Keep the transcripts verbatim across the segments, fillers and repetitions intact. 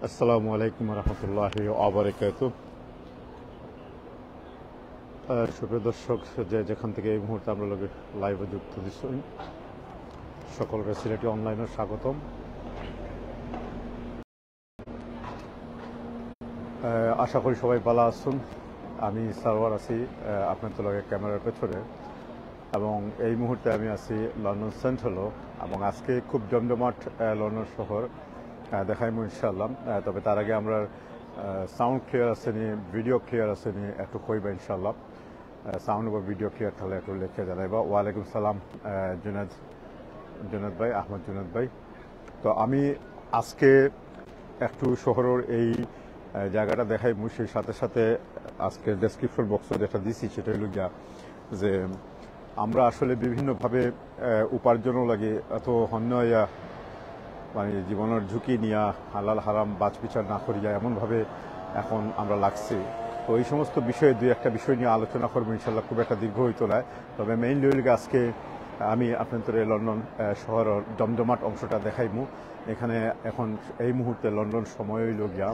আসসালামু আলাইকুম রহমতুল্লাহ ওয়াবারাকাতু। সুপ্রিয় দর্শক, যে যেখান থেকে এই মুহূর্তে আমরা লগে লাইভে যুক্ত দিচ্ছেন, সকলকে সিলেটি অনলাইনে স্বাগতম। আহ, আশা করি সবাই ভালা আছইন। আমি সারওয়ার আছি, আহ, আপনাদের লগে ক্যামেরার পেছনে, এবং এই মুহূর্তে আমি আছি লন্ডন সেন্ট্রালো, এবং আজকে খুব জমজমাট, আহ, লন্ডন শহর, আহ, দেখাইমু ইনশাআল্লাহ। আহ, তবে তার আগে আমরা, আহ, সাউন্ড ক্লিয়ার আছে নি, ভিডিও ক্লিয়ার আছে নি, একটু কইবা ইনশাআল্লাহ। আহ, সাউন্ড বা ভিডিও ক্লিয়ার থাকলে একটু লেখে জানাইবা। ওয়ালাইকুম সালাম, আহ, জুনেদ, জুনেদ ভাই, আহমদ জুনেদ ভাই। তো আমি আজকে একটু শহরের এই, আহ, জায়গাটা দেখাইমু, সেই সাথে সাথে আজকে ডেসক্রিপশন বক্সে যেটা দিছি সেটা হইল গিয়া যে আমরা আসলে বিভিন্নভাবে, আহ, উপার্জনও লাগে এত হন্য হইয়া, মানে, জীবনের ঝুঁকি নিয়া হালাল হারাম বাছ বিচার না করিয়া এমনভাবে এখন আমরা লাগছি। তো এই সমস্ত বিষয়ে দুই একটা বিষয় নিয়ে আলোচনা করবো ইনশাল্লাহ, খুব একটা দীর্ঘ হইতো না। তবে মেইনলি হইল গিয়া আজকে আমি আপনাদের লন্ডন, আহ, শহরের জমজমাট অংশটা দেখাইমু। এখানে এখন এই মুহূর্তে লন্ডন সময় হইল গিয়া,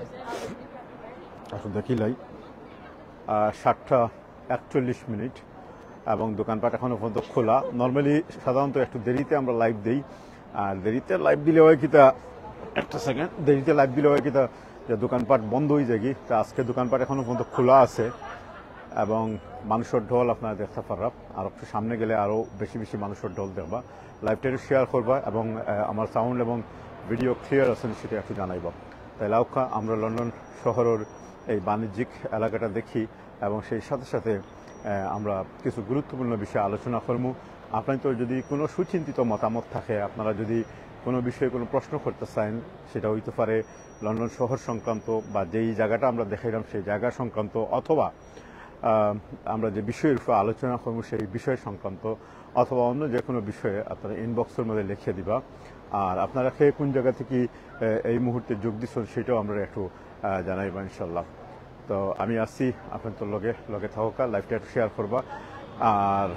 একটু দেখিলাই, আহ, সাতটা একচল্লিশ মিনিট, এবং দোকানপাট এখনো পর্যন্ত খোলা। নর্মালি সাধারণত একটু দেরিতে আমরা লাইভ দেই, আর দেরিতে লাইভ দিলে হয় কিতা, একটা সেকেন্ড, দেরিতে লাইভ দিলে হয় কিতা যে দোকানপাট বন্ধ হয়ে যায় কি। তা আজকে দোকানপাট এখনো পর্যন্ত খোলা আছে এবং মানুষের ঢল আপনারা দেখতে পাররা। আর একটু সামনে গেলে আরও বেশি বেশি মানুষের ঢল দেখবা। লাইভটা একটু শেয়ার করবা এবং, আহ, আমার সাউন্ড এবং ভিডিও ক্লিয়ার আছে নি সেটা একটু জানাইবা। তাইলে আউক্কা আমরা লন্ডন শহরের এই বাণিজ্যিক এলাকাটা দেখি এবং সেই সাথে সাথে, আহ, আমরা কিছু গুরুত্বপূর্ণ বিষয়ে আলোচনা করমু। আপনাদের যদি কোনো সুচিন্তিত মতামত থাকে, আপনারা যদি কোনো বিষয়ে কোনো প্রশ্ন করতে চান, সেটা হইতে পারে লন্ডন শহর সংক্রান্ত বা যেই জায়গাটা আমরা দেখাইলাম সেই জায়গা সংক্রান্ত, অথবা, আহ, আমরা যে বিষয়ের উপর আলোচনা করবো সেই বিষয় সংক্রান্ত, অথবা অন্য যে কোনো বিষয়ে আপনারা ইনবক্সের মধ্যে লিখে দিবা। আর আপনারা কে কোন জায়গা থেকে, আহ, এই মুহূর্তে যোগ দিচ্ছেন সেটাও আমরা একটু, আহ, জানাইবা ইনশাল্লাহ। তো আমি আছি আপনাদের লগে, লগে থাকুকা, লাইভটা একটু শেয়ার করবা। আর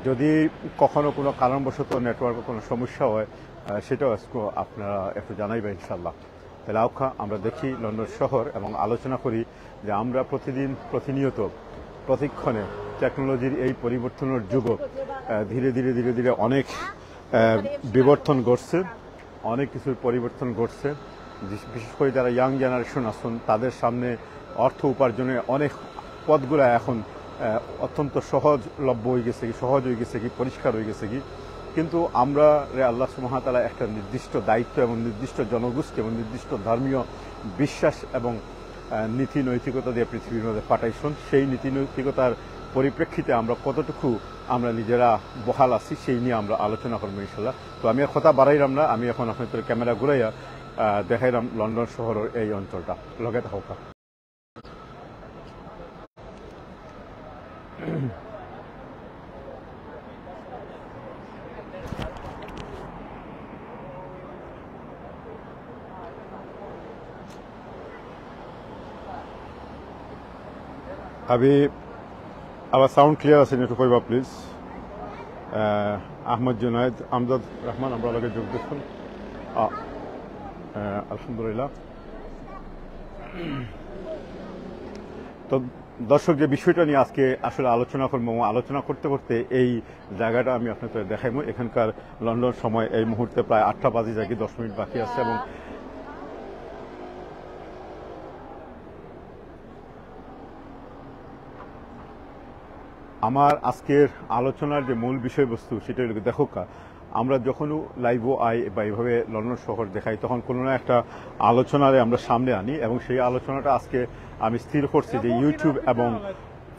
যদি কখনো কোনো কারণবশত নেটওয়ার্কে কোনো সমস্যা হয়, আহ, সেটাও আজকে আপনারা একটু জানাইবা ইনশাল্লাহ। তাহলে আউক্কা আমরা দেখি লন্ডন শহর এবং আলোচনা করি যে আমরা প্রতিদিন, প্রতিনিয়ত, প্রতিক্ষণে টেকনোলজির এই পরিবর্তনের যুগ, আহ, ধীরে ধীরে, ধীরে ধীরে অনেক, আহ, বিবর্তন ঘটছে, অনেক কিছুর পরিবর্তন ঘটছে। বিশ-, বিশেষ করে যারা ইয়াং জেনারেশন আছেন, তাদের সামনে অর্থ উপার্জনের অনেক পথগুলা এখন, আহ, অত্যন্ত সহজলভ্য হয়ে গেছে কি, সহজ হয়ে গেছে কি, পরিষ্কার হয়ে গেছে কি। কিন্তু আমরা রে আল্লাহ সুবহানাহু ওয়া তাআলা একটা নির্দিষ্ট দায়িত্ব এবং নির্দিষ্ট জনগোষ্ঠী এবং নির্দিষ্ট ধর্মীয় বিশ্বাস এবং, আহ, নীতি নৈতিকতা দিয়ে পৃথিবীর মধ্যে পাঠাইছেন। সেই নীতি নৈতিকতার পরিপ্রেক্ষিতে আমরা কতটুকু আমরা নিজেরা বহাল আছি, সেই নিয়ে আমরা আলোচনা করবো ইনশাল্লাহ। তো আমি আর কথা বাড়াইলাম না, আমি এখন আপনাদের ক্যামেরা ঘুরাইয়া, আহ, দেখাইলাম লন্ডন শহরের এই অঞ্চলটা। লগে থাকুকা। আমি, আমার সাউন্ড ক্লিয়ার আছে নি, একটু কইবা প্লিজ। আহ, আহমদ জুনায়েদ, আমজাদ রহমান, আমরা লগে যোগ দিচ্ছেন। আহ, আহ, আলহামদুলিল্লাহ। তো দর্শক, যে বিষয়টা নিয়ে আজকে আসলে আলোচনা করবো এবং আলোচনা করতে করতে এই জায়গাটা আমি আপনাদের দেখাইবো। এখানকার লন্ডন সময় এই মুহূর্তে প্রায় আটটা বাজে যাকি, দশ মিনিট বাকি আছে এবং আমার আজকের আলোচনার যে মূল বিষয়বস্তু সেটা হলো, দেখুক্কা, আমরা যখনও লাইভও আই বা এইভাবে লন্ডন শহর দেখাই, তখন কোনো না একটা আলোচনারে আমরা সামনে আনি এবং সেই আলোচনাটা আজকে আমি স্থির করছি যে YouTube এবং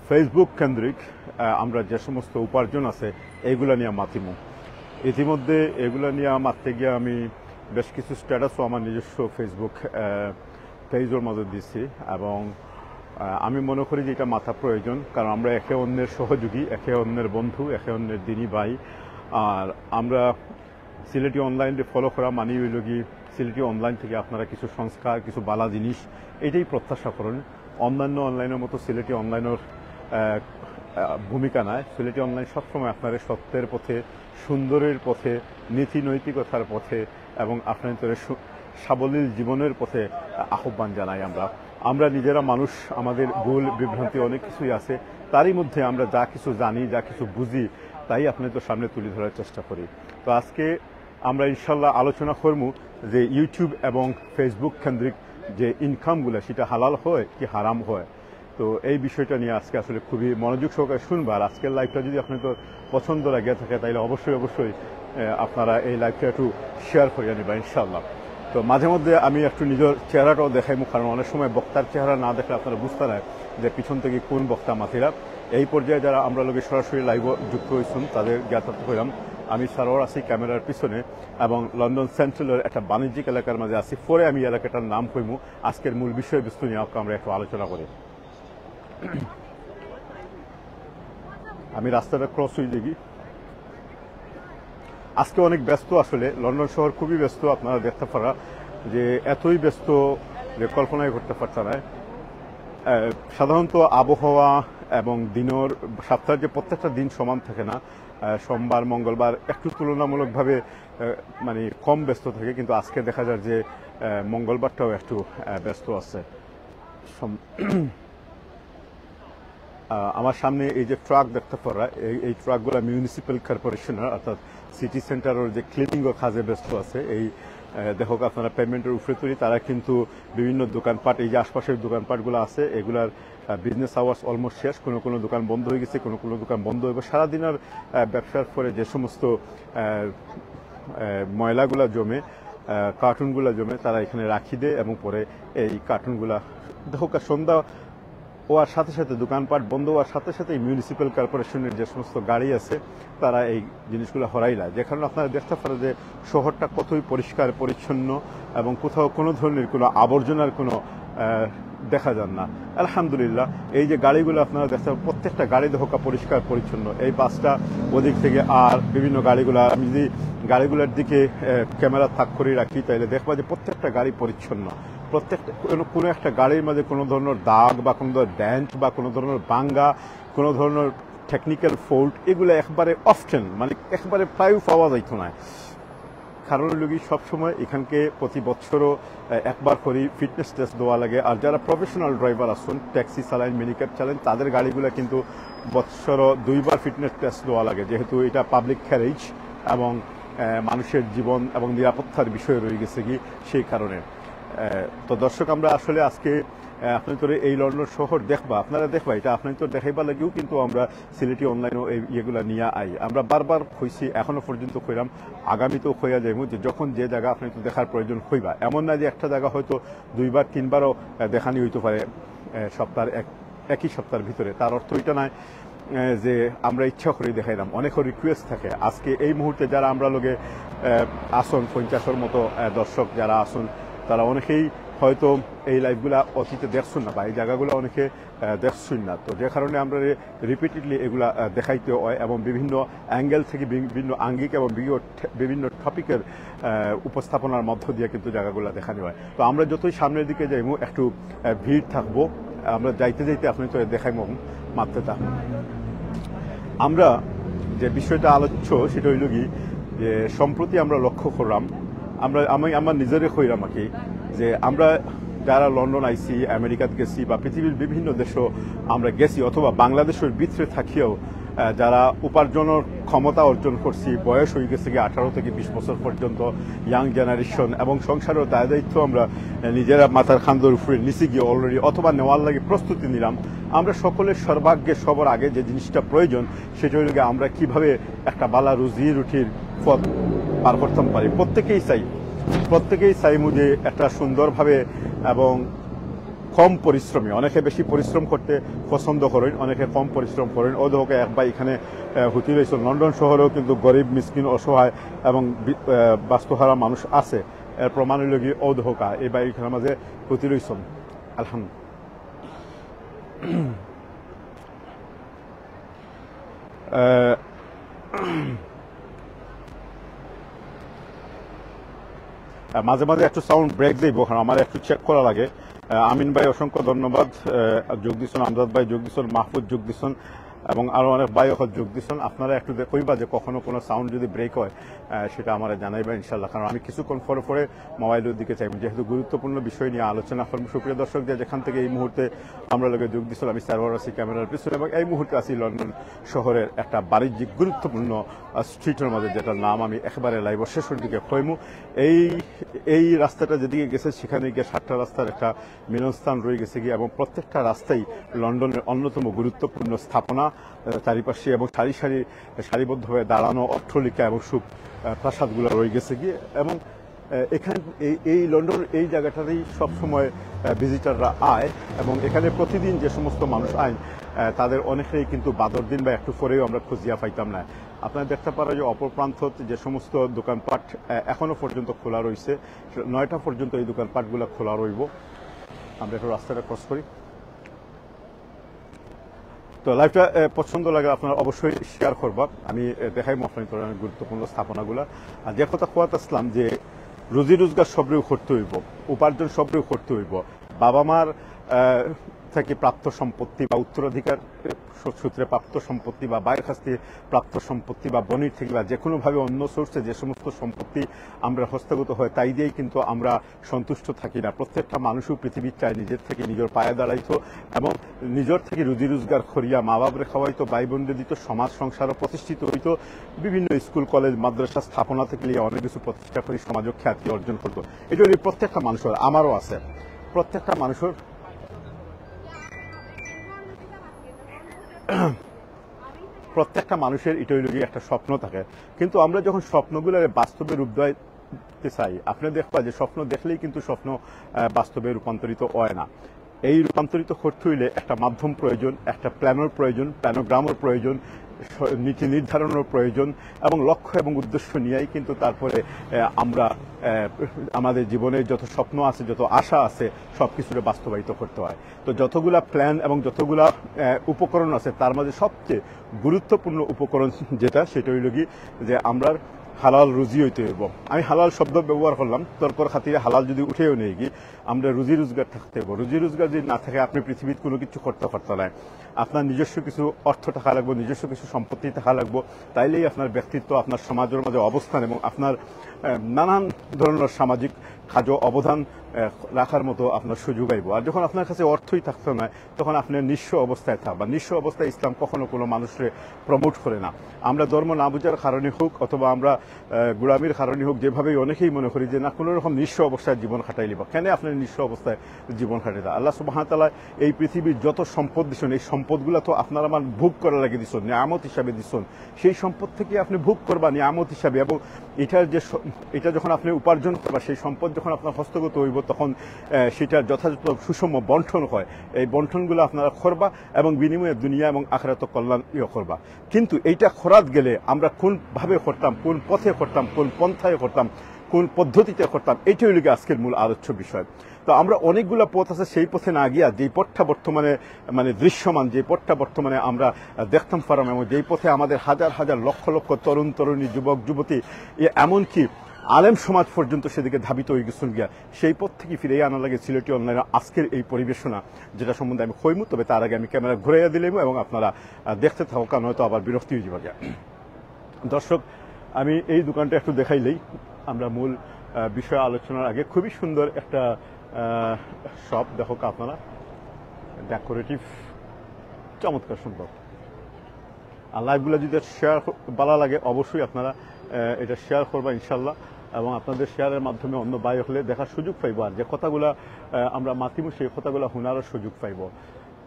Facebook কেন্দ্রিক, আহ, আমরা যে সমস্ত উপার্জন আছে এইগুলা নিয়ে মাতিমু। ইতিমধ্যে এগুলা নিয়ে মাততে গিয়ে আমি বেশ কিছু স্ট্যাটাসও আমার নিজস্ব Facebook, আহ, পেজের মাঝে দিছি এবং, আহ, আমি মনে করি যে এটা মাতা প্রয়োজন, কারণ আমরা একে অন্যের সহযোগী, একে অন্যের বন্ধু, একে অন্যের দিনী ভাই। আর আমরা সিলেটি অনলাইনরে ফলো করা মানেই হইল কি, সিলেটি অনলাইন থেকে আপনারা কিছু সংস্কার, কিছু বালা জিনিস, এটাই প্রত্যাশা করেন। অন্যান্য অনলাইনের মতো সিলেটি অনলাইনের, আহ, আহ, ভূমিকা নাই। সিলেটি অনলাইন সবসময় আপনারা সত্যের পথে, সুন্দরের পথে, নীতি নৈতিকতার পথে এবং আপনাদের সু-, সাবলীল জীবনের পথে আহ্বান জানাই আমরা। আমরা নিজেরা মানুষ, আমাদের ভুল বিভ্রান্তি অনেক কিছুই আছে, তারই মধ্যে আমরা যা কিছু জানি, যা কিছু বুঝি, তাই আপনাদের সামনে তুলে ধরার চেষ্টা করি। তো আজকে আমরা ইনশাল্লাহ আলোচনা করমু যে YouTube এবং Facebook কেন্দ্রিক যে ইনকামগুলো, সেটা হালাল হয় কি হারাম হয়। তো এই বিষয়টা নিয়ে আজকে আসলে খুবই মনোযোগ সহকারে শুনবা। আর আজকের লাইভটা যদি আপনাদের পছন্দ লাগে থাকে, তাহলে অবশ্যই, অবশ্যই, আহ, আপনারা এই লাইভটা একটু শেয়ার করিয়া নিবা ইনশাল্লাহ। তো মাঝে মধ্যে আমি একটু নিজের চেহারাটাও দেখাইমু, কারণ অনেক সময় বক্তার চেহারা না দেখলে আপনারা বুঝতা নায় যে পিছন থেকে কোন বক্তা মাতিরা। এই পর্যায়ে যারা আমরার লগে সরাসরি লাইভও যুক্ত হইছইন, তাদের জ্ঞাতার্থ কইরাম, আমি সারোয়ার আছি ক্যামেরার পিছনে এবং লন্ডন সেন্ট্রালের একটা বাণিজ্যিক এলাকার মাঝে আছি। পরে আমি এলাকাটার নাম কইমু। আজকের মূল বিষয়বস্তু নিয়ে আমরা একটু আলোচনা করি। আমি রাস্তাটা ক্রস হয়ে দেখি। আজকে অনেক ব্যস্ত আসলে, লন্ডন শহর খুবই ব্যস্ত, আপনারা দেখতে পারা যে এতই ব্যস্ত যে কল্পনাই করতে পারতা না। আহ, সাধারণত আবহাওয়া এবং দিনের, সপ্তাহের যে প্রত্যেকটা দিন সমান থাকে না, আহ, সোমবার, মঙ্গলবার একটু তুলনামূলকভাবে, আহ, মানে কম ব্যস্ত থাকে, কিন্তু আজকে দেখা যায় যে, আহ, মঙ্গলবারটাও একটু, আহ, ব্যস্ত আছে। সম-, আহ, আমার সামনে এই যে ট্রাক দেখতে পারা, এই, এই ট্রাকগুলা মিউনিসিপ্যাল কর্পোরেশনের, অর্থাৎ সিটি সেন্টারের যে ক্লিনিং ও কাজে ব্যস্ত আছে। এই, আহ, দেখো আপনারা পেমেন্টের উপরে তৈরি, তারা কিন্তু বিভিন্ন দোকানপাট, এই যে আশপাশের দোকানপাটগুলো আছে, এগুলার, আহ, বিজনেস আওয়ার্স অলমোস্ট শেষ। কোনো কোনো দোকান বন্ধ হয়ে গেছে, কোনো কোনো দোকান বন্ধ হইব। সারাদিনের, আহ, ব্যবসার পরে যে সমস্ত, আহ, আহ, ময়লাগুলা জমে, আহ, কার্টুনগুলা জমে, তারা এখানে রাখি দেয় এবং পরে এই কার্টুনগুলা, দেখো, সন্ধ্যা হওয়ার সাথে সাথে, দোকানপাট বন্ধ হওয়ার সাথে সাথে মিউনিসিপ্যাল কর্পোরেশনের যে সমস্ত গাড়ি আছে, তারা এই জিনিসগুলো হরাইলা, যে কারণে আপনারা দেখতে পারেন যে শহরটা কতই পরিষ্কার পরিচ্ছন্ন এবং কোথাও কোনো ধরনের কোনো আবর্জনার কোনো, আহ, দেখা যান না। আলহামদুলিল্লাহ, এই যে গাড়িগুলো আপনারা দেখতে পাচ্ছেন, প্রত্যেকটা গাড়ি দেখো পরিষ্কার পরিচ্ছন্ন। এই বাসটা ওদিক থেকে, আর বিভিন্ন গাড়িগুলো, আমি যদি গাড়িগুলোর দিকে, আহ, ক্যামেরা তাক করে রাখি, তাহলে দেখবা যে প্রত্যেকটা গাড়ি পরিচ্ছন্ন। প্রত্যেকটা কোনো, কোনো একটা গাড়ির মাঝে কোনো ধরনের দাগ বা কোনো ধরনের ডেন্ট বা কোনো ধরনের ভাঙ্গা, কোনো ধরনের টেকনিক্যাল ফল্ট, এগুলো একবারে অফটেন, মানে একবারে প্রায় পাওয়া যাইতো না। কারণ হইল কি, সবসময় এখানকে প্রতি বছরও, আহ, একবার করে ফিটনেস টেস্ট দেওয়া লাগে। আর যারা প্রফেশনাল ড্রাইভার আছেন, ট্যাক্সি চালান, মিনিক্যাব চালান, তাদের গাড়িগুলো কিন্তু বছরও দুইবার ফিটনেস টেস্ট দেওয়া লাগে, যেহেতু এটা পাবলিক ক্যারেজ এবং, আহ, মানুষের জীবন এবং নিরাপত্তার বিষয় রয়ে গেছে কি, সেই কারণে। আহ, তো দর্শক, আমরা আসলে আজকে, আহ, আপনারা এই লন্ডন শহর দেখবা, আপনারা দেখবা, এটা আপনারা দেখাইবার লাগিও কিন্তু আমরা সিলেটি অনলাইনও এই ইয়েগুলা নিয়ে আই। আমরা বারবার কইছি, এখনো পর্যন্ত কইরাম, আগামীতেও কইয়া যাইমু যে যখন যে জায়গা আপনারা দেখার প্রয়োজন হইবা, এমন না যে একটা জায়গা হয়তো দুইবার তিনবারও, আহ, দেখানি হইতে পারে, আহ, সপ্তাহের এক, একই সপ্তাহের ভিতরে। তার অর্থ এটা নয়, আহ, যে আমরা ইচ্ছা করে দেখাইলাম। অনেকের রিকোয়েস্ট থাকে, আজকে এই মুহূর্তে যারা আমরা লগে, আহ, আসন পঞ্চাশের মতো, আহ, দর্শক যারা আসন, তারা অনেকেই হয়তো এই লাইভগুলা অতীতে দেখছইন না বা এই জায়গাগুলো অনেকে, আহ, দেখছইন না। তো যে কারণে আমরা রিপিটেডলি এগুলা, আহ, দেখাইতে হয় এবং বিভিন্ন অ্যাঙ্গেল থেকে, বিভিন্ন আঙ্গিক এবং বিভিন্ন, বিভিন্ন টপিকের, আহ, উপস্থাপনার মধ্য দিয়ে কিন্তু জায়গাগুলো দেখানো হয়। তো আমরা যতই সামনের দিকে যাইমু, একটু, আহ, ভিড় থাকবো। আমরা যাইতে যাইতে আপনারা তো দেখাইমু, মারতে থাকবো। আমরা যে বিষয়টা আলোচ্য, সেটা হইল কি যে সম্প্রতি আমরা লক্ষ্য করলাম, আমরা, আমি আমার নিজেরে কইলাম আর কি, যে আমরা যারা লন্ডন আইছি, আমেরিকাত গেছি বা পৃথিবীর বিভিন্ন দেশও আমরা গেছি, অথবা বাংলাদেশের ভিতরে থাকিয়াও, আহ, যারা উপার্জনের ক্ষমতা অর্জন করছি, বয়স হয়ে গেছে কি আঠারো থেকে বিশ বছর পর্যন্ত, ইয়াং জেনারেশন, এবং সংসারের দায় দায়িত্ব আমরা, আহ, নিজেরা মাথার খান্দর উপরে নিছি গিয়ে অলরেডি, অথবা নেওয়ার লাগি প্রস্তুতি নিলাম। আমরা সকলের সর্বাগ্রে সবার আগে যে জিনিসটা প্রয়োজন, সেটা হইল গিয়ে আমরা কিভাবে একটা বালা রুজি রুটির পথ পার করতাম পারি। প্রত্যেকেই চাই, প্রত্যেকেই চাই মুঝে একটা সুন্দরভাবে এবং কম পরিশ্রমে। অনেকে বেশি পরিশ্রম করতে পছন্দ করেন, অনেকে কম পরিশ্রম করেন। ও দেখো, এক ভাই এখানে, আহ, হুতি রয়েছেন। লন্ডন শহরেও কিন্তু গরিব, মিসকিন, অসহায় এবং বি-, আহ, বাস্তুহারা মানুষ আছে। এর প্রমাণ হইল কি, ও দেখো, এই ভাই এখানে মাঝে হুতি রয়েছেন। আলহামদুলিল্লাহ। আহ, আহ, মাঝে মাঝে একটু সাউন্ড ব্রেক দিব, কারণ আমার একটু চেক করা লাগে। আহ, আমিন ভাই, অসংখ্য ধন্যবাদ। আহ, যোগ দিচ্ছেন, আমজাদ ভাই যোগ দিচ্ছেন, মাহফুজ যোগ দিচ্ছেন, এবং আরো অনেক ভাই অকল যোগ দিছইন। আপনারা একটু দে-, কইবা যে কখনো কোনো সাউন্ড যদি ব্রেক হয়, আহ, সেটা আমারে জানাইবা ইনশাল্লাহ, কারণ আমি কিছুক্ষণ পরে পরে মোবাইলের দিকে চাইব, যেহেতু গুরুত্বপূর্ণ বিষয় নিয়ে আলোচনা করব। সুপ্রিয় দর্শক, যে যেখান থেকে এই মুহূর্তে আমরার লগে যোগ দিছইন, আমি সার্ভার আছি ক্যামেরার পিছনে এবং এই মুহূর্তে আছি লন্ডন শহরের একটা বাণিজ্যিক গুরুত্বপূর্ণ, আহ, স্ট্রিটের মধ্যে, যেটার নাম আমি একেবারে লাইভর শেষের দিকে কইমু। এই এই রাস্তাটা যেদিকে গেছে, সেখানে গিয়া সাতটা রাস্তার একটা মিলনস্থান রয়ে গেছে গিয়া, এবং প্রত্যেকটা রাস্তাই লন্ডনের অন্যতম গুরুত্বপূর্ণ স্থাপনা, আহ, চারিপাশে এবং সারি সারি, সারিবদ্ধভাবে দাঁড়ানো অট্টালিকা এবং সুপ, আহ, প্রাসাদগুলো রয়ে গেছে গিয়ে। এবং, আহ, এখান এই এই লন্ডন এই জায়গাটাতেই সবসময়, আহ, ভিজিটাররা আয়, এবং এখানে প্রতিদিন যে সমস্ত মানুষ আইন, আহ, তাদের অনেকেই কিন্তু বাদর দিন বা একটু পরেও আমরা খুঁজিয়া পাইতাম না। আপনারা দেখতে পারেন যে অপর প্রান্ত যে সমস্ত দোকানপাট, আহ, এখনো পর্যন্ত খোলা রয়েছে, নয়টা পর্যন্ত এই দোকানপাটগুলো খোলা রইব। আমরা একটু রাস্তাটা ক্রস করি। তো লাইভটা, আহ, পছন্দ লাগে আপনারা অবশ্যই শেয়ার করবা। আমি, আহ, দেখাইমু আপনাদের অনেক গুরুত্বপূর্ণ স্থাপনাগুলা। আর যে কথা কওয়াত আসলাম যে রুজি রোজগার সবরেও করতে হইব, উপার্জন সবরেও করতে হইব। বাবা মার, আহ, থেকে প্রাপ্ত সম্পত্তি বা উত্তরাধিকার, আহ, সূত্রে প্রাপ্ত সম্পত্তি বা ভাইর কাছ থেকে প্রাপ্ত সম্পত্তি বা বনির থেকে বা যে কোনোভাবে অন্য সোর্সে যে সমস্ত সম্পত্তি আমরা হস্তগত হয়, তাই দিয়েই কিন্তু আমরা সন্তুষ্ট থাকি না। প্রত্যেকটা মানুষও পৃথিবীর চায় নিজের থেকে নিজের পায়ে দাঁড়াইতো এবং নিজের থেকে রুজি রোজগার করিয়া মা বাবারে খাওয়াইতো, ভাই বোনরে দিত, সমাজ সংসারও প্রতিষ্ঠিত হইতো, বিভিন্ন স্কুল কলেজ মাদ্রাসা স্থাপনা থেকে নিয়ে অনেক কিছু প্রতিষ্ঠা করে সমাজে খ্যাতি অর্জন করতো। এটা হলো প্রত্যেকটা মানুষের, আমারও আছে। প্রত্যেকটা মানুষের প্রত্যেকটা মানুষের এটা হইল গিয়ে একটা স্বপ্ন থাকে, কিন্তু আমরা যখন স্বপ্নগুলো বাস্তবে রূপ দিতে চাই, আপনি দেখবা যে স্বপ্ন দেখলেই কিন্তু স্বপ্ন, আহ, বাস্তবে রূপান্তরিত হয় না। এই রূপান্তরিত করতে হইলে একটা মাধ্যম প্রয়োজন, একটা প্ল্যানের প্রয়োজন, প্ল্যানোগ্রামের প্রয়োজন, স-, নীতি নির্ধারণের প্রয়োজন এবং লক্ষ্য এবং উদ্দেশ্য নিয়েই কিন্তু তারপরে, আহ, আমরা, আহ, আমাদের জীবনে যত স্বপ্ন আছে, যত আশা আছে, সব কিছুকে বাস্তবায়িত করতে হয়। তো যতগুলা প্ল্যান এবং যতগুলা, আহ, উপকরণ আছে, তার মাঝে সবচেয়ে গুরুত্বপূর্ণ উপকরণ যেটা, সেটা হইল কি যে আমরা হালাল রুজি হইতে হইব। আমি হালাল শব্দ ব্যবহার করলাম, তর্কর খাতিরে হালাল যদি উঠেও নেই কি, আমরা রুজি রোজগার থাকতে হইব। রুজি রোজগার যদি না থাকে, আপনি পৃথিবীত কোনো কিছু করতে পারতে না। আপনার নিজস্ব কিছু অর্থ থাকা লাগবে, নিজস্ব কিছু সম্পত্তি থাকা লাগবে, তাইলেই আপনার ব্যক্তিত্ব, আপনার সমাজের মাঝে অবস্থান এবং আপনার, আহ, নানান ধরনের সামাজিক কাজে অবদান, আহ, রাখার মতো আপনার সুযোগ আইব। আর যখন আপনার কাছে অর্থই থাকতো না, তখন আপনি নিঃস্ব অবস্থায় থাকবা। নিঃস্ব অবস্থায় ইসলাম কখনো কোনো মানুষরে প্রমোট করে না। আমরা ধর্ম না বুঝার কারণে হোক অথবা আমরা, আহ, গোলামির কারণে হোক, যেভাবেই অনেকেই মনে করি যে না, কোনো রকম নিঃস্ব অবস্থায় জীবন কাটাইলিবা। কেন আপনি নিঃস্ব অবস্থায় জীবন কাটাইতা? আল্লাহ সুবহানাহু ওয়া তাআলা এই পৃথিবীর যত সম্পদ দিয়েছেন, এই সম্পদগুলা তো আপনার আমার ভোগ করার লাগি দিয়েছেন, নিয়ামত হিসাবে দিয়েছেন। সেই সম্পদ থেকে আপনি ভোগ করবা নিয়ামত হিসাবে, এবং এটার যে স-, এটা যখন আপনি উপার্জন করবা, সেই সম্পদ যখন আপনার হস্তগত হইব, তখন, আহ, সেটার যথাযথ সুষম বন্টন হয়। এই বন্টনগুলো আপনারা করবা এবং বিনিময়ে দুনিয়া এবং আখেরাত কল্যাণ ইয়ে করবা। কিন্তু এইটা করাত গেলে আমরা কোনভাবে করতাম, কোন পথে করতাম, কোন পন্থায় করতাম, কোন পদ্ধতিতে করতাম, এইটা হইল গিয়ে আজকের মূল আলোচ্য বিষয়। তো আমরা অনেকগুলা পথ আছে, সেই পথে না গিয়া যেই পথটা বর্তমানে মানে দৃশ্যমান, যে পথটা বর্তমানে আমরা, আহ, দেখতাম পারাম এবং যেই পথে আমাদের হাজার হাজার লক্ষ লক্ষ তরুণ তরুণী, যুবক যুবতী, এ এমনকি আলেম সমাজ পর্যন্ত সেদিকে ধাবিত হয়ে গেছেন গিয়া, সেই পথ থেকে ফিরে আনা লাগে সিলেটি অনলাইনে আজকের এই পরিবেশনা, যেটা সম্বন্ধে আমি কইমু। তবে তার আগে আমি ক্যামেরা ঘুরাইয়া দিলাম এবং আপনারা, আহ, দেখতে থাকো, কারণ হয়তো আবার বিরক্তি হয়ে যাবে গিয়া। দর্শক, আমি এই দোকানটা একটু দেখাইলেই আমরা মূল, আহ, বিষয়ে আলোচনার আগে, খুবই সুন্দর একটা, আহ, শপ দেখো আপনারা, ডেকোরেটিভ, চমৎকার সুন্দর। আর লাইভগুলো যদি শেয়ার ভালো লাগে, অবশ্যই আপনারা, আহ, এটা শেয়ার করবা ইনশাল্লাহ, এবং আপনাদের শেয়ারের মাধ্যমে অন্য ভাই হলে দেখার সুযোগ পাইবো। আর যে কথাগুলা, আহ, আমরা মাতিমু, সেই কথাগুলা হুনারও সুযোগ পাইবো।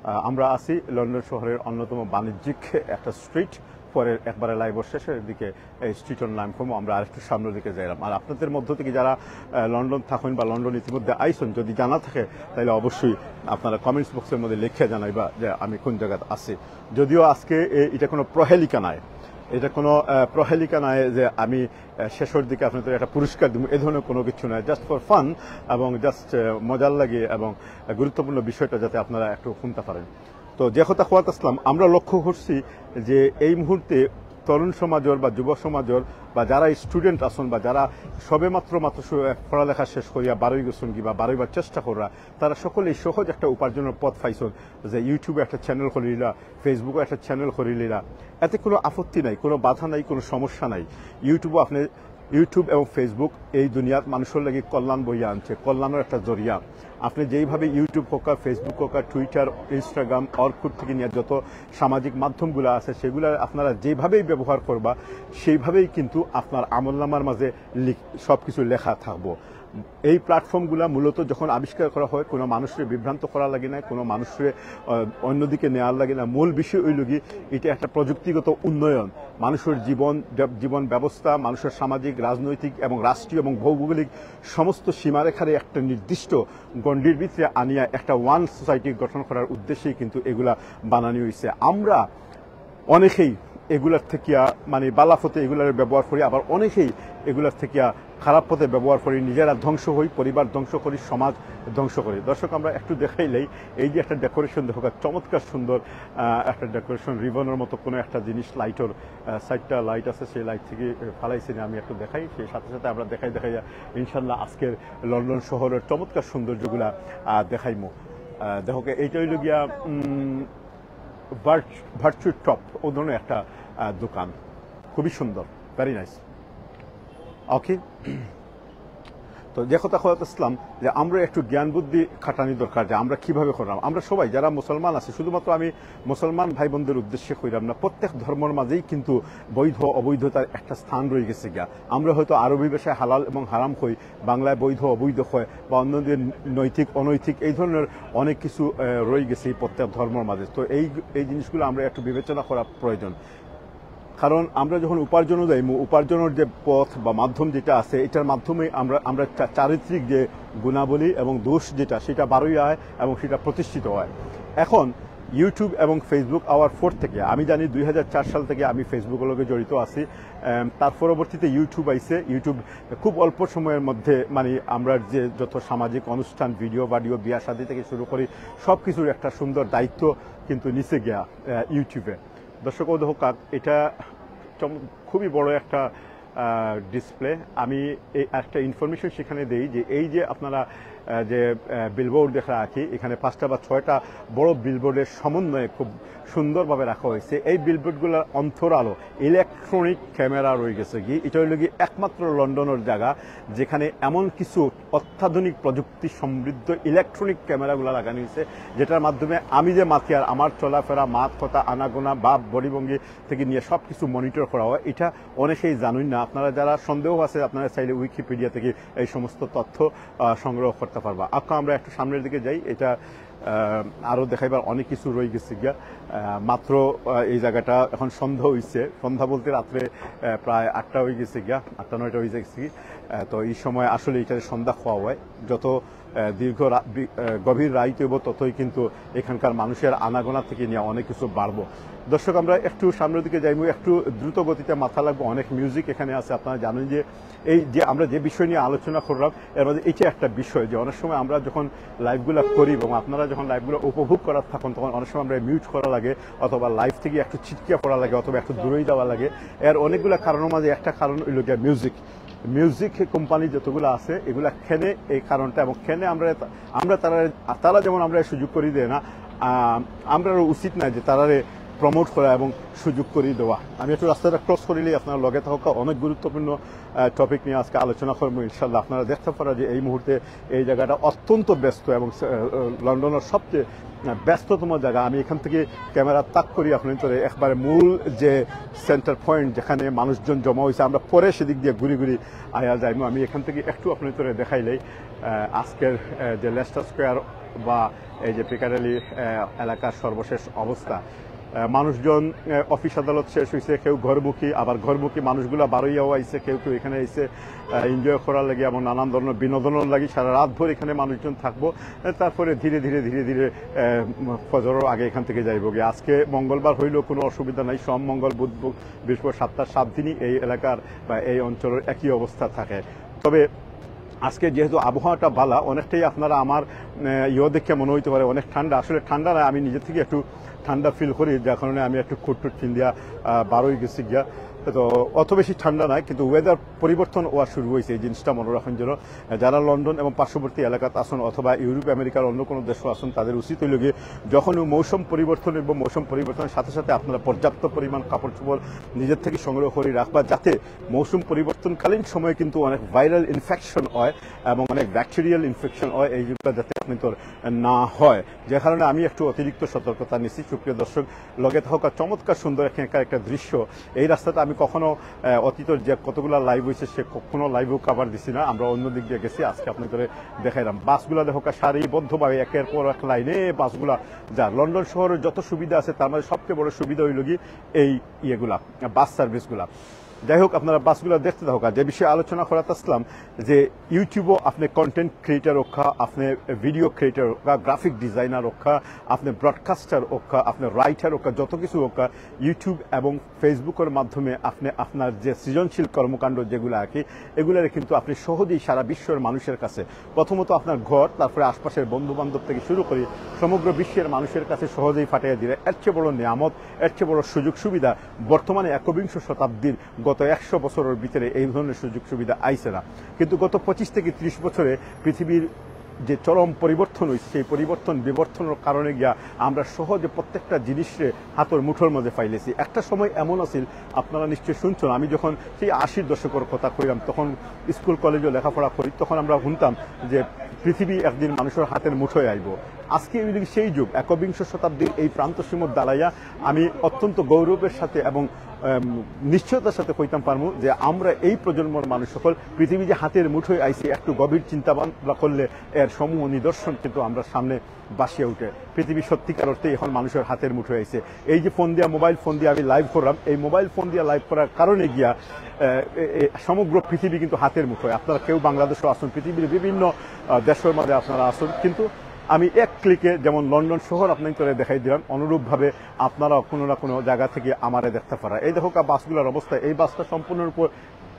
আহ, আমরা আছি লন্ডন শহরের অন্যতম বাণিজ্যিক একটা স্ট্রিট, পরের একবারে লাইভের শেষের দিকে এই স্ট্রিটের নাম কমো, আমরা আরেকটু সামনের দিকে যাইলাম। আর আপনাদের মধ্য থেকে যারা, আহ, লন্ডন থাকেন বা লন্ডন ইতিমধ্যে আইছেন, যদি জানা থাকে, তাহলে অবশ্যই আপনারা কমেন্টস বক্সের মধ্যে লিখে জানাইবা যে আমি কোন জায়গাতে আছি। যদিও আজকে এ-, এটা কোনো প্রহেলিকা নয়, এটা কোনো, আহ, প্রহেলিকা নয় যে আমি, আহ, শেষের দিকে আপনাদের একটা পুরস্কার দিব, এ ধরনের কোনো কিছু নয়। জাস্ট ফর ফান এবং জাস্ট, আহ, মজার লাগে এবং, আহ, গুরুত্বপূর্ণ বিষয়টা যাতে আপনারা একটু শুনতে পারেন। তো যে কথা কওয়াত আসলাম, আমরা লক্ষ্য করছি যে এই মুহূর্তে তরুণ সমাজর বা যুব সমাজর বা যারা স্টুডেন্ট আছইন বা যারা সবে মাত্র মাত্র শু-, পড়ালেখা শেষ করিয়া বারই গেছইন কি বা বারইবার চেষ্টা কররা, তারা সকলেই সহজ একটা উপার্জনর পথ পাইছইন, যে ইউটিউবে একটা চ্যানেল খুলিলা, ফেসবুকে একটা চ্যানেল খুলিলা, এতে কোনো আপত্তি নাই, কোনো বাধা নাই, কোনো সমস্যা নাই। ইউটিউবও আপনি ইউটিউব এবং ফেসবুক এই দুনিয়াত মানুষর লাগি কল্যাণ বইয়া আনছে, কল্যাণর একটা জরিয়া। আপনি যেইভাবে ইউটিউব হোক আর ফেসবুক হোক আর টুইটার, ইনস্টাগ্রাম, অর্কুট থেকে নিয়ে যত সামাজিক মাধ্যমগুলো আছে, সেগুলো আপনারা যেভাবেই ব্যবহার করবা, সেইভাবেই কিন্তু আপনার আমলনামার মাঝে লিখ-, সবকিছু লেখা থাকবো। এই প্ল্যাটফর্মগুলা মূলত যখন আবিষ্কার করা হয়, কোনো মানুষরে বিভ্রান্ত করা লাগে না, কোনো মানুষরে, আহ, অন্যদিকে নেওয়ার লাগে না। মূল বিষয় অইল কি, এটা একটা প্রযুক্তিগত উন্নয়ন, মানুষের জীবন, জীবন ব্যবস্থা, মানুষের সামাজিক, রাজনৈতিক এবং রাষ্ট্রীয় এবং ভৌগোলিক সমস্ত সীমারেখারে একটা নির্দিষ্ট গণ্ডির ভিতরে আনিয়া একটা ওয়ান সোসাইটি গঠন করার উদ্দেশ্যেই কিন্তু এগুলা বানানি হইছে। আমরা অনেকেই এগুলার থাকিয়া, মানে, বালা পথে এগুলার ব্যবহার করি, আবার অনেকেই এগুলার থাকিয়া খারাপ পথে ব্যবহার করি, নিজেরা ধ্বংস হই, পরিবার ধ্বংস করি, সমাজ ধ্বংস করি। দর্শক, আমরা একটু দেখাইলেই এই যে একটা ডেকোরেশন দেখো, চমৎকার সুন্দর, আহ, একটা ডেকোরেশন, রিবনের মতো কোনো একটা জিনিস, লাইটর, আহ, চারটা লাইট আছে, সেই লাইট থেকে, আহ, ফালাইছি না, আমি একটু দেখাই, সেই সাথে সাথে আমরা দেখাই দেখাই ইনশাল্লাহ আজকের লন্ডন শহরের চমৎকার সৌন্দর্যগুলা, আহ, দেখাইমু। আহ, দেখো, এইটা হইল গিয়া, উম, ভার্চ-, ভার্চুয়াল টপ, ও ধরনের একটা, আহ, দোকান, খুবই সুন্দর, ভেরি নাইস। ওকে, তো যে কথা কইতেছিলাম যে আমরা একটু জ্ঞান বুদ্ধি খাটানি দরকার, যে আমরা কিভাবে করলাম। আমরা সবাই যারা মুসলমান আছি, শুধুমাত্র আমি মুসলমান ভাই বোনদের উদ্দেশ্যে কইলাম না, প্রত্যেক ধর্মর মাঝেই কিন্তু বৈধ অবৈধতার একটা স্থান রয়ে গেছে গিয়া। আমরা হয়তো আরবি ভাষায় হালাল এবং হারাম কই, বাংলায় বৈধ অবৈধ কয়, বা অন্যদের নৈতিক অনৈতিক, এই ধরনের অনেক কিছু, আহ, রয়ে গেছে এই প্রত্যেক ধর্মর মাঝে। তো এই, এই জিনিসগুলো আমরা একটু বিবেচনা করা প্রয়োজন, কারণ আমরা যখন উপার্জনও যাইমু, উপার্জনের যে পথ বা মাধ্যম যেটা আছে, এটার মাধ্যমে আমরা, আমরা চা-, চারিত্রিক যে গুণাবলী এবং দোষ যেটা, সেটা বারোই আয় এবং সেটা প্রতিষ্ঠিত হয়। এখন ইউটিউব এবং ফেসবুক আওয়ার পর থেকে, আমি জানি দুই হাজার চার সাল থেকে আমি ফেসবুকের লগে জড়িত আছি। এম, তার পরবর্তীতে ইউটিউব আইছে। ইউটিউব খুব অল্প সময়ের মধ্যে, মানে, আমরা যে যত সামাজিক অনুষ্ঠান, ভিডিও বাডিও, বিয়া শাদী থেকে শুরু করি, সব কিছুর একটা সুন্দর দায়িত্ব কিন্তু নিচে গিয়া, আহ, ইউটিউবে। দর্শক, ও দেখো কাক, এটা চম-, খুবই বড় একটা, আহ, ডিসপ্লে। আমি এই একটা ইনফরমেশন সেখানে দেই যে এই যে আপনারা, আহ, যে, আহ, বিলবোর্ড দেখা রাখি, এখানে পাঁচটা বা ছয়টা বড় বিলবোর্ডের সমন্বয়ে খুব সুন্দরভাবে রাখা হয়েছে। এই বিলবোর্ডগুলোর অন্তরালো ইলেকট্রনিক ক্যামেরা রয়ে গেছে কি, এটা হইল কি একমাত্র লন্ডনের জায়গা যেখানে এমন কিছু অত্যাধুনিক প্রযুক্তি সমৃদ্ধ ইলেকট্রনিক ক্যামেরাগুলো লাগানো হয়েছে, যেটার মাধ্যমে আমি যে মাতিয়ার, আমার চলাফেরা, মাত কথা, আনাগোনা, ভাব, বডিভঙ্গি থেকে নিয়ে সব কিছু মনিটর করা হয়। এটা অনেকেই জানেন না। আপনারা যারা সন্দেহ আছে, আপনারা চাইলে উইকিপিডিয়া থেকে এই সমস্ত তথ্য, আহ, সংগ্রহ করতে পারবা। আচ্ছা, আমরা একটু সামনের দিকে যাই। এটা, আহ, আরো দেখাইবার অনেক কিছু রয়ে গেছে গিয়া। আহ, মাত্র, আহ, এই জায়গাটা এখন সন্ধ্যা হইছে। সন্ধ্যা বলতে রাত্রে, আহ, প্রায় আটটা হয়ে গেছে গিয়া, আটটা নয়টা হয়ে গেছে কি। আহ, তো এই সময় আসলে এটা সন্ধ্যা হওয়া হয়। যত, আহ, দীর্ঘ রা-, বি-, আহ, গভীর রাইত হইব, ততই কিন্তু এখানকার মানুষের আনাগোনা থেকে নিয়ে অনেক কিছু বাড়বো। দর্শক, আমরা একটু সামনের দিকে যাইমু, একটু দ্রুত গতিতে মাথা লাগবো। অনেক মিউজিক এখানে আছে। আপনারা জানেন যে এই যে আমরা যে বিষয় নিয়ে আলোচনা করলাম, এর মধ্যে এটা একটা বিষয় যে অনেক সময় আমরা যখন লাইভগুলো করি এবং আপনারা যখন লাইভগুলো উপভোগ করার থাকেন, তখন অনেক সময় আমরা মিউট করা লাগে অথবা লাইভ থেকে একটু ছিটকিয়া পড়া লাগে অথবা একটু দূরেই যাওয়া লাগে। এর অনেকগুলো কারণের মাঝে একটা কারণ হইল গিয়া মিউজিক। মিউজিক কোম্পানি যতগুলো আছে, এগুলা কেনে এই কারণটা, এবং কেনে আমরা, আমরা তারা, তারা যেমন আমরা সুযোগ করি দেয় না, আহ, আমরা উচিত না যে তারারে প্রমোট করা এবং সুযোগ করি দেওয়া। আমি একটু রাস্তাটা ক্রস করিলেই আপনারা লগে থাকা অনেক গুরুত্বপূর্ণ, আহ, টপিক নিয়ে আজকে আলোচনা করবো ইনশাল্লাহ। আপনারা দেখতে পারা যে এই মুহূর্তে এই জায়গাটা অত্যন্ত ব্যস্ত এবং, আহ, লন্ডনের সবচেয়ে ব্যস্ততম জায়গা। আমি এখান থেকে ক্যামেরা তাক করি আপনার ভিতরে একবারে মূল যে সেন্টার পয়েন্ট, যেখানে মানুষজন জমা হয়েছে, আমরা পরে সেদিক দিয়ে ঘুরে ঘুরে আয়া যাইমু। আমি এখান থেকে একটু আপনার ভিতরে দেখাইলেই, আহ, আজকের, আহ, যে লেস্টার স্কোয়ার বা এই যে পিকাডালি, আহ, এলাকার সর্বশেষ অবস্থা। আহ, মানুষজন, আহ, অফিস আদালত শেষ হয়েছে, কেউ ঘরমুখী, আবার ঘরমুখী মানুষগুলা বারইয়াও আইছে, কেউ কেউ এখানে আইছে, আহ, এনজয় করার লাগি এবং নানান ধরনের বিনোদনের লাগি সারা রাত ভর এখানে মানুষজন থাকবো। আহ, তারপরে ধীরে ধীরে ধীরে ধীরে, আহ, ফজরের আগে এখান থেকে যাইব গিয়া। আজকে মঙ্গলবার হইলেও কোনো অসুবিধা নাই, সোম, মঙ্গল, বুধ, বু-, বৃহস্পতি, সপ্তাহ সাত দিনই এই এলাকার বা এই অঞ্চলের একই অবস্থা থাকে। তবে আজকে যেহেতু আবহাওয়াটা ভালা, অনেকটাই আপনারা আমার আহ, ইয়ে দেখে মনে হইতে পারে অনেক ঠান্ডা। আসলে ঠান্ডা না, আমি নিজে থেকে একটু ঠান্ডা ফিল করি, যার কারণে আমি একটু কোট টোট পিন্দিয়া আহ, বারোই গেছি গিয়া। তো অত বেশি ঠান্ডা নাই, কিন্তু ওয়েদার পরিবর্তন হওয়া শুরু হয়েছে, এই জিনিসটা মনে রাখেন যেন। যারা লন্ডন এবং পার্শ্ববর্তী এলাকাত আছেন অথবা ইউরোপ আমেরিকার অন্য কোনো দেশও আছেন, তাদের উচিত হইল গিয়ে যখন মৌসুম পরিবর্তন এবং মৌসুম পরিবর্তনের সাথে সাথে আপনারা পর্যাপ্ত পরিমাণ কাপড় চোপড় নিজের থেকে সংগ্রহ করে রাখবা, যাতে মৌসুম পরিবর্তনকালীন সময়ে কিন্তু অনেক ভাইরাল ইনফেকশন হয় এবং অনেক ব্যাকটেরিয়াল ইনফেকশন হয়, এইগুলো যাতে আপনার না হয়, যে কারণে আমি একটু অতিরিক্ত সতর্কতা নিচ্ছি। সুপ্রিয় দর্শক, লগে থাকা চমৎকার সুন্দর এখানকার একটা দৃশ্য। এই রাস্তাতে আমি কখনো আহ, অতীতের যে কতগুলা লাইভ হয়েছে, সে কখনো লাইভও কভার দিছি না, আমরা অন্য দিক দিয়ে গেছি। আজকে আপনাদের দেখাইলাম বাসগুলা দেখো সারিবদ্ধভাবে একের পর এক লাইনে বাসগুলা যার। লন্ডন শহরের যত সুবিধা আছে, তার মধ্যে সবচেয়ে বড় সুবিধা হইল কি এই ইয়েগুলা, বাস সার্ভিসগুলা। যাই হোক, আপনারা বাসগুলা দেখতে থাকুক। আর যে বিষয়ে আলোচনা করাতে আসলাম, যে ইউটিউবও আপনি কন্টেন্ট ক্রিয়েটার রক্ষা, আপনি ভিডিও ক্রিয়েটার রক্ষা, গ্রাফিক ডিজাইনার রক্ষা, আপনি ব্রডকাস্টার রক্ষা, আপনি রাইটার রক্ষা, যত কিছু রক্ষা, ইউটিউব এবং ফেসবুকের মাধ্যমে আপনি আপনার যে সৃজনশীল কর্মকাণ্ড যেগুলো আর কি, এগুলারে কিন্তু আপনি সহজেই সারা বিশ্বের মানুষের কাছে, প্রথমত আপনার ঘর, তারপরে আশপাশের বন্ধু বান্ধব থেকে শুরু করে সমগ্র বিশ্বের মানুষের কাছে সহজেই ফাটাইয়া দিলে এর চেয়ে বড় নিয়ামত, এর চেয়ে বড় সুযোগ সুবিধা বর্তমানে একবিংশ শতাব্দীর গত একশো বছরের ভিতরে এই ধরনের সুযোগ সুবিধা আইছে না। কিন্তু গত পঁচিশ থেকে ত্রিশ বছরে পৃথিবীর যে চরম পরিবর্তন হয়েছে, সেই পরিবর্তন বিবর্তনের কারণে গিয়া আমরা সহজে প্রত্যেকটা জিনিসরে হাতের মুঠোর মধ্যে পাইলেছি। একটা সময় এমন আছিল, আপনারা নিশ্চয়ই শুনছেন, আমি যখন সেই আশির দশকের কথা কইলাম, তখন স্কুল কলেজে লেখাপড়া করি, তখন আমরা শুনতাম যে পৃথিবী একদিন মানুষের হাতের মুঠোয় আইব। আজকে ওই দিকে সেই যুগ, একবিংশ শতাব্দীর এই প্রান্তসীমার দাঁড়াইয়া আমি অত্যন্ত গৌরবের সাথে এবং আম, নিশ্চয়তার সাথে কইতাম পারমু যে আমরা এই প্রজন্মর মানুষ সকল পৃথিবী যে হাতের মুঠোয় আইছে, একটু গভীর চিন্তা ভাবনা করলে এর সমূহ নিদর্শন কিন্তু আমরা সামনে বাসিয়া উঠে। পৃথিবী সত্যিকার অর্থে এখন মানুষের হাতের মুঠোয় আইছে। এই যে ফোন দিয়া, মোবাইল ফোন দিয়ে আমি লাইভ করলাম, এই মোবাইল ফোন দিয়ে লাইভ করার কারণে গিয়া আহ, এ- এ- সমগ্র পৃথিবী কিন্তু হাতের মুঠোয়। আপনারা কেউ বাংলাদেশও আছেন, পৃথিবীর বিভিন্ন আহ, দেশের মধ্যে আপনারা আছেন, কিন্তু আমি এক ক্লিকে যেমন লন্ডন শহর আপনাদের দেখাই দিলাম, অনুরূপভাবে আপনারা কোনো না কোনো জায়গা থেকে আমারে দেখতে পারা। এই দেখো কা বাসগুলোর অবস্থা, এই বাসটা সম্পূর্ণরূপে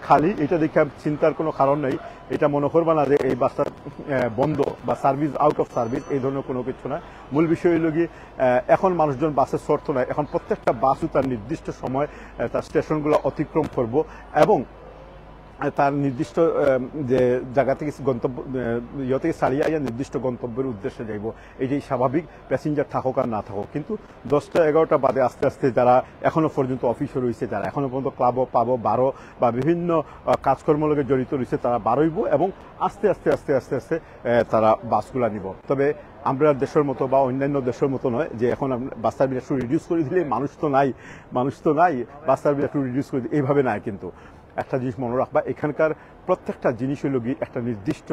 খালি, এটা দেখে আর চিন্তার কোনো কারণ নেই। এটা মনে করবা না যে এই বাসটা আহ, বন্ধ বা সার্ভিস, আউট অফ সার্ভিস, এই ধরনের কোনো কিছু না। মূল বিষয় হইল কি, আহ, এখন মানুষজন বাসে চড়তো না, এখন প্রত্যেকটা বাসও তার নির্দিষ্ট সময় আহ, তার স্টেশনগুলো অতিক্রম করব এবং আহ, তার নির্দিষ্ট আহ, যে জায়গা থেকে গন্তব্য আহ, ইয়ে থেকে ছাড়িয়ে আইয়া নির্দিষ্ট গন্তব্যের উদ্দেশ্যে যাইব। এই যে স্বাভাবিক প্যাসেঞ্জার থাকুক আর না থাকুক, কিন্তু দশটা এগারোটা বাদে আস্তে আস্তে যারা এখনো পর্যন্ত অফিসে রয়েছে, যারা এখনো পর্যন্ত ক্লাবও পাবো বারো বা বিভিন্ন আহ, কাজকর্ম লগে জড়িত রয়েছে, তারা বারইব এবং আস্তে আস্তে আস্তে আস্তে আস্তে আহ, তারা বাসগুলা নিব। তবে আমরা দেশের মতো বা অন্যান্য দেশের মতো নয় যে এখন বাস সার্ভিস একটু রিডিউস করে দিলে মানুষ তো নাই, মানুষ তো নাই, বাস সার্ভিস একটু রিডিউস করে দিলে এইভাবে নাই। কিন্তু একটা জিনিস মনে রাখবা, এখানকার প্রত্যেকটা জিনিস হইল গিয়ে একটা নির্দিষ্ট,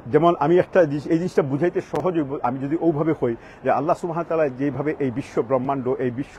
যেমন আমি একটা জিনিস, এই জিনিসটা বুঝাইতে সহজ হইব, আমি যদি ওইভাবে কই যে আল্লাহ সুবহানাহু ওয়া তাআলা যেইভাবে এই বিশ্ব ব্রহ্মাণ্ড, এই বিশ্ব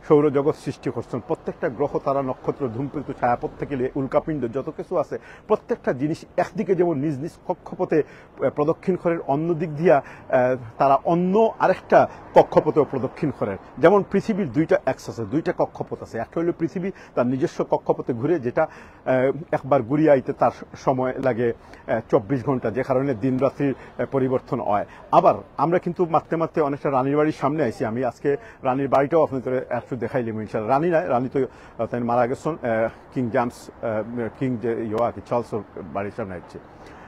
সৌরজগৎ সৃষ্টি করছেন, প্রত্যেকটা গ্রহ, তারা, নক্ষত্র, ধূমকেতু, ছায়াপথ থেকে নিয়ে উল্কাপিণ্ড যত কিছু আছে, প্রত্যেকটা জিনিস একদিকে যেমন নিজ নিজ কক্ষপথে আহ, প্রদক্ষিণ করেন, অন্য দিক দিয়া আহ, তারা অন্য আরেকটা কক্ষপথেও প্রদক্ষিণ করেন। যেমন পৃথিবীর দুইটা অ্যাক্স আছে, দুইটা কক্ষপথ আছে। একটা হলো পৃথিবী তার নিজস্ব কক্ষপথে ঘুরে, যেটা আহ, একবার ঘুরিয়ে আইতে তার সময় লাগে আহ, চব্বিশ ঘন্টা, যে কারণে দিন রাত্রির আহ, পরিবর্তন হয়। আবার আমরা কিন্তু মারতে মারতে অনেকটা রানীর বাড়ির সামনে আইছি। আমি আজকে রানীর বাড়িটাও আপনাদের একটু দেখাইলাম ইনশাল্লাহ। রানী নাই, রানী তো আহ, তাই মারা গেছেন, আহ, কিং জেমস, আহ, কিং যে ইয়ে আর কি, চার্লসের বাড়ির সামনে আইছি।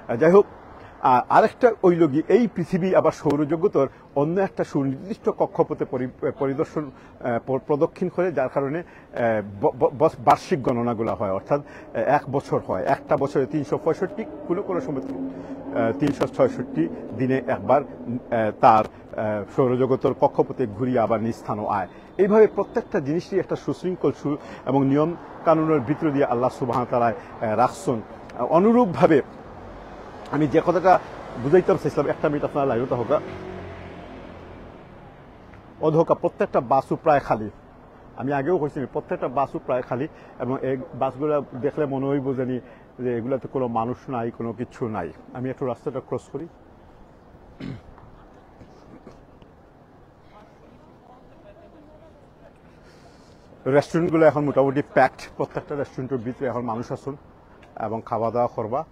আহ, যাই হোক, আহ, আরেকটা ওই লগি, এই পৃথিবী আবার সৌরজগতের অন্য একটা সুনির্দিষ্ট কক্ষপথে পরি-, পরিদর্শন, আহ, প-, প্রদক্ষিণ করে, যার কারণে আহ, ব-, ব-, বস-, বার্ষিক গণনাগুলো হয়, অর্থাৎ আহ, এক বছর হয়, একটা বছরে তিনশো পঁয়ষট্টি, কোনো কোনো সময় আহ, তিনশো ছয়ষট্টি দিনে একবার আহ, তার আহ, সৌরজগতের কক্ষপথে ঘুরিয়ে আবার নিজ স্থানও আয়। এইভাবে প্রত্যেকটা জিনিসই একটা সুশৃঙ্খল সু- এবং নিয়ম কানুনের ভিতরে দিয়ে আল্লাহ সুবহানাহু ওয়া তাআলা আহ, রাখছেন। আহ, অনুরূপভাবে আমি যে কথাটা বুঝাইতাম চাইছিলাম, একটা মিনিট আপনারা লাইভটা হোক, অধোকা প্রত্যেকটা বাসও প্রায় খালি। আমি আগেও কইছি, প্রত্যেকটা বাসও প্রায় খালি এবং এই বাসগুলো দেখলে মনে হইব জানি যে এগুলাতে কোনো মানুষ নাই, কোনো কিছু নাই। আমি একটু রাস্তাটা ক্রস করি। রেস্টুরেন্টগুলো এখন মোটামুটি প্যাকড, প্রত্যেকটা রেস্টুরেন্টের ভিতরে এখন মানুষ আছেন এবং খাওয়া দাওয়া করবা।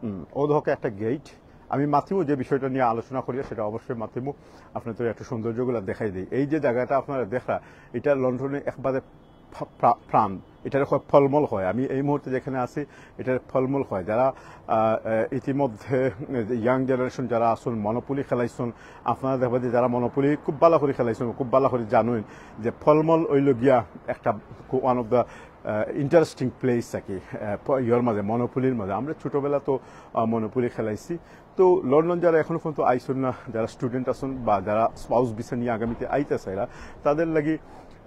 হুম, ও দেখো একটা গেট। আমি মাতিমু যে বিষয়টা নিয়ে আলোচনা করি, সেটা অবশ্যই মাতিমু। আপনাদের একটু সৌন্দর্যগুলো দেখাই দিই। এই যে জায়গাটা আপনারা দেখরা, এটা লন্ডনে একবারে ফা-, প্রা-, প্রাণ, এটা কয় ফলমল হয়। আমি এই মুহূর্তে যেখানে আছি, এটা ফলমল হয়। যারা, আহ, আহ, ইতিমধ্যে ইয়াং জেনারেশন যারা আছেন, মনোপলি খেলাইছেন, আপনারা দেখবেন যে যারা মনোপলি খুব ভালো করে খেলাইছেন, খুব ভালো করে জানেন যে ফলমল হইল গিয়া একটা one of the interesting place আর কি। আহ, প-, ইয়ের মাঝে, মনোপলির মাঝে আমরা ছোটবেলা তো, আহ, মনোপলি খেলাইছি। তো লন্ডন যারা এখনো পর্যন্ত আইছেন না, যারা স্টুডেন্ট আছেন বা যারা স্পাউস ভিসা নিয়ে আগামীতে আইতে চাইরা, তাদের লাগি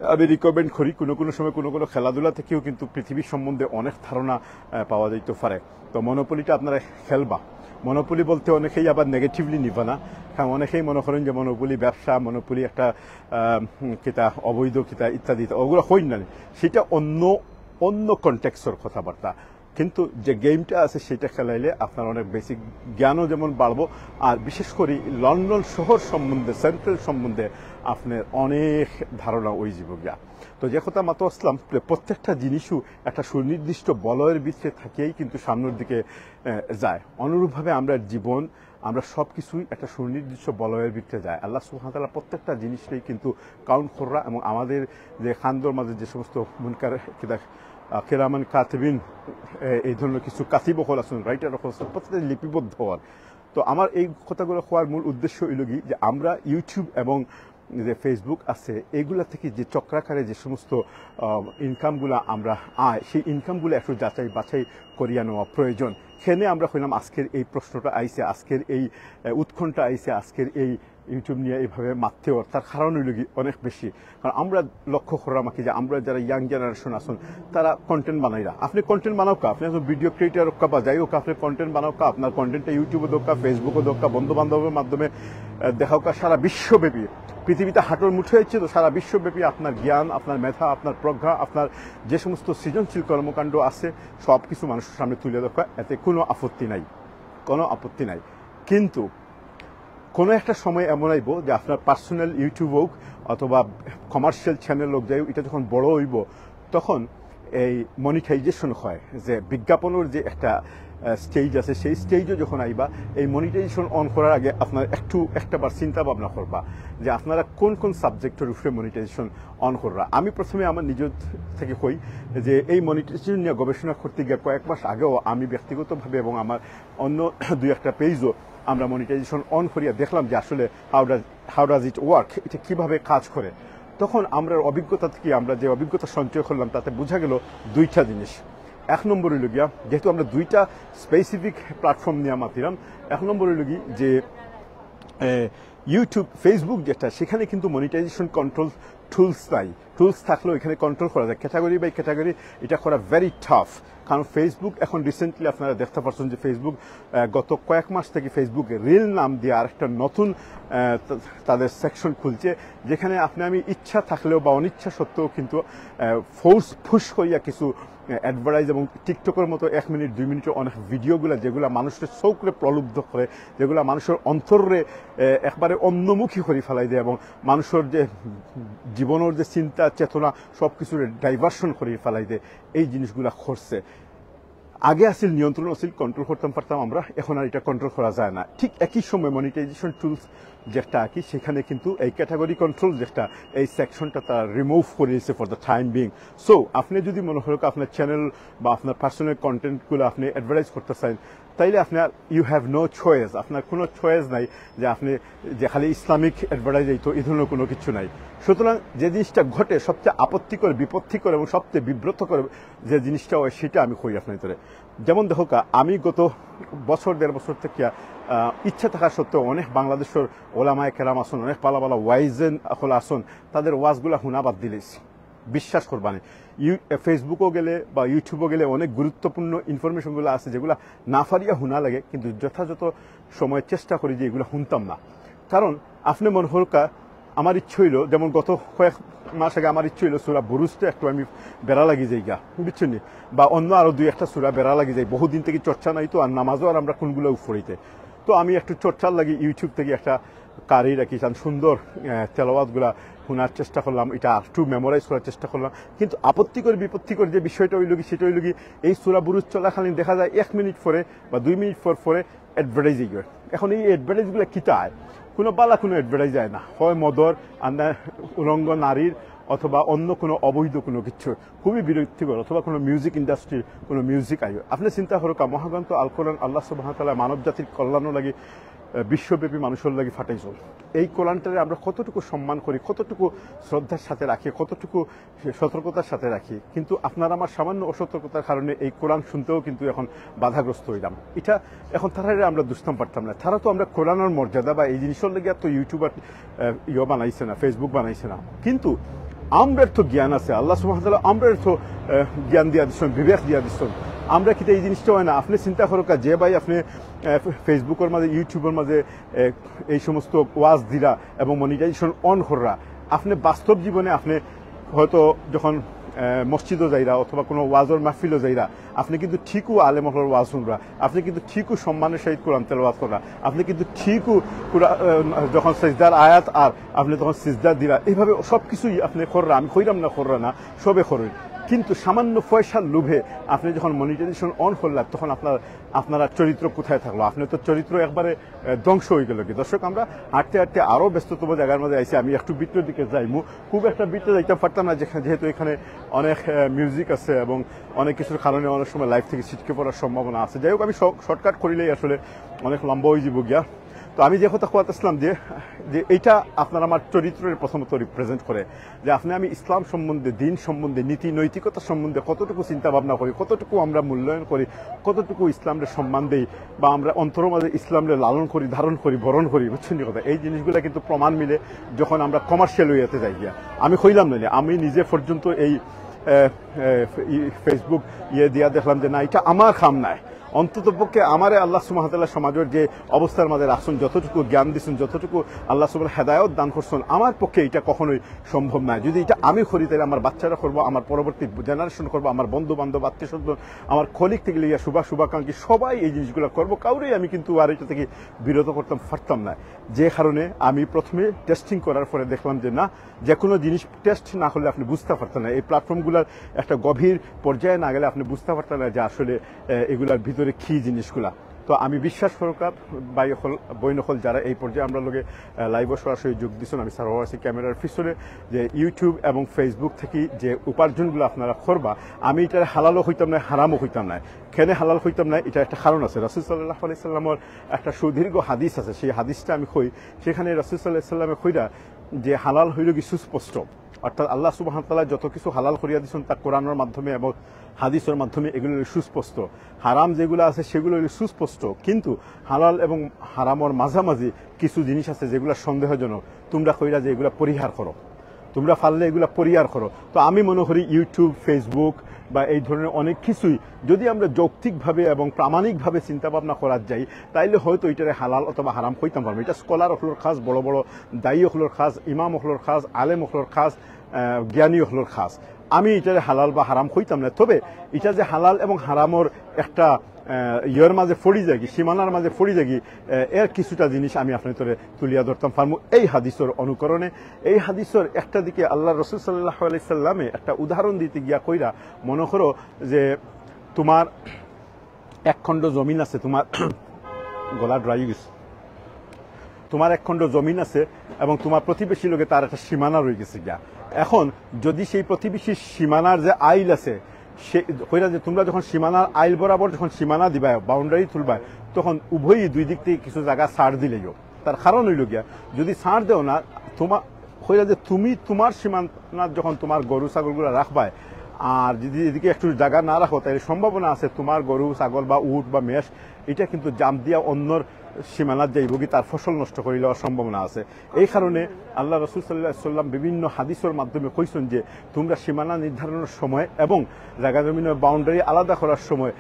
আমি রিকমেন্ড করি, কোনো কোনো সময় কোনো কোনো খেলাধুলা থেকেও কিন্তু পৃথিবীর সম্বন্ধে অনেক ধারণা, আহ, পাওয়া যাইতে পারে। তো মনোপলিটা আপনারা খেলবা। মনোপলি বলতে অনেকেই আবার নেগেটিভলি নিবা না, কারণ অনেকেই মনে করেন যে মনোপলি ব্যবসা, মনোপলি একটা, আহ, উম, কিতা অবৈধ কিতা ইত্যাদি, ওগুলো হইন না। সেটা অন্য, অন্য কনটেক্সর কথাবার্তা। কিন্তু যে গেমটা আছে সেটা খেলাইলে আপনার অনেক বেসিক জ্ঞানও যেমন বাড়বো, আর বিশেষ করে লন্ডন শহর সম্বন্ধে, সেন্ট্রাল সম্বন্ধে আপনার অনেক ধারণা ওই জীব গিয়া। তো যে কথা মাতো আসলাম, প্র-, প্রত্যেকটা জিনিসও একটা সুনির্দিষ্ট বলয়ের ভিতরে থাকিয়াই কিন্তু সামনের দিকে, আহ, যায়। অনুরূপভাবে আমরা জীবন, আমরা সব কিছুই একটা সুনির্দিষ্ট বলয়ের ভিতরে যায়। আল্লাহ সুবহানাহু ওয়া তাআলা প্রত্যেকটা জিনিসটাই কিন্তু কাউন্ট কররা, এবং আমাদের যে খান্দর মাঝে যে সমস্ত মুনকার কিদা, আহ, কিরামান কাতিবিন, এ, এই ধরনের কিছু কাতিব অকল আছেন, রাইটার অকল আছেন, প্রত্যেকটা লিপিবদ্ধ হওয়ার। তো আমার এই কথাগুলো হওয়ার মূল উদ্দেশ্য হইল কি যে আমরা YouTube এবং যে Facebook আছে, এইগুলা থেকে যে চক্রাকারে যে সমস্ত, আহ, ইনকামগুলা আমরা আয়, সেই ইনকামগুলো একটু যাচাই বাছাই করিয়া নেওয়া প্রয়োজন। সেনে আমরা কইলাম আজকের এই প্রশ্নটা আইছে, আজকের এই, আহ, উৎকণ্ঠা আইছে, আজকের এই YouTube নিয়ে এইভাবে মাততে অর, তার কারণ হইল কি অনেক বেশি। কারণ আমরা লক্ষ্য করলাম কি যে আমরা যারা ইয়াং জেনারেশন আছেন, তারা কন্টেন্ট বানাইরা। আপনি কন্টেন্ট বানাও কা, আপনি একজন ভিডিও ক্রিয়েটার হোক বা যাই হোক, আপনি কন্টেন্ট বানাও কা, আপনার কন্টেন্টটা YouTube-ও দেউক্কা, Facebook-ও দেউক্কা, বন্ধু বান্ধবের মাধ্যমে, আহ, দেখাও কা, সারা বিশ্বব্যাপী, পৃথিবীতে হাঁটুর মুঠো হচ্ছে তো সারা বিশ্বব্যাপী আপনার জ্ঞান, আপনার মেধা, আপনার প্রজ্ঞা, আপনার যে সমস্ত সৃজনশীল কর্মকাণ্ড আছে, সব কিছু মানুষের সামনে তুলে দেওয়া, এতে কোনো আপত্তি নাই, কোনো আপত্তি নাই। কিন্তু কোনো একটা সময় এমন আইব যে আপনার পার্সোনাল YouTube হোক অথবা কমার্শিয়াল চ্যানেল হোক, যাই হোক, এটা যখন বড় হইব, তখন এই মনিটাইজেশন হয়, যে বিজ্ঞাপনের যে একটা, আহ, স্টেজ আছে, সেই স্টেজও যখন আইবা, এই মনিটাইজেশন অন করার আগে আপনারা একটু একটা বার চিন্তা ভাবনা করবা যে আপনারা কোন কোন সাবজেক্টের উপরে মনিটাইজেশন অন কররা। আমি প্রথমে আমার নিজের থেকে কই যে এই মনিটাইজেশন নিয়ে গবেষণা করতে গিয়ে কয়েক মাস আগেও আমি ব্যক্তিগতভাবে এবং আমার অন্য দুই একটা পেজও আমরা মনিটাইজেশন অন করিয়া দেখলাম যে আসলে how does, how does it work, এটা কিভাবে কাজ করে। তখন আমরা অভিজ্ঞতা থেকে আমরা যে অভিজ্ঞতা সঞ্চয় করলাম, তাতে বোঝা গেল দুইটা জিনিস। এক নম্বর হইল গিয়া, যেহেতু আমরা দুইটা স্পেসিফিক প্ল্যাটফর্ম নিয়ে মাতিলাম, এক নম্বর হইল কি যে, এ, YouTube, Facebook যেটা, সেখানে কিন্তু মনিটাইজেশন কন্ট্রোল টুলস নাই। টুলস থাকলেও এখানে কন্ট্রোল করা যায়, ক্যাটাগরি বাই ক্যাটাগরি এটা করা ভেরি টাফ। কারণ Facebook এখন রিসেন্টলি আপনারা দেখতে পাচ্ছেন যে Facebook, আহ, গত কয়েক মাস থেকে Facebook রিল নাম দিয়ে আরেকটা নতুন, আহ, তা-, তাদের সেকশন খুলছে, যেখানে আপনি আমি ইচ্ছা থাকলেও বা অনিচ্ছা সত্ত্বেও কিন্তু, আহ, ফোর্স পুশ করিয়া কিছু, আহ, অ্যাডভার্টাইজ এবং টিকটকের মতো এক মিনিট দুই মিনিটের অনেক ভিডিওগুলা, যেগুলা মানুষের চোখরে প্রলুব্ধ করে, যেগুলা মানুষের অন্তররে, আহ, একবারে অন্যমুখী করে ফেলাই দেয় এবং মানুষের যে জীবনের যে চিন্তা চেতনা সব কিছুরে ডাইভার্সন করে ফেলাই দেয়, এই জিনিসগুলা করছে। আগে আছিল নিয়ন্ত্রণ, আছিল কন্ট্রোল করতাম পারতাম আমরা, এখন আর এটা কন্ট্রোল করা যায় না। ঠিক একই সময় মনিটাইজেশন টুলস যেটা আর কি, সেখানে কিন্তু এই ক্যাটাগরি কন্ট্রোল যেটা, এই সেকশনটা তারা রিমুভ করে দিয়েছে for the time being. So আপনি যদি মনে হয় আপনার চ্যানেল বা আপনার পার্সোনাল কন্টেন্টগুলো আপনি অ্যাডভার্টাইজ করতে চান, তাইলে আপনার, you have no choice, আপনার কোনো চয়েস নাই যে আপনি যে খালি ইসলামিক অ্যাডভার্টাইজ এই তো এই ধরনের কোনো কিছু নাই। সুতরাং যে জিনিসটা ঘটে সবচেয়ে আপত্তিকর, বিপত্তিকর এবং সবচেয়ে বিব্রতকর যে জিনিসটা হয়, সেটা আমি কই আপনার ভিতরে। যেমন দেখো কা, আমি গত বছর দেড় বছর থেকে, আহ, ইচ্ছা থাকা সত্ত্বেও অনেক বাংলাদেশের ওলামায়ে কেরাম আছেন, অনেক ভালা ভালা ওয়াইজেন অকল আছেন, তাদের ওয়াজগুলা হুনা বাদ দিলেছি। বিশ্বাস করবা নি, ইউ-, এ, Facebook-ও গেলে বা YouTube-ও গেলে অনেক গুরুত্বপূর্ণ ইনফরমেশনগুলো আছে যেগুলা না ফারিয়া হুনা লাগে, কিন্তু যথাযথ সময় চেষ্টা করি যে এগুলা হুনতাম না। কারণ আপনি মনে হল কা, আমার ইচ্ছে হইল, যেমন গত কয়েক মাস আগে আমার ইচ্ছে হইল সুরা বুরুজটা একটু আমি বেড়া লাগি যাই গা, বুঝছেন নি? বা অন্য আরো দুই একটা সুরা বেড়া লাগি যাই, বহুদিন থেকে চর্চা নাই তো, আর নামাজও আর আমরা কোনগুলো পড়িতে। তো আমি একটু চর্চার লাগি YouTube থেকে একটা কারি রাখি, তান সুন্দর আহ, তেলাওয়াতগুলা শোনার চেষ্টা করলাম, এটা একটু মেমোরাইজ করার চেষ্টা করলাম। কিন্তু আপত্তিকর বিপত্তিকর যে বিষয়টা হইল কি, সেটা হইল কি, এই সূরা বুরুজ চলাকালীন দেখা যায় এক মিনিট পরে বা দুই মিনিট পর পরে অ্যাডভার্টাইজ হয়। এখন এই অ্যাডভার্টাইজগুলো কিতা হয়? কোনো বালা কোনো অ্যাডভার্টাইজ হয় না, হয় মদর, আন্দা, উলঙ্গ নারীর, অথবা অন্য কোনো অবৈধ কোনো কিছু, খুবই বিরক্তিকর, অথবা কোনো মিউজিক ইন্ডাস্ট্রির কোনো মিউজিক আইও। আপনি চিন্তা করুকা, মহাগ্রন্থ আল কোরআন আল্লাহ সুবহানাহু ওয়া তাআলা মানব জাতির কল্যাণর লাগি, আহ, বিশ্বব্যাপী মানুষের লাগি ফাটাইছইন। এই কোরআনটারে আমরা কতটুকু সম্মান করি, কতটুকু শ্রদ্ধার সাথে রাখি, কতটুকু সতর্কতার সাথে রাখি, কিন্তু আপনার আমার সামান্য অসতর্কতার কারণে এই কোরআন শুনতেও কিন্তু এখন বাধাগ্রস্ত হইলাম। এটা এখন তারারে আমরা দুষতাম পারতাম না। তারা তো আমরা কোরআনের মর্যাদা বা এই জিনিসের লাগি তো ইউটিউব আর, আহ, ইয়ে বানাইছে না, ফেসবুক বানাইছে না। কিন্তু আমরার তো জ্ঞান আছে, আল্লাহ সুবহানাহু ওয়া তাআলা আমরার তো, আহ, জ্ঞান দিয়া দিচ্ছেন, বিবেক দিয়া দিচ্ছেন। আমরা কিতা এই জিনিসটা হয় না? আপনি চিন্তা করুকা, যে ভাই আপনি, আহ, ফেসবুকের মাঝে, ইউটিউবের মাঝে, আহ, এই সমস্ত ওয়াজ দিরা এবং মনিটাইজেশন অন কররা, আপনি বাস্তব জীবনে আপনি হয়তো যখন, আহ, মসজিদও যাইরা অথবা কোনো ওয়াজর মাহফিলও যাইরা, আপনি কিন্তু ঠিকও আলেম অকলর ওয়াজ শুনরা, আপনি কিন্তু ঠিকও সম্মানের সহিত কোরআন তেলাওয়াত কররা, আপনি কিন্তু ঠিকও কোরআ-, আহ, যখন সিজদার আয়াত আর আপনি তখন সিজদা দিরা, এইভাবে সব কিছুই আপনি কররা। আমি কইরাম না কররা না, সবে করেন, কিন্তু সামান্য পয়সার লোভে আপনি যখন মনিটাইজেশন অন করলা, তখন আপনার, আপনার চরিত্র কোথায় থাকলো? আপনি তো চরিত্র একবারে, আহ, ধ্বংস হয়ে গেল কি। দর্শক, আমরা হাঁটতে হাঁটতে আরো ব্যস্ততম জায়গার মধ্যে আইছি। আমি একটু ভিতরের দিকে যাইমু, খুব একটা ভিতরে যাইতাম পারতাম না, যেখানে, যেহেতু এখানে অনেক, আহ, মিউজিক আছে এবং অনেক কিছুর কারণে অনেক সময় লাইভ থেকে ছিটকে পড়ার সম্ভাবনা আছে। যাই হোক, আমি শর্টকাট করিলেই আসলে অনেক লম্বা হয়ে যাবো গিয়া। তো আমি যে কথা কওয়াত আসলাম যে, যে এইটা আপনার আমার চরিত্রের প্রথমত রিপ্রেজেন্ট করে, যে আপনি আমি ইসলাম সম্বন্ধে, দিন সম্বন্ধে, নীতি নৈতিকতা সম্বন্ধে কতটুকু চিন্তা ভাবনা করি, কতটুকু আমরা মূল্যায়ন করি, কতটুকু ইসলামরে সম্মান দেই, বা আমরা অন্তরের মাঝে ইসলামরে লালন করি, ধারণ করি, বরণ করি, বুঝছেন নি কথা? এই জিনিসগুলা কিন্তু প্রমাণ মিলে যখন আমরা কমার্শিয়াল ওয়েতে যাই গিয়া। আমি কইলাম না, আমি নিজে পর্যন্ত এই, আহ, আহ, ই-, ফেসবুক ইয়ে দিয়া দেখলাম যে না, এটা আমার কাম নাই। অন্তত পক্ষে আমারে আল্লাহ সুবহানাহু ওয়া তাআলা সমাজের যে অবস্থার মাঝে রাখছেন, যতটুকু জ্ঞান দিছেন, যতটুকু আল্লাহ সুবহানাহু হেদায়ত দান করছেন, আমার পক্ষে এটা কখনোই সম্ভব নয়। যদি এটা আমি করি, তাহলে আমার বাচ্চারা করবো, আমার পরবর্তী জেনারেশন করবো, আমার বন্ধু বান্ধব, আত্মীয় স্বজন, আমার কলিগ থেকে লইয়া শুভা শুভাকাঙ্ক্ষী সবাই এই জিনিসগুলো করবো। কাউরেই আমি কিন্তু আর এটা থেকে বিরত করতাম পারতাম না। যে কারণে আমি প্রথমে টেস্টিং করার পরে দেখলাম যে না, যে কোনো জিনিস টেস্ট না করলে আপনি বুঝতে পারতেন না। এই প্ল্যাটফর্মগুলোর একটা গভীর পর্যায়ে না গেলে আপনি বুঝতে পারতেন না যে আসলে, আহ, এগুলার ভিতরে কি জিনিসগুলা। তো আমি বিশ্বাস করুকা, ভাই অকল, বইন অকল, যারা এই পর্যায়ে আমরা লগে, আহ, লাইভও সরাসরি যোগ দিছেন, আমি সার্ভার আছি ক্যামেরার পিছনে, যে ইউটিউব এবং ফেসবুক থেকে যে উপার্জনগুলো আপনারা করবা, আমি এটার হালালও হইতাম না, হারামও হইতাম না। কেনে হালাল হইতাম না, এটা একটা কারণ আছে। রাসূল সাল্লাল্লাহু আলাইহি সাল্লামর একটা সুদীর্ঘ হাদিস আছে, সেই হাদিসটা আমি কই। সেখানে রাসূল সাল্লাল্লাহু আলাইহি সাল্লামে কইরা যে হালাল হইল কি সুস্পষ্ট, অর্থাৎ আল্লাহ সুবহানাহু ওয়া তাআলা যত কিছু হালাল করিয়া দিয়েছেন তা কোরআনের মাধ্যমে এবং হাদিসের মাধ্যমে এগুলো সুস্পষ্ট। হারাম যেগুলো আছে সেগুলো হইল সুস্পষ্ট, কিন্তু হালাল এবং হারামর মাঝামাঝি কিছু জিনিস আছে যেগুলো সন্দেহজনক। তোমরা কইরা যে এগুলা পরিহার করো, তোমরা পারলে এগুলা পরিহার করো। তো আমি মনে করি ইউটিউব, ফেসবুক বা এই ধরনের অনেক কিছুই যদি আমরা যৌক্তিকভাবে এবং প্রামাণিকভাবে চিন্তা ভাবনা করার যাই, তাইলে হয়তো এটারে হালাল অথবা হারাম কইতাম পারবো। এটা স্কলার অকলর কাজ, বড় বড় দায়ী অকলর কাজ, ইমাম অকলর কাজ, আলেম অকলর কাজ, আহ, জ্ঞানী অকলর কাজ। আমি এটারে হালাল বা হারাম কইতাম না, তবে এটা যে হালাল এবং হারামর একটা, আহ, ইয়ের মাঝে পড়ি যাগি, সীমানার মাঝে পড়ি যাগি, আহ, এর কিছুটা জিনিস আমি আপনার তুলিয়া ধরতাম পারমু এই হাদিসের অনুকরণে। এই হাদিসের একটা দিকে আল্লাহ রসুল সাল্লাল্লাহু আলাইহি সাল্লামে একটা উদাহরণ দিতে গিয়া কইরা, মনে করো যে তোমার এক খণ্ড জমিন আছে, তোমার গলা ড্রাই গেছে, তোমার এক খণ্ড জমিন আছে এবং তোমার প্রতিবেশীর লগে তার একটা সীমানা রয়ে গেছে গিয়া। এখন যদি সেই প্রতিবেশীর সীমানার যে আইল আছে, সে কইরা যে তোমরা যখন সীমানার আইল বরাবর যখন সীমানা দিবায়, বাউন্ডারি তুলবায়, তখন উভয়ই দুই দিক থেকে কিছু জায়গা ছাড় দিলেইও। তার কারণ হইল গিয়া, যদি ছাড় দেও না, তোমার কইরা যে তুমি তোমার সীমানা যখন তোমার গরু ছাগলগুলো রাখবায়, আর যদি এদিকে একটু জায়গা না রাখো, তাহলে সম্ভাবনা আছে তোমার গরু ছাগল বা উট বা মেষ এটা কিন্তু জাম্প দিয়া অন্যর সীমানাত যাইব কি, তার ফসল নষ্ট করে দেওয়ার সম্ভাবনা আছে। এই কারণে আল্লাহ রসুল সাল্লাল্লাহু আলাইহি সাল্লাম বিভিন্ন হাদিসের মাধ্যমে কইছেন যে তোমরা সীমানা নির্ধারণের সময় এবং জায়গা জমিনের বাউন্ডারি আলাদা করার সময়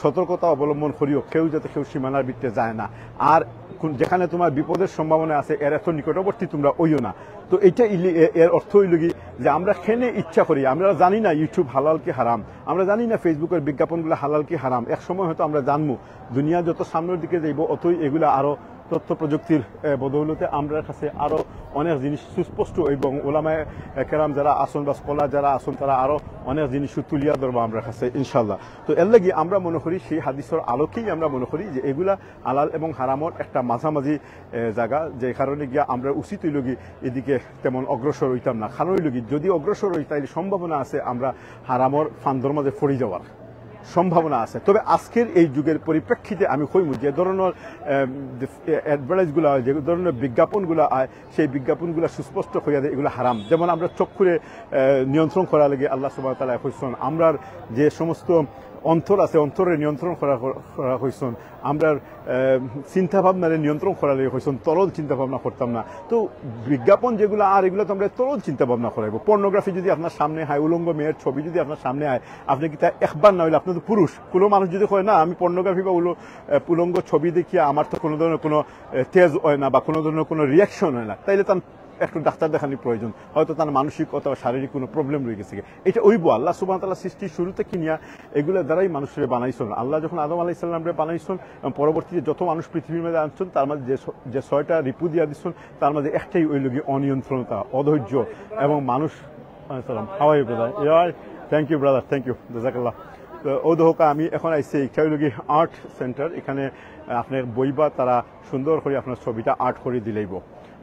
সতর্কতা অবলম্বন করিও, কেউ যাতে কেউ সীমানার ভিতরে যায় না। আর কোন, যেখানে তোমার বিপদের সম্ভাবনা আছে, এর এত নিকটবর্তী তোমরা অইও না। তো এইটা ইলি-, এ-, এর অর্থ হইল কি যে আমরা কেনে ইচ্ছা করি, আমরা জানি না YouTube হালাল কি হারাম, আমরা জানি না Facebookর বিজ্ঞাপনগুলো হালাল কি হারাম। এক সময় হয়তো আমরা জানবো, দুনিয়া যত সামনের দিকে যাইব, অতই এগুলা আরো তথ্য প্রযুক্তির এ, বদৌলতে আমরার কাছে আরো অনেক জিনিস সুস্পষ্ট এবং ওলামায়ে কেরাম যারা আছইন বা স্কলার যারা আছইন, তারা আরো অনেক জিনিস তুলিয়া ধরবা আমরার কাছে ইনশাআল্লাহ। তো এর লাগি আমরা মনে করি, সেই হাদিসর আলোকেই আমরা মনে করি যে এগুলা হালাল এবং হারামর একটা মাঝামাঝি এ, জায়গা, যে কারণে গিয়া আমরা উচিত অইল কি এদিকে তেমন অগ্রসর হইতাম না। কারণ অইল কি, যদি অগ্রসর হই, তাইলে সম্ভাবনা আছে আমরা হারামর ফান্দর মাঝে পড়ি যাওয়ার সম্ভাবনা আছে। তবে আজকের এই যুগের পরিপ্রেক্ষিতে আমি কইমু, যে ধরনের অ্যাডভার্টাইজগুলো হয়, যে ধরনের বিজ্ঞাপনগুলো আয়, সেই বিজ্ঞাপনগুলো সুস্পষ্ট করিয়া দেয় এগুলো হারাম। যেমন আমরা চক্ষুরে আহ, নিয়ন্ত্রণ করার লাগি আল্লাহ সুবহানাহু ওয়া তাআলা কইছইন, আমরার যে সমস্ত অন্তর আছে, অন্তরে নিয়ন্ত্রণ করা করা কইছইন, আমরার আহ, চিন্তা ভাবনারে নিয়ন্ত্রণ করার লাগি কইছইন, তরল চিন্তা ভাবনা করতাম না। তো বিজ্ঞাপন যেগুলো আর এগুলো তো আমরা তরল চিন্তা ভাবনা করাইব। পর্নোগ্রাফি যদি আপনার সামনে হয়, উলঙ্গ মেয়ের ছবি যদি আপনার সামনে হয়, আপনি কি তা একবার না হইলে, আপনি তো পুরুষ, কোনো মানুষ যদি কয় না আমি পর্নোগ্রাফি বা উল-, আহ, উলঙ্গ ছবি দেখিয়া আমার তো কোনো ধরনের কোনো আহ, তেজ হয় না বা কোনো ধরনের কোনো রিয়াকশন হয় না, তাইলে তার একটু ডাক্তার দেখানোর প্রয়োজন, হয়তো তার মানসিক অথবা শারীরিক কোনো প্রবলেম রয়ে গেছে। এটা অইব, আল্লাহ সুবহানাহু ওয়া তাআলা সৃষ্টির শুরু থেকে নিয়া এগুলা দ্বারাই মানুষরে বানাইছইন। আল্লাহ যখন আদম আলাইহিস সালামরে বানাইছইন এবং পরবর্তীতে যত মানুষ পৃথিবীর মধ্যে আনছইন, তার মাঝে যে ছ-, যে ছয়টা রিপু দিয়া দিছইন, তার মাঝে একটাই অইল কি অনিয়ন্ত্রণতা, অধৈর্য এবং মানুষ। আসসালাম, how are you, brother? Yeah, thank you, brother, thank you, জাযাকাল্লাহ। তো ও দেখো, আমি এখন আইছি, এটা অইল কি আর্ট সেন্টার, এখানে আপনি বইবা, তারা সুন্দর করে আপনার ছবিটা আর্ট করে দিলাইব।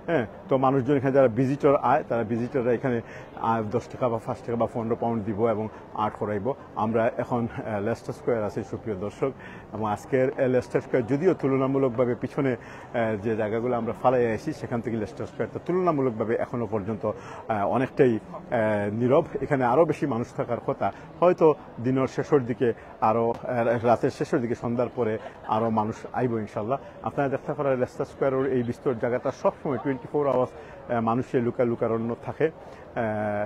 হ্যাঁ, তো মানুষজন এখানে যারা ভিজিটর আয়, তারা ভিজিটররা এখানে আহ, দশ টাকা বা পাঁচ টাকা বা পনেরো পাউন্ড দিব এবং আর্ট করাইব। আমরা এখন আহ, লেস্টার স্কোয়ার আছি, সুপ্রিয় দর্শক, এবং আজকের আহ, লেস্টার স্কোয়ার যদিও তুলনামূলকভাবে পিছনে আহ, যে জায়গাগুলো আমরা ফালাই আছি, সেখান থেকে লেস্টার স্কোয়ারটা তুলনামূলকভাবে এখনো পর্যন্ত আহ, অনেকটাই আহ, নীরব। এখানে আরও বেশি মানুষ থাকার কথা, হয়তো দিনের শেষের দিকে আরও আহ, রাতের শেষের দিকে, সন্ধ্যার পরে আরও মানুষ আইব ইনশাল্লাহ। আপনারা দেখতে পারেন লেস্টার স্কোয়ারের এই বিস্তর জায়গাটা সবসময় টোয়েন্টি ফোর আওয়ার্স মানুষে লুকা লুকারণ্য থাকে। আহ,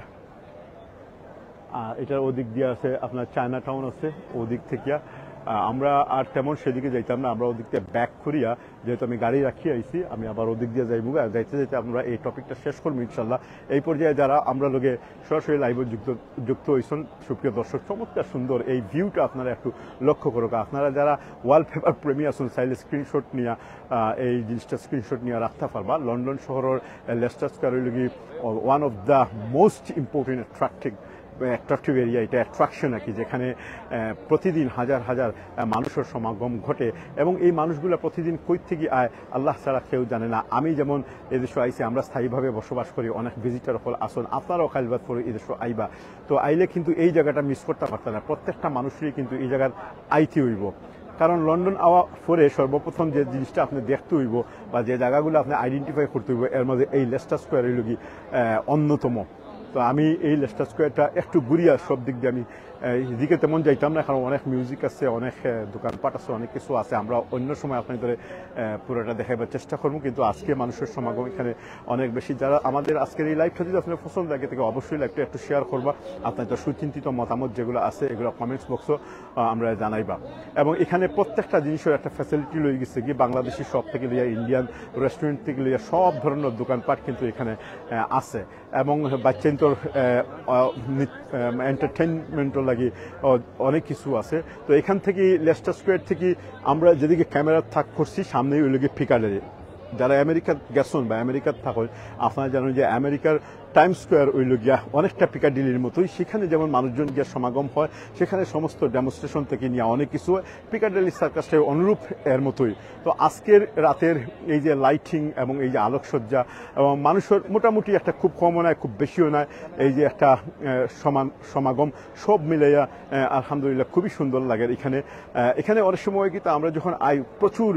আহ, এটার ওদিক দিয়ে আছে আপনার চায়না টাউন আছে, ওদিক থেকে আহ, আমরা আর তেমন সেদিকে যাইতাম না, আমরা ওদিক থেকে ব্যাক করিয়া, যেহেতু আমি গাড়ি রাখিয়া আইছি, আমি আবার ওদিক দিয়ে যাইমু। আর যাইতে যাইতে আমরা এই টপিকটা শেষ করবো ইনশাল্লাহ। এই পর্যায়ে যারা আমরা লগে সরাসরি লাইভে যুক্ত যুক্ত হইছেন, সুপ্রিয় দর্শক, চমৎকার সুন্দর এই ভিউটা আপনারা একটু লক্ষ্য করুক। আপনারা যারা ওয়ালপেপার প্রেমী আছেন, চাইলে স্ক্রিনশট নিয়ে আহ, এই জিনিসটা স্ক্রিনশট নিয়ে রাখতে পারবা। লন্ডন শহরের আহ, লেস্টার স্কোয়ার হইল কি one of the most important attractive attractive area, এটা অ্যাট্রাকশন আর কি, যেখানে আহ, প্রতিদিন হাজার হাজার আহ, মানুষের সমাগম ঘটে এবং এই মানুষগুলো প্রতিদিন কই থেকে আয় আল্লাহ ছাড়া কেউ জানে না। আমি যেমন এদেশে আইছি, আমরা স্থায়ীভাবে বসবাস করি, অনেক ভিজিটর হল আসন, আপনারাও খাইলবাদ পরে এদেশে আইবা, তো আইলে কিন্তু এই জায়গাটা মিস করতে পারতা না। প্রত্যেকটা মানুষেরই কিন্তু এই জায়গার আইতে হইব, কারণ লন্ডন আওয়া পরে সর্বপ্রথম যে জিনিসটা আপনি দেখতে হইব বা যে জায়গাগুলো আপনি আইডেন্টিফাই করতে হইব, এর মধ্যে এই লেস্টার স্কোয়ার হইল কি আহ, অন্যতম। তো আমি এই লেস্টার স্কোয়ারটা একটু ঘুরিয়া সব দিক দিয়ে আমি আহ, এদিকে তেমন যাইতাম না, কারণ অনেক মিউজিক আছে, অনেক আহ, দোকানপাট আছে, অনেক কিছু আছে। আমরা অন্য সময় আপনাদের আহ, পুরোটা দেখাইবার চেষ্টা করবো, কিন্তু আজকে মানুষের সমাগম এখানে অনেক বেশি। যারা আমাদের আজকের এই লাইভটা যদি আপনার পছন্দ লাগে, থেকে অবশ্যই লাইভটা একটু শেয়ার করবা। আপনাদের সুচিন্তিত মতামত যেগুলো আছে, এগুলো কমেন্টস বক্সও আমরা জানাইবা। এবং এখানে প্রত্যেকটা জিনিসের একটা ফ্যাসিলিটি লই গেছে কি, বাংলাদেশি শপ থেকে লইয়া, ইন্ডিয়ান রেস্টুরেন্ট থেকে লইয়া সব ধরনের দোকানপাট কিন্তু এখানে আহ, আছে। এবং বাচ্চাইন্তর এন্টারটেইনমেন্টর লাগি আহ, অনেক কিছু আছে। তো এখান থেকে লেস্টার স্কোয়ার থেকে আমরা যেদিকে ক্যামেরা থাক করছি, সামনেই ওই লগে পিকাডেলি। যারা আমেরিকাত গেছেন বা আমেরিকাত থাকেন, আপনারা জানেন যে আমেরিকার টাইম স্কোয়ার ওই লগিয়া অনেকটা পিকাডিলির মতোই। সেখানে যেমন মানুষজন গিয়া সমাগম হয়, সেখানে সমস্ত ডেমনস্ট্রেশন থেকে নিয়ে অনেক কিছু হয়, পিকাডিলি সার্কাসটাই অনুরূপ এর মতোই। তো আজকের রাতের এই যে লাইটিং এবং এই যে আলোকসজ্জা এবং মানুষের মোটামুটি একটা খুব কমও নয়, খুব বেশিও নয়, এই যে একটা আহ, সমান সমাগম, সব মিলাইয়া আহ, আলহামদুলিল্লাহ খুবই সুন্দর লাগে এখানে। আহ, এখানে অনেক সময় কিন্তু আমরা যখন আই, প্রচুর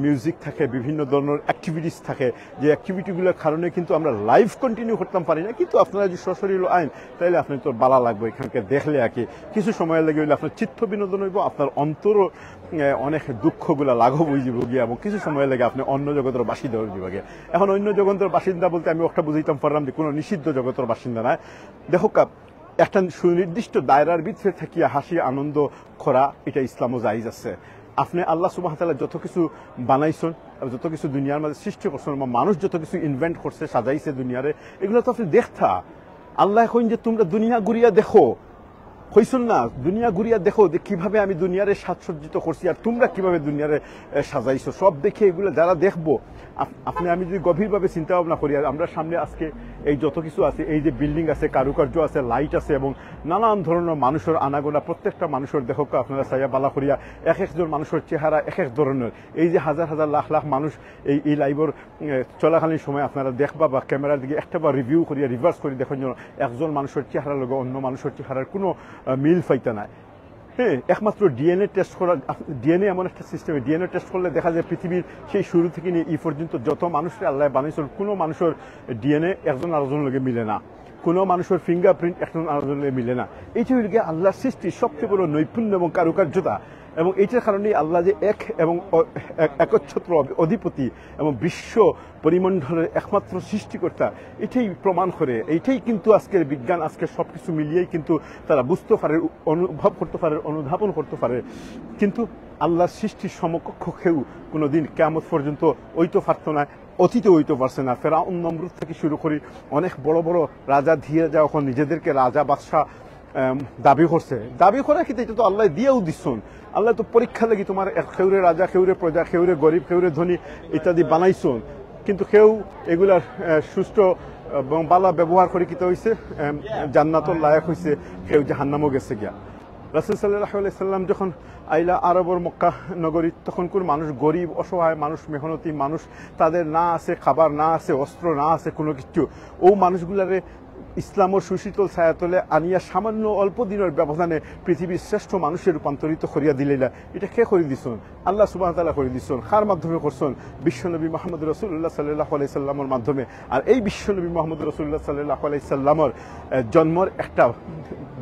মিউজিক থাকে, বিভিন্ন ধরনের অ্যাক্টিভিটিস থাকে, যে অ্যাক্টিভিটিগুলোর কারণে কিন্তু আমরা লাইভ কন্টিনিউ করতাম পারি না। কিন্তু আপনারা যদি সরাসরি হইলো আইন, তাহলে আপনি তো ভালা লাগবে এখানকে দেখলে আর কি। কিছু সময় লাগে হইলে আপনার চিত্ত বিনোদন হইব, আপনার অন্তরও আহ, অনেক দুঃখগুলা লাঘব হয়ে যাবো গিয়া, এবং কিছু সময় লাগে আপনি অন্য জগতের বাসিন্দা হয়ে যাবো গিয়া। এখন অন্য জগতের বাসিন্দা বলতে আমি ওটা বুঝাইতাম পারলাম যে কোনো নিষিদ্ধ জগতের বাসিন্দা নয়। দেখো কা-, একটা সুনির্দিষ্ট দায়রার ভিতরে থাকিয়া হাসি আনন্দ করা, এটা ইসলামও জায়েজ আছে। আপনি আল্লাহ সুবহানাহু ওয়া তাআলা যত কিছু বানাইছেন, আর যত কিছু দুনিয়ার মাঝে সৃষ্টি করছেন, বা মানুষ যত কিছু ইনভেন্ট করছে, সাজাইছে দুনিয়ারে, এগুলো তো আপনি দেখতা। আল্লাহ এখন যে তোমরা দুনিয়া ঘুরিয়া দেখো, কইছইন না, দুনিয়া ঘুরিয়া দেখো যে কিভাবে আমি দুনিয়ারে সাজসজ্জিত করছি আর তোমরা কিভাবে দুনিয়ারে, এ, সাজাইছো। সব দেখে এগুলা যারা দেখবো, আপ-, আপনে আমি যদি গভীরভাবে চিন্তা ভাবনা করি, আর আমরা সামনে আজকে এই যত কিছু আছে, এই যে বিল্ডিং আছে, কারুকার্য আছে, লাইট আছে এবং নানান ধরনের মানুষের আনাগোনা, প্রত্যেকটা মানুষের দেখো আপনারা চাইয়া বালা করিয়া এক একজন মানুষের চেহারা এক এক ধরনের। এই যে হাজার হাজার লাখ লাখ মানুষ এই, এই লাইভর, এ, চলাকালীন সময় আপনারা দেখবা বা ক্যামেরার দিকে একটা বা রিভিউ করিয়া রিভার্স করি দেখইন যেন একজন মানুষের চেহারার লগে অন্য মানুষের চেহারার কোনো, আহ, মিল পাইতা নাই। হ্যাঁ, একমাত্র ডিএনএ টেস্ট করা, ডিএনএ এমন একটা সিস্টেমে ডিএনএ টেস্ট করলে দেখা যায় পৃথিবীর সেই শুরু থেকে নিয়ে এই পর্যন্ত যত মানুষরে আল্লাহ বানাইছেন, কোনো মানুষের ডিএনএ একজন আরেকজনের লগে মিলে না, কোনো মানুষের ফিঙ্গারপ্রিন্ট একজন আরেকজনের লগে মিলে না। এইটা হইল গিয়ে আল্লাহর সৃষ্টি সবচেয়ে বড় নৈপুণ্য এবং কারুকার্যতা। এবং এইটার কারণেই আল্লাহ যে এক এবং অ-, এক-, একচ্ছত্র অধি-, অধিপতি এবং বিশ্ব পরিমণ্ডলের একমাত্র সৃষ্টিকর্তা, এটাই প্রমাণ করে। এইটাই কিন্তু আজকের বিজ্ঞান, আজকে সবকিছু মিলিয়েই কিন্তু তারা বুঝতে পারে, অনুভব করতে পারে, অনুধাবন করতে পারে। কিন্তু আল্লাহর সৃষ্টির সমকক্ষ কেউ কোনোদিন কিয়ামত পর্যন্ত হইতে পারতো না, অতীতে হইতে পারছে না। ফেরাউন নমরুদ থেকে শুরু করি অনেক বড় বড় রাজা ধীরে যা এখন নিজেদেরকে রাজা বাদশাহ, এম, দাবি করছে। দাবি করা কিতা, এটা তো আল্লাহ দিয়েও দিচ্ছন। আল্লাহ তো পরীক্ষা লাগি তোমার এক কেউরে রাজা, কেউরে প্রজা, কেউরে গরিব, কেউরে ধনী ইত্যাদি বানাইছন। কিন্তু কেউ এগুলার, এ, সুষ্ঠু এবং বালা ব্যবহার করে কিতা হইছে, এম, জান্নাতর লায়ক হইছে, কেউ জাহান্নামও গেছে গিয়া। রাসূল সাল্লাল্লাহু আলাইহি সাল্লাম যখন আইলা আরবর মক্কা নগরী, তখনকার মানুষ গরিব, অসহায় মানুষ, মেহনতি মানুষ, তাদের না আছে খাবার, না আছে অস্ত্র, না আছে কোনো কিছু। ও মানুষগুলারে ইসলামর সুশীতল ছায়াতলে আনিয়া সামান্য অল্প দিনের ব্যবধানে পৃথিবীর শ্রেষ্ঠ মানুষে রূপান্তরিত করিয়া দিলাইলা। এটা কে করে দিছন? আল্লাহ সুবহানাহু ওয়া তাআলা করে দিছন। কার মাধ্যমে করছন? বিশ্বনবী মোহাম্মদ রাসূলুল্লাহ সাল্লাল্লাহু আলাইহি সাল্লামর মাধ্যমে। আর এই বিশ্বনবী মোহাম্মদ রাসূলুল্লাহ সাল্লাল্লাহু আলাইহি সাল্লামর, এ, জন্মর একটা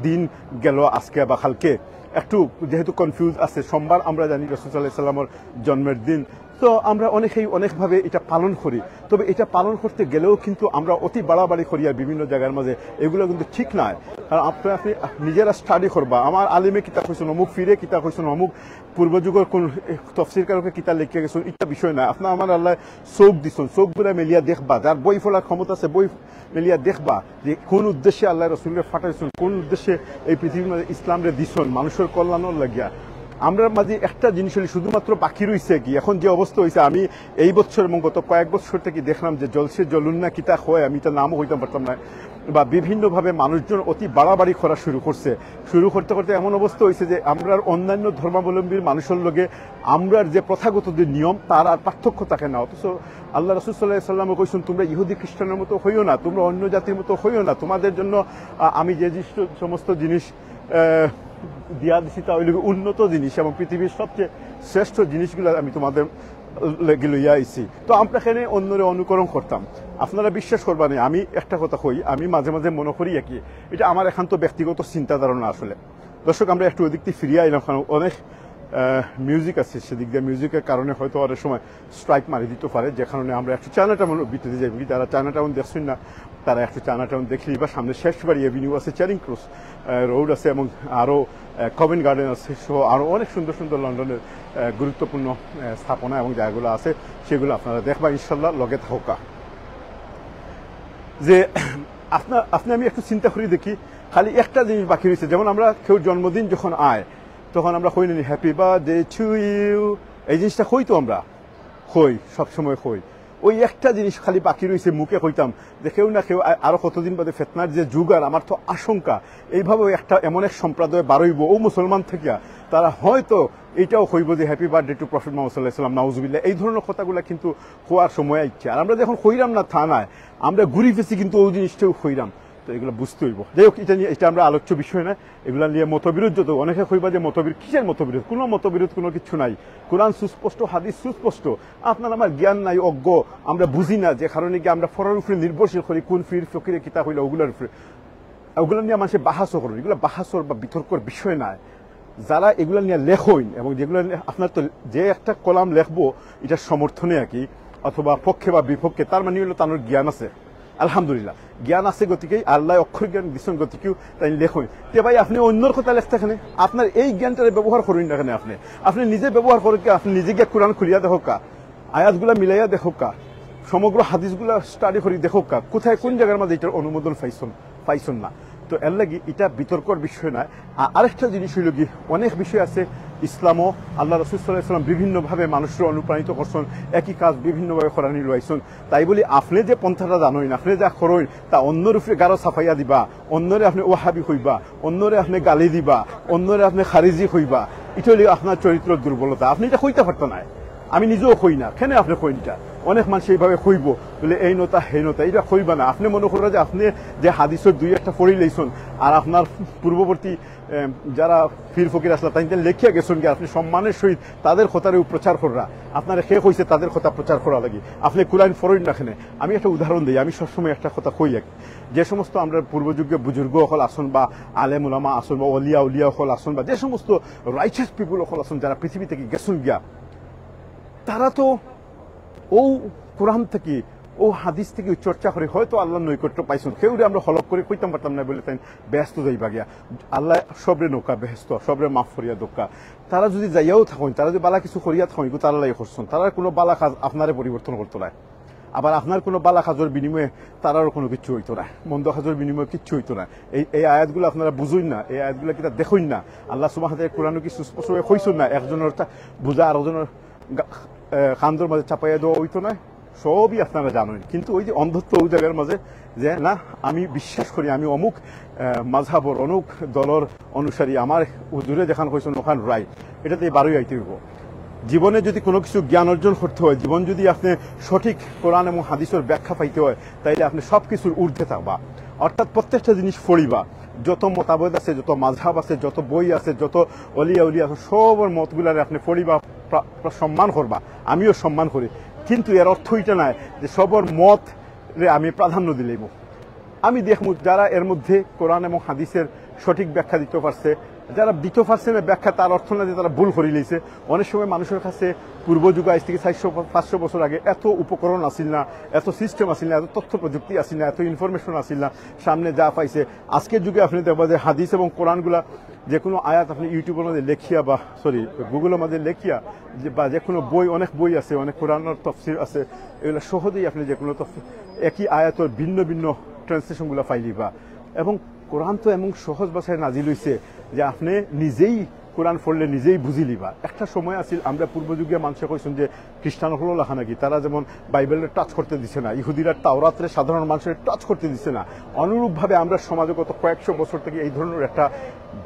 দিন গেল আজকে বা কালকে। একটু যেহেতু কনফিউজ আছে, সোমবার আমরা জানি রাসূল সাল্লাল্লাহু আলাইহি সাল্লামর জন্মের দিন, তো আমরা অনেকেই অনেকভাবে এটা পালন করি। তবে এটা পালন করতে গেলেও কিন্তু আমরা অতি বাড়াবাড়ি করি আর বিভিন্ন জায়গার মাঝে, এগুলো কিন্তু ঠিক নয়। কারণ আপনি, আপনি নিজেরা স্টাডি করবা, আমার আলিমে কিতা কইছেন, অমুক ফিরে কিতা কইছেন, অমুক পূর্বযুগের কোন তফসিরকারকে কিতা লিখে গেছেন, এটা বিষয় না। আপনার আমার আল্লাহ চোখ দিছেন, চোখগুলা মেলিয়া দেখবা, যার বই পড়ার ক্ষমতা আছে বই মেলিয়া দেখবা যে কোন উদ্দেশ্যে আল্লাহ রসুলকে পাঠাইছেন, কোন উদ্দেশ্যে এই পৃথিবীর মাঝে ইসলামরে দিছন মানুষের কল্যাণর লাগিয়া। আমরার মাঝে একটা জিনিস হইলে শুধুমাত্র বাকি রইছে কি, এখন যে অবস্থা হইছে, আমি এই বছর এবং গত কয়েক বছর থেকে দেখলাম যে জলসে জলুন না কিতা হয়, আমি তার নামও কইতাম পারতাম না, বা বিভিন্নভাবে মানুষজন অতি বাড়াবাড়ি করা শুরু করছে। শুরু করতে করতে এমন অবস্থা হইছে যে আমরার অন্যান্য ধর্মাবলম্বীর মানুষের লগে আমরার যে প্রথাগত যে নিয়ম, তার আর পার্থক্য থাকে না। অথচ আল্লাহ রাসূল সাল্লাল্লাহু আলাইহি সাল্লামও কইছেন, "তোমরা ইহুদি খ্রিস্টানের মতো হইও না, তোমরা অন্য জাতির মতো হইও না, তোমাদের জন্য, আ, আমি যে জিনিস, সমস্ত জিনিস, আহ, দিয়া দিছি, তা হইল গিয়ে উন্নত জিনিস এবং পৃথিবীর সবচেয়ে শ্রেষ্ঠ জিনিসগুলো আমি তোমাদের লাগি লইয়া আইছি।" তো আমরা এখানে অন্যরে অনুকরণ করতাম। আপনারা বিশ্বাস করবা না, আমি একটা কথা কই, আমি মাঝে মাঝে মনে করি আর কি, এটা আমার একান্ত ব্যক্তিগত চিন্তা ধারণা আসলে। দর্শক, আমরা একটু ওদিক থেকে ফিরিয়া আইলাম, কারণ অনেক, আহ, মিউজিক আছে, সেদিক দিয়ে মিউজিকের কারণে হয়তো অনেক সময় স্ট্রাইক মারি দিতে পারে, যে কারণে আমরা একটু চায়না টাউন ভিতরে যাই। যারা চায়না টাউন দেখছেন না, তারা একটু চায়না টাউন দেখলি বা সামনে শেষ বাড়ি এভিনিউ আছে, চেরিং ক্রস, আহ, রোড আছে এবং আরও, আহ, কভেন্ট গার্ডেন আছে সহ আরও অনেক সুন্দর সুন্দর লন্ডনের, আহ, গুরুত্বপূর্ণ, আহ, স্থাপনা এবং জায়গাগুলো আছে, সেগুলো আপনারা দেখবা ইনশাল্লাহ। লগে থাকা যে আপনার, আপনি আমি একটু চিন্তা করি দেখি, খালি একটা জিনিস বাকি রয়েছে। যেমন আমরা কেউ জন্মদিন যখন আয়, তখন আমরা কই না নি, "Happy birthday to you", এই জিনিসটা কই তো আমরা, কই, সবসময় কই। ওই একটা জিনিস খালি বাকি রয়েছে মুখে কইতাম, যে কেউ না কেউ আ-, আরো কতদিন বাদে ফেতনার যে যুগ, আর আমার তো আশঙ্কা এইভাবে একটা এমন এক সম্প্রদায় বারইব ও মুসলমান থাকিয়া, তারা হয়তো এটাও কইব যে "Happy birthday to Prophet Muhammad sallallahu alaihi wasallam", নাউজুবিল্লাহ। এই ধরনের কথাগুলো কিন্তু হওয়ার সময় আইচ্ছে। আর আমরা যখন কইরাম না থানায়, আমরা ঘুরি ফেছি কিন্তু ওই জিনিসটাও কইরাম। তো এগুলো বুঝতে হইব। যাই হোক, এটা নিয়ে, এটা আমরা আলোচ্য বিষয় না। এগুলা নিয়ে মতবিরোধ, যত অনেকে কইবা যে মতবিরোধ, কিসের মতবিরোধ? কোনো মতবিরোধ, কোনো কিছু নাই। কোরআন সুস্পষ্ট, হাদিস সুস্পষ্ট। আপনার আমার জ্ঞান নাই, অজ্ঞ, আমরা বুঝি না, যে কারণে কি আমরা ফরার উপরে নির্ভরশীল করি, কোন ফির ফকিরে কিতা কইলা ওগুলার উপরে। ওগুলা নিয়ে মানুষের বাহাসও করেন, এগুলা বাহাসর বা বিতর্কর বিষয় নয়। যারা এগুলা নিয়ে লেখইন এবং যেগুলা নিয়ে আপনার তো যে একটা কলাম লেখবো, এটা সমর্থনে আর কি, অথবা পক্ষে বা বিপক্ষে, তার মানে হলো তার জ্ঞান আছে। আলহামদুলিল্লাহ, জ্ঞান আছে গতিকেই, আল্লাহ অক্ষর জ্ঞান দিচ্ছেন গতিকেও তাই লেখইন। তে ভাই, আপনি অন্যর কথা লেখতে কেনে? আপনার এই জ্ঞানটারে ব্যবহার করইন না কেনে আপনি? আপনি নিজে ব্যবহার করে কি, আপনি নিজে গিয়া কোরআন খুলিয়া দেখো কা, আয়াতগুলা মিলাইয়া দেখো কা, সমগ্র হাদিসগুলা স্টাডি করি দেখো কা, কোথায় কোন জায়গার মাঝে এটার অনুমোদন পাইছন, পাইছন না। তো এর লাগি ইটা বিতর্কর বিষয় নায়। আ-, আরেকটা জিনিস অইলো কি, অনেক বিষয় আছে ইসলামও আল্লাহ রসুল সাল্লাল্লাহু আলাইহি ওয়াসাল্লাম বিভিন্নভাবে মানুষরে অনুপ্রাণিত করছইন, একই কাজ বিভিন্নভাবে করানি লইছইন। তাই বলি আপনে যে পন্থাটা জানইন, আপনে যা করইন, তা অন্যর উপরে গারো চাপাইয়া দিবা, অন্যরে আপনে ওয়াহাবি কইবা, অন্যরে আপনে গালি দিবা, অন্যরে আপনে খারিজি কইবা, ইটা অইলো আপনার চরিত্রর দুর্বলতা। আপনে ইটা কইতা পারতা নায়, আমি নিজেও কই না, কেনে আপনে কইন ইটা? অনেক মানষে এইভাবে কইবো, বলে এই নতা, হেই নতা, ইটা কইবা না। আপনে মনো কররা যে আপনে যে হাদিসর দুই একটা পড়ি লইছইন, আর আপনার পূর্ববর্তী, এ, যারা পীর ফকির আছলা, তাইনতে লেখিয়া গেছইন গিয়া, আপনে সম্মানের সহিত তাদের কথারেও প্রচার কররা। আপনারে কে কইছে তাদের কথা প্রচার করার লাগি? আপনে কুরআন পড়ইন না কেনে? আমি একটা উদাহরণ দেই, আমি সবসময় একটা কথা কই আর কি। যে সমস্ত আমরার পূর্বযুগে বুজুর্গ অকল আছইন বা আলেম উলামা আছইন বা অলিয়া উলিয়া অকল আছইন বা যে সমস্ত righteous people অকল আছইন, যারা পৃথিবী থাকি গেছইন গিয়া, তারা তো অউ কুরআন থাকি, অউ হাদিস থাকি চর্চা করি হয়তো আল্লার নৈকট্য পাইছইন। কেউরে আমরা হলফ করি কইতাম পারতাম না বলে তাইন বেহেস্তো যাইবা গিয়া। আল্লায় সবরে নউক্কা বেহেস্তো, সবরে মাফ করিয়া দেউক্কা। তারা যুদি যাইয়াও থাকইন, তারা যুদি বালা কিছু করিয়া থাকইন, ইগু তারার লাগি করছইন। তারার কুনু বালা কাজ আপনারে পরিবর্তন করতো নায়, আবার আপনার কুনু বালা কাজর বিনিময়ে তারারও কুনু কিচ্ছু অইতো নায়, মন্দ কাজর বিনিময়ে কিচ্ছু অইতো নায়। এই, এই আয়াতগুলা আপনারা বুঝইন না, এই আয়াতগুলা কিতা দেখইন না? আল্লাহ সুবহানাহু ওয়া তাআলা কুরআনো কি সুস্পষ্টভাবে কইছইন না, একজনর তা-, বুঝা আরোজনর গা-, এ, কান্দর মাঝে চাপাইয়া দেওয়া অইতো নায়? সবই আপনারা জানইন, কিন্তু ওই যে অন্ধত্ব ওই জাগার মাঝে যে না, আমি বিশ্বাস করি, আমি অমুক, এ, মাঝহাবর, অমুক দলর অনুসারী, আমার হুজুরে যেখান কইছইন ওখান রাইট, ইটাতে বারই আইতে অইবো। জীবনে যুদি কুনু কিছু জ্ঞান অর্জন করতে হয়, জীবন যুদি আপনে সঠিক কোরআন এবং হাদিসর ব্যাখ্যা পাইতে হয়, তাইলে আপনে সব কিছুর ঊর্ধ্বে থাকবা। অর্থাৎ প্রত্যেকটা জিনিস পড়িবা, যত মতামত আছে, যত মাঝহাব আছে, যত বই আছে, যত অলিয়া উলিয়া আছে, সবর মতগুলারে আপনে পড়িবা, প্রা-, প্রা-, সম্মান করবা। আমিও সম্মান করি, কিন্তু এর অর্থ ইটা নায় যে সবর মতরে আমি প্রাধান্য দিলাইমু। আমি দেখমু যারা এর মধ্যে কোরআন এবং হাদিসের সঠিক ব্যাখ্যা দিতে পারছে, যারা দিতে পারছে না ব্যাখ্যা, তার অর্থ না যে তারা ভুল করি লইছে। অনেক সময় মানুষর কাছে পূর্ব যুগে আইজ থাকি চাইরশো, পাঁচশো বছর আগে এত উপকরণ আছিল না, এত সিস্টেম আছিল না, এত তথ্য প্রযুক্তি আছিল না, এত ইনফরমেশন আছিল না, সামনে যা পাইছে। আজকের যুগে আপনে দেখবা যে হাদিস এবং কোরআনগুলা যে কুনু আয়াত আপনে YouTube-অর মাঝে লেখিয়া বা, sorry, Google-অর মাঝে লেখিয়া যে, বা যে কুনু বই, অনেক বই আছে, অনেক কোরআনর তফসির আছে, এগুলা সহজেই আপনে যে কুনু তফসির, একই আয়াতর ভিন্ন ভিন্ন ট্রান্সলেশনগুলা পাইলিবা। এবং কোরআন তো এমন সহজ ভাষায় নাজিল অইছে যে আপনে নিজেই কোরআন পড়লে নিজেই বুঝিলিবা। একটা সময় আছিল, আমরা পূর্বযুগীয় মানষে কইছইন যে খ্রিস্টান অকলর লাখান নাকি, তারা যেমন বাইবেলরে টাচ করতে দিছে না, ইহুদিরা তাওরাতরে সাধারণ মানষরে টাচ করতে দিছে না, অনুরূপভাবে আমরার সমাজে গত কয়েকশো বছর থাকি এই ধরনর একটা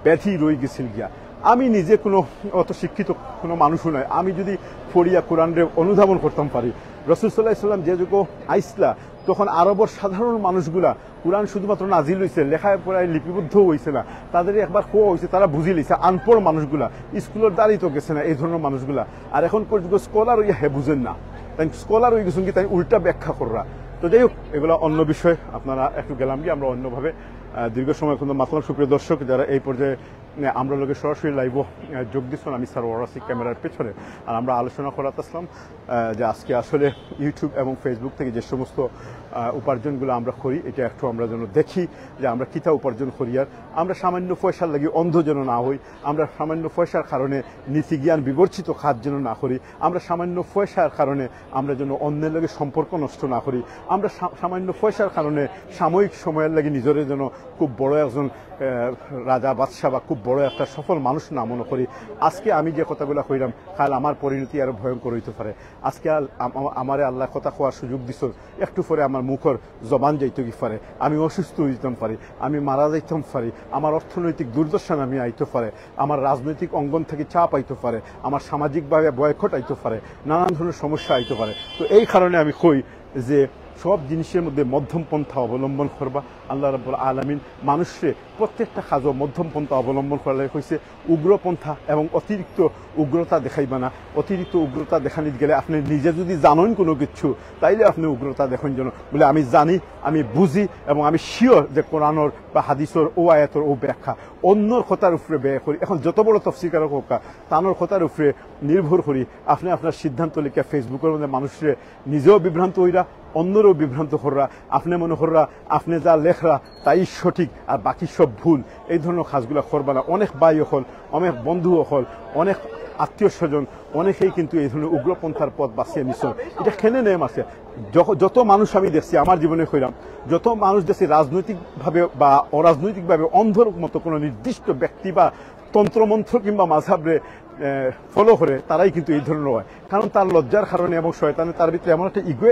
ব্যাধি রই গেছিল গিয়া। আমি নিজে কুনু অত শিক্ষিত কুনু মানুষও নায়, আমি যুদি পড়িয়া কোরআনরে অনুধাবন করতাম পারি, রসুল সাল্লাল্লাহু আলাইহি ওয়াসাল্লাম যে যুগো আইছলা, তখন আরবর সাধারণ মানুষগুলা কোরআন শুধুমাত্র নাজিল অইছে, লেখায় পড়ায় লিপিবদ্ধও অইছে না, তাদেরে একবার কওয়া অইছে, তারা বুঝিলিছে। আনপড় মানুষগুলা, স্কুলর দ্বারই তো গেছে না এই ধরনর মানুষগুলা। আর এখনকার যুগো স্কলার অইয়া হে বুঝইন না, তাইন স্কলার অই গেছইন কি, তাইন উল্টা ব্যাখ্যা কররা। তো যাই হোক, এগুলা অন্য বিষয়, আপনারা একটু গেলাম গিয়া, আমরা অন্যভাবে, আহ, দীর্ঘ সময় কিন্তু মাতলাম। সুপ্রিয় দর্শক, যারা এই পর্যায়ে, আহ, আমরার লগে সরাসরি লাইভো, আহ, যোগ দিছইন, আমি স্যার ওয়ারাসি ক্যামেরার পেছনে, আর আমরা আলোচনা করাত আছলাম, আহ, যে আজকে আসলে YouTube এবং Facebook থাকি যে সমস্ত, আহ, উপার্জনগুলা আমরা করি, ইটা একটু আমরা যেন দেখি যে আমরা কিতা উপার্জন করি। আর আমরা সামান্য পয়সার লাগি অন্ধ যেন না হই, আমরা সামান্য পয়সার কারণে নীতিজ্ঞান বিবর্জিত কাজ যেন না করি, আমরা সামান্য পয়সার কারণে আমরা যেন অন্যের লগে সম্পর্ক নষ্ট না করি, আমরা সা-, সামান্য পয়সার কারণে সাময়িক সময়ের লাগি নিজরে যেন খুব বড় একজন, আহ, রাজা বাদশা বা খুব বড় একটা সফল মানুষ না মনে করি। আজকে আমি যে কথাগুলা কইরাম, কাল আমার পরিণতি আরো ভয়ঙ্কর অইতে পারে। আজকে আল-, আম-, আম-, আমারে আল্লায় কথা কওয়ার সুযোগ দিছইন, একটু পরে আমার মুখর জবান যাইতো গি পারে, আমি অসুস্থ অইতাম পারি, আমি মারা যাইতাম পারি, আমার অর্থনৈতিক দুর্দশা নামি আইতো পারে, আমার রাজনৈতিক অঙ্গন থাকি চাপ আইতো পারে, আমার সামাজিকভাবে বয়কট আইতো পারে, নানান ধরনর সমস্যা আইতো পারে। তো এই কারণে আমি কই যে সব জিনিসের মধ্যে মধ্যম পন্থা অবলম্বন করবা। আল্লাহ রাব্বুল আলামিন মানুষরে প্রত্যেকটা কাজও মধ্যম পন্থা অবলম্বন করার লাগি কইছে। উগ্র পন্থা এবং অতিরিক্ত উগ্রতা দেখাইবা না। অতিরিক্ত উগ্রতা দেখানিত গেলে আপনে নিজে যুদি জানইন কুনু কিচ্ছু, তাইলে আপনে উগ্রতা দেখইন যেন বলে, আমি জানি, আমি বুঝি এবং আমি শিওর যে কোরআনর বা হাদিসর অউ আয়াতর অউ ব্যাখ্যা অন্যর কথার উপরে ব্যয় করি। এখন যত বড় তফসিরকারক অউক্কা, তানর কথার উপরে নির্ভর করি আপনে আপনার সিদ্ধান্ত লিখিয়া Facebook-অর মধ্যে মানুষরে নিজেও বিভ্রান্ত অইরা, অন্যরেও বিভ্রান্ত কররা, আপনে মনে কররা আপনে যা লেখরা তাই সঠিক আর বাকি সব ভুল, এই ধরনের কাজগুলা করবা না। অনেক ভাই অকল, অনেক বন্ধু অকল, অনেক আত্মীয় স্বজন, অনেকেই কিন্তু এই ধরনের উগ্রপন্থার পথ বাছিয়া নিছইন। ইটা কেনে নেম আছে? যত মানুষ আমি দেখছি আমার জীবনে কইরাম, যত মানুষ দেখছি রাজনৈতিকভাবে বা অরাজনৈতিকভাবে অন্ধর মতো কোনো নির্দিষ্ট ব্যক্তি বা তন্ত্রমন্ত্র কিংবা মাঝহাবরে ফলো করে, তারাই কিন্তু এই ধরনের হয়। কারণ তার লজ্জার কারণে এবং শয়তানে তার ভিতরে এমন একটা ইগো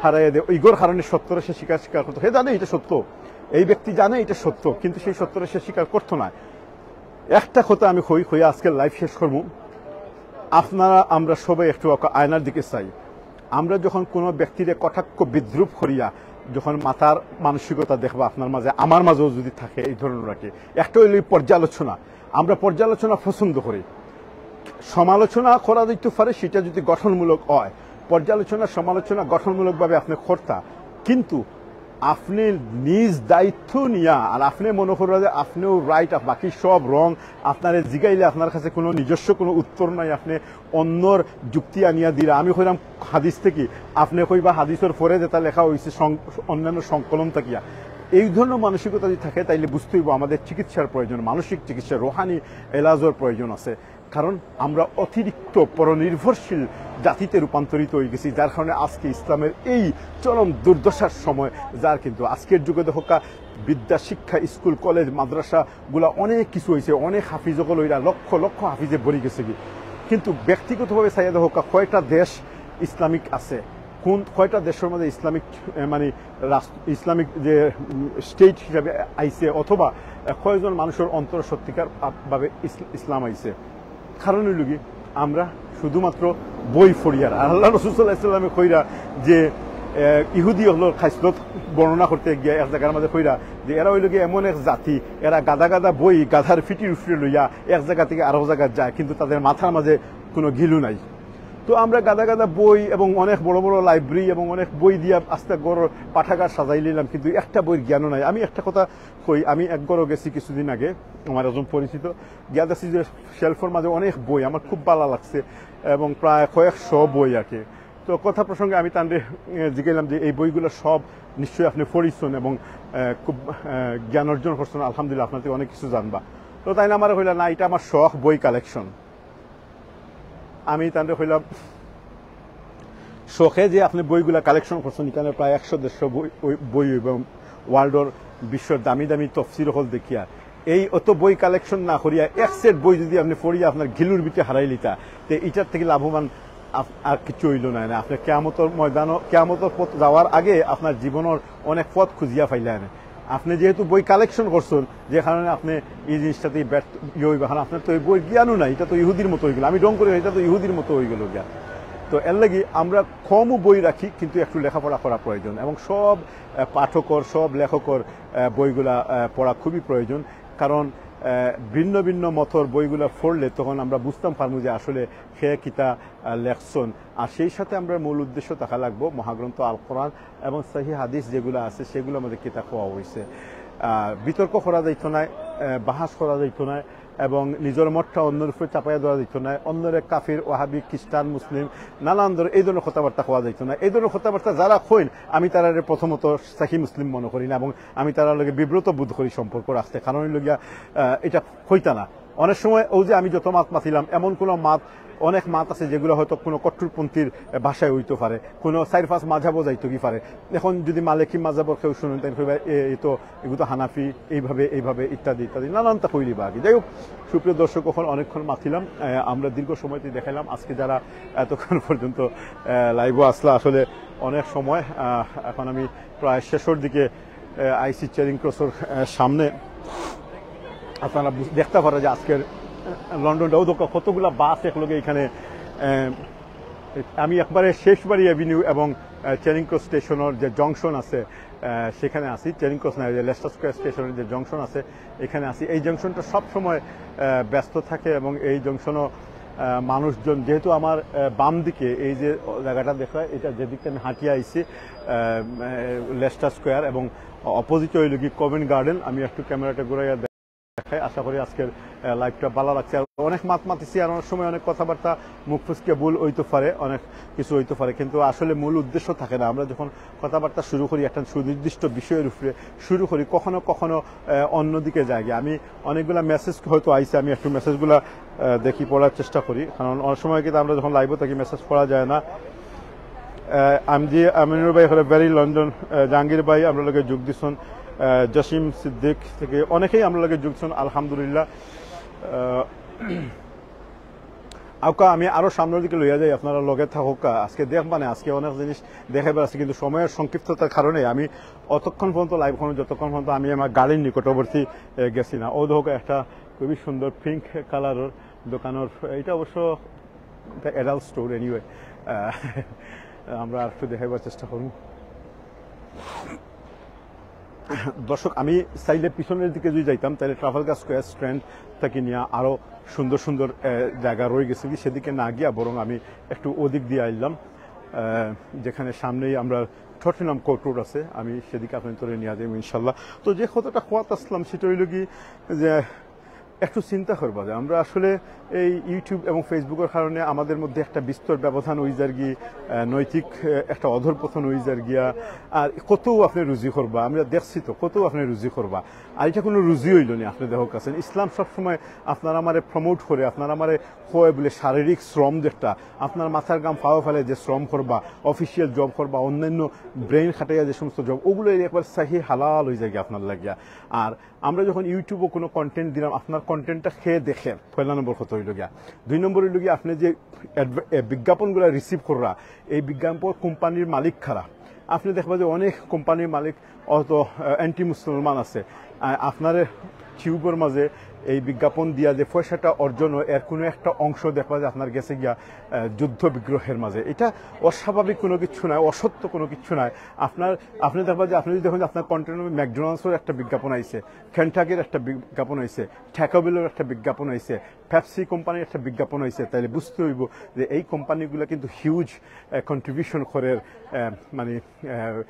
হারাইয়া দেয়, ইগোর কারণে সত্যরে সে স্বীকার স্বীকার করতো। সে জানে এটা সত্য, এই ব্যক্তি জানে এটা সত্য, কিন্তু সেই সত্যরে সে স্বীকার করতো না। একটা কথা আমি কই, কই আজকের লাইভ শেষ করবো। আপনারা আমরা সবাই একটু আয়নার দিকে চাই। আমরা যখন কোনো ব্যক্তিরে কটাক্ষ বিদ্রুপ করিয়া যখন মাতার মানসিকতা দেখবা আপনার মাঝে, আমার মাঝেও যদি থাকে এই ধরনের আর কি, একটা হইলো এই পর্যালোচনা। আমরা পর্যালোচনা পছন্দ করি, সমালোচনা করা যাইতে পারে, সেটা যদি গঠনমূলক হয়। পর্যালোচনা, সমালোচনা গঠনমূলকভাবে আপনি করতা, কিন্তু আপনি নিজ দায়িত্ব নিয়া, আর আপনি মনে কররা যে আপনিও রাইট, বাকি সব রং, আপনারে জিগাইলে আপনার কাছে কোনো নিজস্ব কোনো উত্তর নাই, আপনি অন্যর যুক্তি আনিয়া দিরা। আমি কইরাম হাদিস থাকি, আপনি কইবা হাদিসর পরে যেটা লেখা হইছে সং-, অন্যান্য সংকলন থাকিয়া। এই ধরনের মানসিকতা যদি থাকে, তাইলে বুঝতে হইব আমাদের চিকিৎসার প্রয়োজন, মানসিক চিকিৎসা, রোহানি এলাজর প্রয়োজন আছে। কারণ আমরা অতিরিক্ত পরনির্ভরশীল জাতিতে রূপান্তরিত হয়ে গেছি, যার কারণে আজকে ইসলামের এই চরম দুর্দশার সময়। যার কিন্তু আজকের যুগে দেখা বিদ্যা শিক্ষা, স্কুল, কলেজ, মাদ্রাসাগুলা অনেক কিছু হইছে, অনেক হাফিজ অকল অইরা লক্ষ লক্ষ হাফিজে ভরি গেছে কি, কিন্তু ব্যক্তিগতভাবে চাইয়া দেখা কয়টা দেশ ইসলামিক আছে, কোন কয়টা দেশের মধ্যে ইসলামিক, এ, মানে রাস-, ইসলামিক যে, উম, স্টেট হিসাবে আইছে, অথবা, এ, কয়জন মানুষের অন্তর সত্যিকার আ-, ভাবে ইস-, ইসলাম আইছে? কারণ হইল কি, আমরা শুধুমাত্র বই পড়িয়ার। আর আল্লাহ রসুল সাল্লাহ ইসলামে কইরা যে, এ, ইহুদি অকলর খাইসলত বর্ণনা করতে গিয়া এক জায়গার মাঝে কইরা যে এরা হইল কি এমন এক জাতি, এরা গাদা গাদা বই গাধার ফিটির উপরে লইয়া এক জায়গা থেকে আরো জায়গা যায়, কিন্তু তাদের মাথার মাঝে কোনো গিলু নাই। তো আমরা গাদা গাদা বই এবং অনেক বড় বড় লাইব্রেরি এবং অনেক বই দিয়া আস্তে ঘর পাঠাগার সাজাই নিলাম, কিন্তু একটা বইর জ্ঞানও নাই। আমি একটা কথা কই, আমি এক ঘরও গেছি কিছুদিন আগে, আমার একজন পরিচিত, গিয়া দেখছি যে শেলফর মাঝে অনেক বই, আমার খুব ভালো লাগছে এবং প্রায় কয়েকশো বই আর কি। তো কথা প্রসঙ্গে আমি তানরে, এ, জিজ্ঞাসলাম যে এই বইগুলো সব নিশ্চয়ই আপনি পড়ছেন এবং, এ, খুব, এ, জ্ঞান অর্জন করছেন, আলহামদুলিল্লাহ, আপনার থেকে অনেক কিছু জানবা। তো তাইন আমারে কইলা, "না, এটা আমার শখ, বই কালেকশন।" আমি তানরে কইলাম, "শখে যে আপনি বইগুলা কালেকশন করছেন, এখানে প্রায় একশো দেড়শো বই, ওই বই এবং ওয়ার্ল্ডর বিশ্বর দামি দামি তফসির অকল দেখিয়া, এই অত বই কালেকশন না করিয়া এক সেট বই যদি আপনি পড়িয়া আপনার গিলুর ভিতরে হারাই লিতা, তে এটার থেকে লাভবান আপ-, আর কিছু হইল না। না, আপনি কেয়ামতর ময়দানও, কেয়ামতর পথ যাওয়ার আগে আপনার জীবনের অনেক পথ খুঁজিয়া পাইলা না। আপনি যেহেতু বই কালেকশন করছেন, যে কারণে আপনি এই জিনিসটাতে ব্যর্থ ইয়ে হইবা, কারণ আপনার তো এই বইর জ্ঞানও নাই, এটা তো ইহুদির মতো হয়ে গেল।" আমি ঢং করি না, "এটা তো ইহুদির মতো হয়ে গেল গিয়া।" তো এর লাগি আমরা কমও বই রাখি, কিন্তু একটু লেখাপড়া করা প্রয়োজন এবং সব, আহ, পাঠকর, সব লেখকর, আহ, বইগুলা, আহ, পড়া খুবই প্রয়োজন। কারণ, আহ, ভিন্ন ভিন্ন মতর বইগুলা পড়লে তখন আমরা বুঝতাম পারমু যে আসলে কে কিতা, আহ, লেখছন। আর সেই সাথে আমরা মূল উদ্দেশ্য থাকা লাগবো মহাগ্রন্থ আল কোরআন এবং সহি হাদিস যেগুলা আছে সেগুলোর মধ্যে কিতা কওয়া হইছে। আহ, বিতর্ক করা যাইতো না, আহ, বাহাস করা যাইতো না এবং নিজের মতটা অন্যের উপরে চাপাইয়া দেওয়া যাইতো না, অন্যরে কাফির, ওয়াহাবি, খ্রিস্টান, মুসলিম, নানান ধর-, এই ধরনের কথাবার্তা কওয়া যাইতো না। এই ধরনের কথাবার্তা যারা কইন, আমি তারারে প্রথমত সহি মুসলিম মনে করি না এবং আমি তারার লগে বিব্রত বোধ করি সম্পর্ক রাখতে, কারণ হইল গিয়া, আহ, এটা হইতা না। অনেক সময় ওই যে আমি যত মাত মাতিলাম, এমন কোনো মাত, অনেক মাত আছে যেগুলো হয়তো কোনো কট্টরপন্থীর ভাষায় হইতে পারে, কোনো চাইর পাঁচ মাঝহাবও যাইতো কি পারে। এখন যদি মালিকি মাঝহাবর কেউ শুনেন, তাই কইবা, "এ, এই তো, এগুলো তো হানাফি, এইভাবে, এইভাবে, ইত্যাদি, ইত্যাদি", নানানটা কইলিবা আর কি। যাই হোক, সুপ্রিয় দর্শক, এখন অনেকক্ষণ মাতিলাম, আহ, আমরা দীর্ঘ সময়তে দেখাইলাম। আজকে যারা এতক্ষণ পর্যন্ত, আহ, লাইভও আসলা, আসলে অনেক সময়, আহ, এখন আমি প্রায় শেষের দিকে, আহ, আইসি চেরিং ক্রসের, আহ, সামনে। আপনারা বুঝ-, দেখতে পারেন যে আজকের, আহ, লন্ডনটাও তো কতগুলা বাস একলগে এখানে, আহ, আমি একবারে শেষবাড়ি অ্যাভিনিউ এবং, আহ, চেরিং ক্রস স্টেশনের যে জংশন আছে, আহ, সেখানে আছি। চেরিং ক্রস না, যে লেস্টার স্কোয়ার স্টেশনের যে জংশন আছে, এখানে আছি। এই জংশনটা সব সময়, আহ, ব্যস্ত থাকে এবং এই জংশনও, আহ, মানুষজন, যেহেতু আমার, আহ, বাম দিকে এই যে জায়গাটা দেখা, এটা যেদিকে আমি হাঁটিয়া আইছি, আহ, আহ, লেস্টার স্কোয়ার এবং অপোজিটে হইল কি কভেন্ট গার্ডেন। আমি একটু ক্যামেরাটা ঘুরাইয়া দেখাই। আশা করি আজকের লাইভটা ভালা লাগছে। আর অনেক মাত মাতিছি, আর অনেক সময় অনেক কথাবার্তা মুখ ফুসকে ভুল হইতে পারে, অনেক কিছু হইতে পারে, কিন্তু আসলে মূল উদ্দেশ্য থাকে না। আমরা যখন কথাবার্তা শুরু করি একটা সুনির্দিষ্ট বিষয়ের উপরে শুরু করি, কখনো কখনো আহ, অন্যদিকে যাই গিয়া। আমি অনেকগুলা মেসেজ হয়তো আইছে, আমি একটু মেসেজগুলা আহ, দেখি, পড়ার চেষ্টা করি, কারণ অনেক সময় কিন্তু আমরা যখন লাইভও থাকি মেসেজ পড়া যায় না। আহ, আমজি আমিনুর ভাই হলো ভেরি লন্ডন, আহ, জাহাঙ্গীর ভাই আমরা লগে যোগ দিছন, আহ, জসিম সিদ্দিক থেকে অনেকেই আমরা লগে যোগ দিছন, আলহামদুলিল্লাহ। আহ, আউকা আমি আরো সামনের দিকে লইয়া যাই, আপনারা লগে থাকুকা। আজকে দেখ মানে আজকে অনেক জিনিস দেখাইবার আছে, কিন্তু সময়ের সংক্ষিপ্ততার কারণে আমি অতক্ষণ পর্যন্ত লাইভ করবো যতক্ষণ পর্যন্ত আমি আমার গাড়ির নিকটবর্তী এ, গেছি না। ও দেখো একটা খুবই সুন্দর পিঙ্ক কালারের দোকানের, এটা অবশ্য অ্যাডাল্ট স্টোর। এনিওয়ে, আমরা আর একটু দেখাইবার চেষ্টা করবো। দর্শক, আমি চাইলে পিছনের দিকে যদি যাইতাম, তাহলে ট্রাফালগার স্কোয়ার স্ট্র্যান্ড থেকে নিয়ে আরো সুন্দর সুন্দর আহ, জায়গা রয়ে গেছে কি, সেদিকে না গিয়া বরং আমি একটু ওদিক দিয়ে আইলাম, আহ, যেখানে সামনেই আমরা টটনহাম কোর্ট রোড আছে, আমি সেদিকে আপনাদের নিয়ে যাবো ইনশাল্লাহ। তো যে কথাটা কওয়াত আসলাম সেটা হইল কি যে একটু চিন্তা করবা যে আমরা আসলে এই ইউটিউব এবং ফেসবুকের কারণে আমাদের মধ্যে একটা বিস্তর ব্যবধান হয়ে যার গিয়া, আহ, নৈতিক আহ, একটা অধঃপতন হয়ে যার গিয়া। আর কতও আপনি রুজি করবা, আমরা দেখছি তো কতও আপনি রুজি করবা। আর এটা কোনো রুজি হইল না। আপনি দেখো কাছেন, ইসলাম সবসময় আপনার আমারে প্রমোট করে, আপনার আমারে কয় বলে শারীরিক শ্রম যেটা, আপনার মাথার ঘাম পাওয়ে ফালাইয়া যে শ্রম করবা, অফিসিয়াল জব করবা, অন্যান্য ব্রেইন খাটাইয়া যে সমস্ত জব, ওগুলো একবার সহি হালাল হয়ে যায় গিয়া আপনার লাগিয়া। আর আমরা যখন ইউটিউবে কোনো কন্টেন্ট দিলাম, আপনার কন্টেন্টটা কে দেখের, পয়লা নম্বর কথা হইল গিয়া। দুই নম্বর হইল গিয়া, আপনি যে অ্যাডভ- এ, বিজ্ঞাপনগুলো রিসিভ কররা, এই বিজ্ঞাপন কোম্পানির মালিক কারা। আপনি দেখবা যে অনেক কোম্পানির মালিক অত অ্যান্টি মুসলমান আছে। আ- আপনার টিউবের মাঝে এই বিজ্ঞাপন দিয়া যে পয়সাটা অর্জন হয়, এর কোনো একটা অংশ দেখবা যে আপনার গেছে গিয়া আহ, যুদ্ধ বিগ্রহের মাঝে। এটা অস্বাভাবিক কোনো কিছু নয়, অসত্য কোনো কিছু নয়। আপনার আপনি দেখবা যে আপনি যদি দেখেন যে আপনার কন্টেন্ট ম্যাকডোনাল্ডসের একটা বিজ্ঞাপন আইছে, কেনটাকির একটা বিজ্ঞাপন আইছে, ট্যাকো বেলের একটা বিজ্ঞাপন আইছে, পেপসি কোম্পানির একটা বিজ্ঞাপন আইছে, তাহলে বুঝতে হইব যে এই কোম্পানিগুলো কিন্তু হিউজ কন্ট্রিবিউশন করে, আহ, মানে আহ,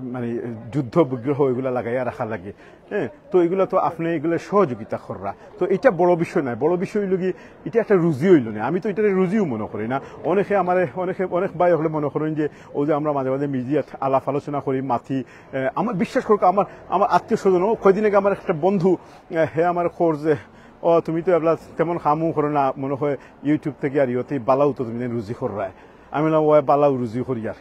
মানে যুদ্ধ বিগ্রহ এগুলা লাগাইয়া রাখা লাগে। হ্যাঁ, তো এগুলা তো আপনি এগুলা সহযোগিতা কররা, তো এটা বড় বিষয় নয়। বড় বিষয় হইল কি, এটা একটা রুজি হইল না। আমি তো এটা রুজিও মনে করি না। অনেকে আমারে অনেকে অনেক ভাই হলে মনে করেন যে ও যে আমরা মাঝে মাঝে মিডিয়াত আলাপ আলোচনা করি, মাতি, আহ, আমার বিশ্বাস করুক, আমার আমার আত্মীয় স্বজন, ও কয়দিন আগে আমার একটা বন্ধু, আহ, হে আমার খোঁজ যে, "ও তুমি তো এবলা তেমন কামও করো না মনে হয়, ইউটিউব থেকে আর ইয়েতে বালাও তো তুমি রুজি কররায়।" আমি বললাম, "ও বালাও রুজি করি আর।"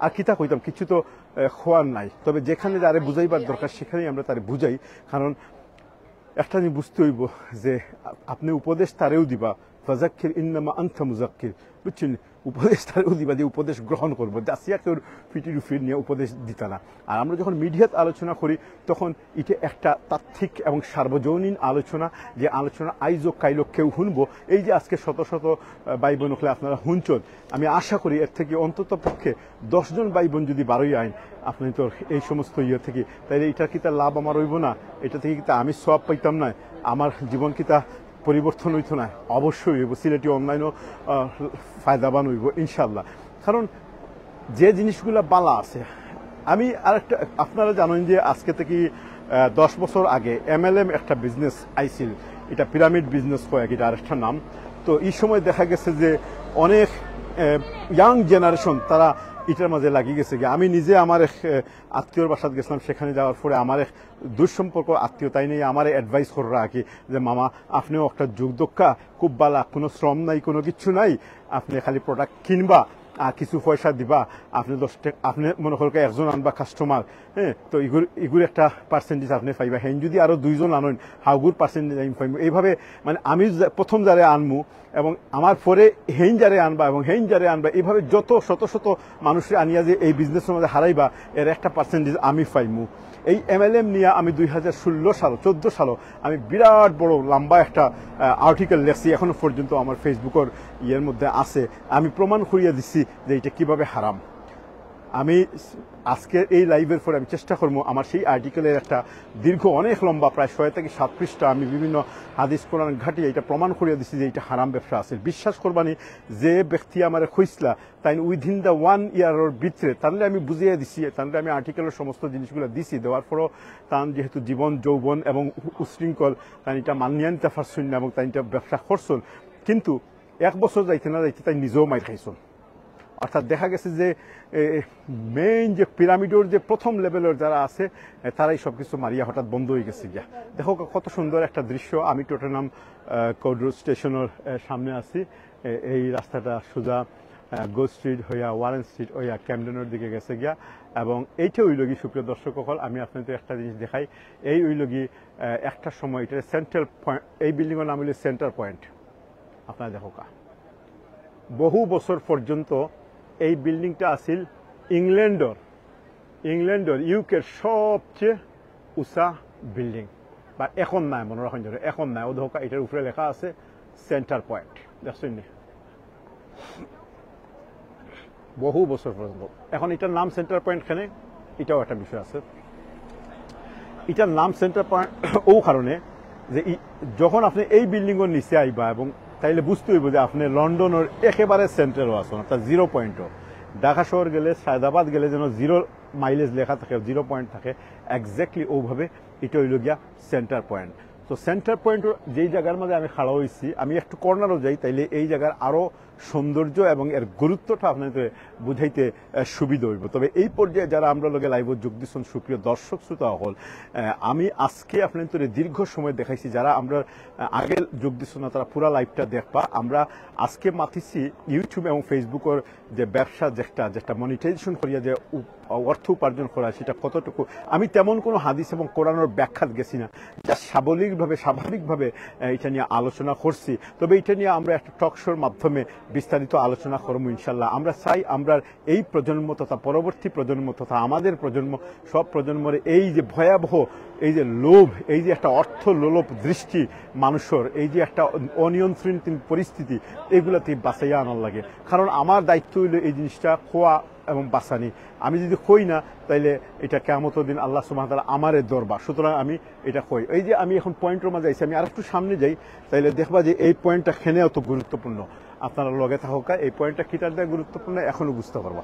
আর কিতা কইতাম, কিছু তো আহ, খোয়ার নাই। তবে যেখানে যারে বুঝাইবার দরকার সেখানেই আমরা তারে বুঝাই। কারণ একটা জিনিস বুঝতে হইব যে আ- আপনি উপদেশ তারেও দিবা, ফাজাক্কির ইন্নামা আনতা মুজাক্কির, বুঝছেন? উপদেশ তারেও দিবা যে উপদেশ গ্রহণ করবো, দাসিয়া কেউর পিঠির উপরে নিয়ে উপদেশ দিতা না। আর আমরা যখন মিডিয়াত আলোচনা করি তখন এটা একটা তাত্ত্বিক এবং সার্বজনীন আলোচনা, যে আলোচনা আইজও কাইলো কেউ শুনবো। এই যে আজকে শত শত আহ, ভাই বোন হলে আপনারা শুনছেন, আমি আশা করি এর থেকে অন্তত পক্ষে দশ জন ভাই বোন যদি বারোই আইন আপনি তো এই সমস্ত ইয়ে থেকে, তাহলে এটা কি তার লাভ আমার হইব না? এটা থেকে কি তা আমি সওয়াব পাইতাম না? আমার জীবন কি তা পরিবর্তন হইতো না? অবশ্যই হইব। সিলেটি অনলাইনও আহ, ফায়দাবান হইব ইনশাল্লাহ। কারণ যে জিনিসগুলা বালা আছে, আমি আরেকটা, আপনারা জানেন যে আজকে থেকে আহ, দশ বছর আগে এমএলএম একটা বিজনেস আইছিল, এটা পিরামিড বিজনেস কয়, এটা আরেকটা নাম। তো এই সময় দেখা গেছে যে অনেক ইয়াং জেনারেশন তারা এটার মাঝে লাগি গেছে গিয়া। আমি নিজে আমার এক আহ, আত্মীয়র বাসাত গেছিলাম, সেখানে যাওয়ার পরে আমার এক দুঃসম্পর্ক আত্মীয় তাই নিয়ে আমার অ্যাডভাইস করে রাখি যে, "মামা, আপনিও একটা যুগ দক্ষা, খুব বালা, কোনো শ্রম নাই, কোনো কিছু নাই, আপনি খালি প্রোডাক্ট কিনবা আর কিছু পয়সা দিবা, আপনি দশ টাকা, আপনি মনে করুন একজন আনবা কাস্টমার, হ্যাঁ, তো ইগুর ইগুর একটা পার্সেন্টেজ আপনি পাইবা, হেন যদি আরো দুইজন আনইন, হাউগুর পার্সেন্টেজ আমি পাইবো।" এইভাবে মানে আমি যা- প্রথম যারে আনমু এবং আমার পরে হেইন যারে আনবা এবং হেইন যারে আনবা, এইভাবে যত শত শত মানুষরে আনিয়া যে এই বিজনেসের মধ্যে হারাইবা, এর একটা পার্সেন্টেজ আমি পাইমু। এই এমএলএম নিয়ে আমি দুই হাজার ষোলো সাল, চোদ্দ সাল আমি বিরাট বড় লম্বা একটা আর্টিকেল লেখছি, এখনো পর্যন্ত আমার ফেসবুকের ইয়ের মধ্যে আছে। আমি প্রমাণ করিয়া দিছি যে এটা কিভাবে হারাম। আমি আজকের এই লাইভের পরে আমি চেষ্টা করবো আমার সেই আর্টিকেলের একটা দীর্ঘ, অনেক লম্বা, প্রায় ছয় থেকে সাত পৃষ্ঠা, আমি বিভিন্ন হাদিস কোরআন ঘাটিয়া এটা প্রমাণ করিয়া দিছি যে এটা হারাম ব্যবসা আছিল। বিশ্বাস করবানি, যে ব্যক্তি আমারে কইছলা, তাইন within the one year-র ভিতরে, তানরে আমি বুঝিয়ে দিছি, তানরে আমি আর্টিকেলের সমস্ত জিনিসগুলো দিছি, দেওয়ার পরও তান যেহেতু জীবন যৌবন এবং উ-, উশৃঙ্খল, তাইন এটা মানিয়া নিতে পারছইন না এবং তাইন এটা ব্যবসা করছইন। কিন্তু এক বছর যাইতে না যাইতে তাইন নিজেও মাইর খাইছইন। অর্থাৎ দেখা গেছে যে মেইন যে পিরামিডর যে প্রথম লেভেলর যারা আছে, এ, তারাই সব কিছু মারিয়া হঠাৎ বন্ধ হয়ে গেছে গিয়া। দেখো ক-, কত সুন্দর একটা দৃশ্য। আমি টটেনহাম কোর্ট রোড স্টেশনের, এ, সামনে আছি। এ, এই রাস্তাটা সোজা গো স্ট্রিট হইয়া, ওয়ারেন স্ট্রিট হইয়া ক্যামডেনের দিকে গেছে গিয়া। এবং এইটা হইল কি, সুপ্রিয় দর্শক সকল, আমি আপনাদের একটা জিনিস দেখাই। এই হইল কি, এ, একটা সময় এটা সেন্ট্রাল পয়েন্ট, এই বিল্ডিংয়ের নাম হইল সেন্টার পয়েন্ট। আপনারা দেখো কা, বহু বছর পর্যন্ত এই বিল্ডিংটা আছিল ইংল্যান্ডর, ইংল্যান্ডর, ইউকের সবচেয়ে উঁচা বিল্ডিং। বা এখন নাই, মনে রাখেন যেন, এখন নাই। ও দেখো কা, এটার উপরে লেখা আছে সেন্টার পয়েন্ট, দেখছেন নি? বহু বছর পর্যন্ত। এখন এটার নাম সেন্টার পয়েন্ট কেনে, এটাও একটা বিষয় আছে। এটার নাম সেন্টার পয়েন্ট ও কারণে যে ই-, যখন আপনি এই বিল্ডিংয়ের নিচে আইবা এবং তাইলে বুঝতে হইব যে আপনি লন্ডনের একেবারে সেন্টারও আছেন, অর্থাৎ জিরো পয়েন্টও। ঢাকা শহর গেলে, সায়দাবাদ গেলে যেন জিরো মাইলেজ লেখা থাকে, জিরো পয়েন্ট থাকে, এক্স্যাক্টলি ওভাবে এটা হইল গিয়া সেন্টার পয়েন্ট। তো সেন্টার পয়েন্ট যেই জায়গার মধ্যে আমি খাড়া হইছি, আমি একটু কর্নারও যাই, তাইলে এই জায়গার আরও সৌন্দর্য এবং এর গুরুত্বটা আপনাদের বুঝাইতে, আহ, সুবিধা হইব। তবে এই পর্যায়ে যারা আমরা লগে লাইভে যোগ দিচ্ছেন, সুপ্রিয় দর্শক শ্রোতা হল, আহ, আমি আজকে আপনাদের দীর্ঘ সময় দেখাইছি, যারা আমরা, আহ, আগে যোগ দিচ্ছ না, তারা পুরা লাইভটা দেখবা। আমরা আজকে মাতিছি YouTube এবং Facebook-র যে ব্যবসা, যেটা, যেটা মনিটাইজেশন করিয়া যে উপ-, অর্থ উপার্জন করা, সেটা কতটুকু, আমি তেমন কোনো হাদিস এবং কোরআনের ব্যাখ্যাত গেছি না, যা সাবলীলভাবে, স্বাভাবিকভাবে, আহ, এটা নিয়ে আলোচনা করছি। তবে এটা নিয়ে আমরা একটা টক শোর মাধ্যমে বিস্তারিত আলোচনা করবো ইনশাল্লাহ। আমরা চাই আমরা এই প্রজন্ম তথা পরবর্তী প্রজন্ম তথা আমাদের প্রজন্ম, সব প্রজন্মরে এই যে ভয়াবহ, এই যে লোভ, এই যে একটা অর্থ লোলুপ দৃষ্টি মানুষের, এই যে একটা অনিয়ন্ত্রিত পরিস্থিতি, এগুলাতে বাঁচাইয়া আনার লাগে। কারণ আমার দায়িত্ব হইল এই জিনিসটা খোয়া এবং বাঁচানি। আমি যদি কই না, তাইলে এটা কিয়ামতের দিন আল্লাহ সুবহানাহু ওয়া তাআলা আমারে ধরবা। সুতরাং আমি এটা কই। এই যে আমি এখন পয়েন্টের মাঝে আইছি, আমি আরেকটু সামনে যাই, তাইলে দেখবা যে এই পয়েন্টটা কেনে অত গুরুত্বপূর্ণ। আপনারা লগে থাকো কা, এই পয়েন্টটা কিতার দেয় গুরুত্বপূর্ণ, এখনো বুঝতে পারবা।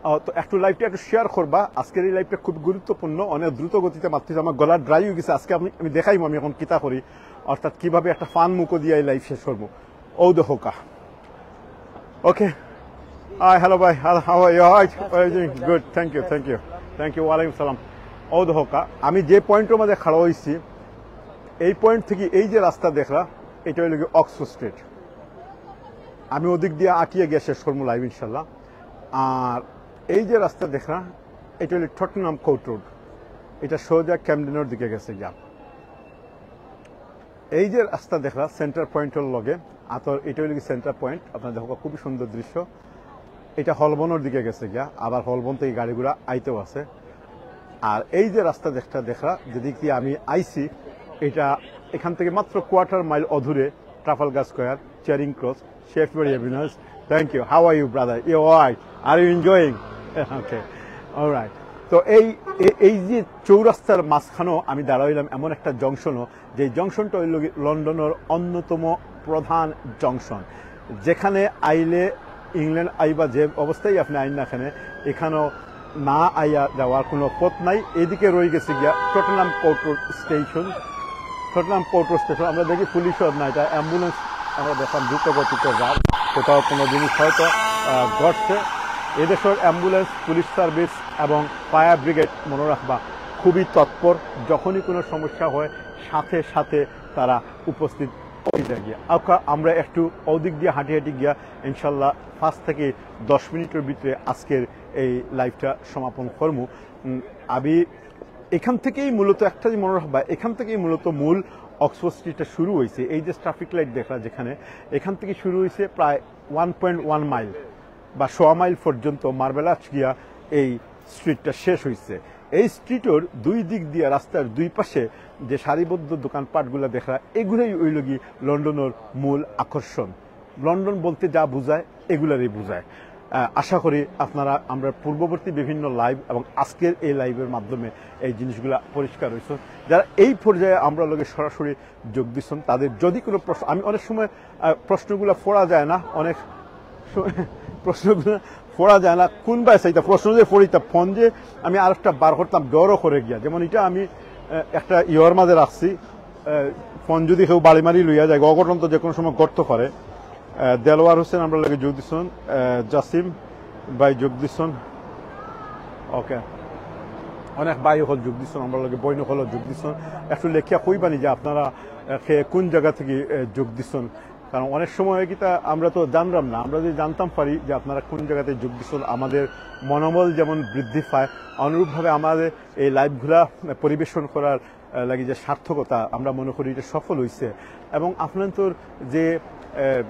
আহ, তো একটু লাইভটা একটু শেয়ার করবা। আজকের এই লাইভটা খুব গুরুত্বপূর্ণ, অনেক দ্রুত গতিতে মারতেছে, আমার গলা ড্রাই হয়ে গেছে। আজকে আমি, আমি দেখাইবো আমি এখন কিতা করি, অর্থাৎ কিভাবে একটা ফান মুখো দিয়ে এই লাইভ শেষ করবো। ও দেখো কা। Okay. Hi, hello ভাই। Hello, how are you? All right. What are you doing? Good. Thank you. Thank you. Thank you. ওয়ালাইকুম সালাম। ও দেখো কা, আমি যে পয়েন্টের মাঝে খাড়া হইছি, এই পয়েন্ট থেকে এই যে রাস্তা দেখরা, এটা হইল কি অক্সফোর্ড স্ট্রিট। আমি ওদিক দিয়ে আটিয়া গিয়া শেষ করবো লাইভ ইনশাল্লাহ। আর এই যে রাস্তা দেখরা, এটা হইল টটেনহাম কোর্ট রোড, এটা সোজা ক্যামডেনের দিকে গেছে গিয়া। এই যে রাস্তা দেখরা সেন্টার পয়েন্টের লগে, আতর এটা হইল কি সেন্টার পয়েন্ট। আপনারা দেখো খুবই সুন্দর দৃশ্য। এটা হলবনের দিকে গেছে গিয়া, আবার হলবন থেকে গাড়িগুলা আইতেও আছে। আর এই যে রাস্তা দেখরা, দেখরা যেদিক দিয়ে আমি আইছি, এটা এখান থেকে মাত্র কোয়ার্টার মাইল অদূরে ট্রাফালগার স্কোয়ার, চেরিং ক্রস, শেফবারি অ্যাভিনিউস। Thank you. How are you, brother? You all right? Are you enjoying? Okay. All right. তো এই, এ-, এই যে চৌরাস্তার মাঝখানেও আমি দাঁড়াইলাম এমন একটা জংশনও, যে জংশনটা হইল গি-, লন্ডনের অন্যতম প্রধান জংশন, যেখানে আইলে ইংল্যান্ড আইবা, যে অবস্থায় আপনি আইন না কেনে, এখানেও না আইয়া যাওয়ার কোনো পথ নাই। এদিকে রয়ে গেছে গিয়া Tottenham court road station. Tottenham court road station, আমরা দেখি পুলিশও না, এটা অ্যাম্বুলেন্স আমরা দেখলাম দ্রুত গতিতে যার, কোথাও কোনো জিনিস হয়তো, আহ, ঘটছে। এদেশের অ্যাম্বুলেন্স, পুলিশ সার্ভিস এবং ফায়ার ব্রিগেড, মনে রাখবা, খুবই তৎপর। যখনই কোনো সমস্যা হয়, সাথে সাথে তারা উপস্থিত হয়ে যায় গিয়া। আউক্কা, আমরা একটু ওদিক দিয়ে হাঁটি হাঁটি গিয়া ইনশাল্লাহ পাঁচ থেকে দশ মিনিটের ভিতরে আজকের এই লাইভটা সমাপন করমু। উম, আমি এখান থেকেই মূলত একটা জিনিস মনে রাখবা, এখান থেকেই মূলত মূল অক্সফোর্ড স্ট্রিটটা শুরু হয়েছে। এই যে ট্রাফিক লাইট দেখলা যেখানে, এখান থেকে শুরু হয়েছে প্রায় ওয়ান পয়েন্ট ওয়ান মাইল বা সোয়া মাইল পর্যন্ত মার্বেল আর্চ গিয়া এই স্ট্রিটটা শেষ হয়েছে। এই স্ট্রিটের দুই দিক দিয়ে রাস্তার দুই পাশে যে সারিবদ্ধ দোকানপাটগুলা দেখরা, এগুলাই হইল গি লন্ডনের মূল আকর্ষণ। লন্ডন বলতে যা বুঝায়, এগুলারই বুঝায়। আহ, আশা করি আপনারা আমরা পূর্ববর্তী বিভিন্ন লাইভ এবং আজকের এই লাইভের মাধ্যমে এই জিনিসগুলা পরিষ্কার হইছে। যারা এই পর্যায়ে আমরা লগে সরাসরি যোগ দিচ্ছেন, তাদের যদি কোনো প্রশ্ন, আমি অনেক সময়, আহ, প্রশ্নগুলা পড়া যায় না, অনেক সময় প্রশ্নগুলা পড়া যায় না, কোন বায় চাইতা প্রশ্ন যে পড়িতা, ফোন যে আমি আরেকটা বার করতাম, ডরও করে গিয়া। যেমন এটা আমি, আহ, একটা ইয়র মাঝে রাখছি, আহ, ফোন যদি কেউ বাড়ি মারি লইয়া যায়, অঘটন তো যে কোনো সময় ঘটতে পারে। আহ, দেলোয়ার হোসেন আমরা লগে যোগ দিছন, আহ, জাসিম ভাই যোগ দিছন, ওকে, অনেক ভাই হল যোগ দিছন, আমরা লগে বইন হল যোগ দিছন। একটু লেখিয়া কইবানি যে আপনারা, আহ, কে কোন জায়গা থেকে, আহ, যোগ দিছন, কারণ অনেক সময় কিতা আমরা তো জানলাম না, আমরা যদি জানতাম পারি যে আপনারা কোন জায়গাতে যোগ দিছন, আমাদের মনোবল যেমন বৃদ্ধি পায়, অনুরূপভাবে আমাদের এই লাইভগুলা পরিবেশন করার, আহ, লাগি যে সার্থকতা, আমরা মনে করি এটা সফল হইছে। এবং আপনাদের যে, আহ,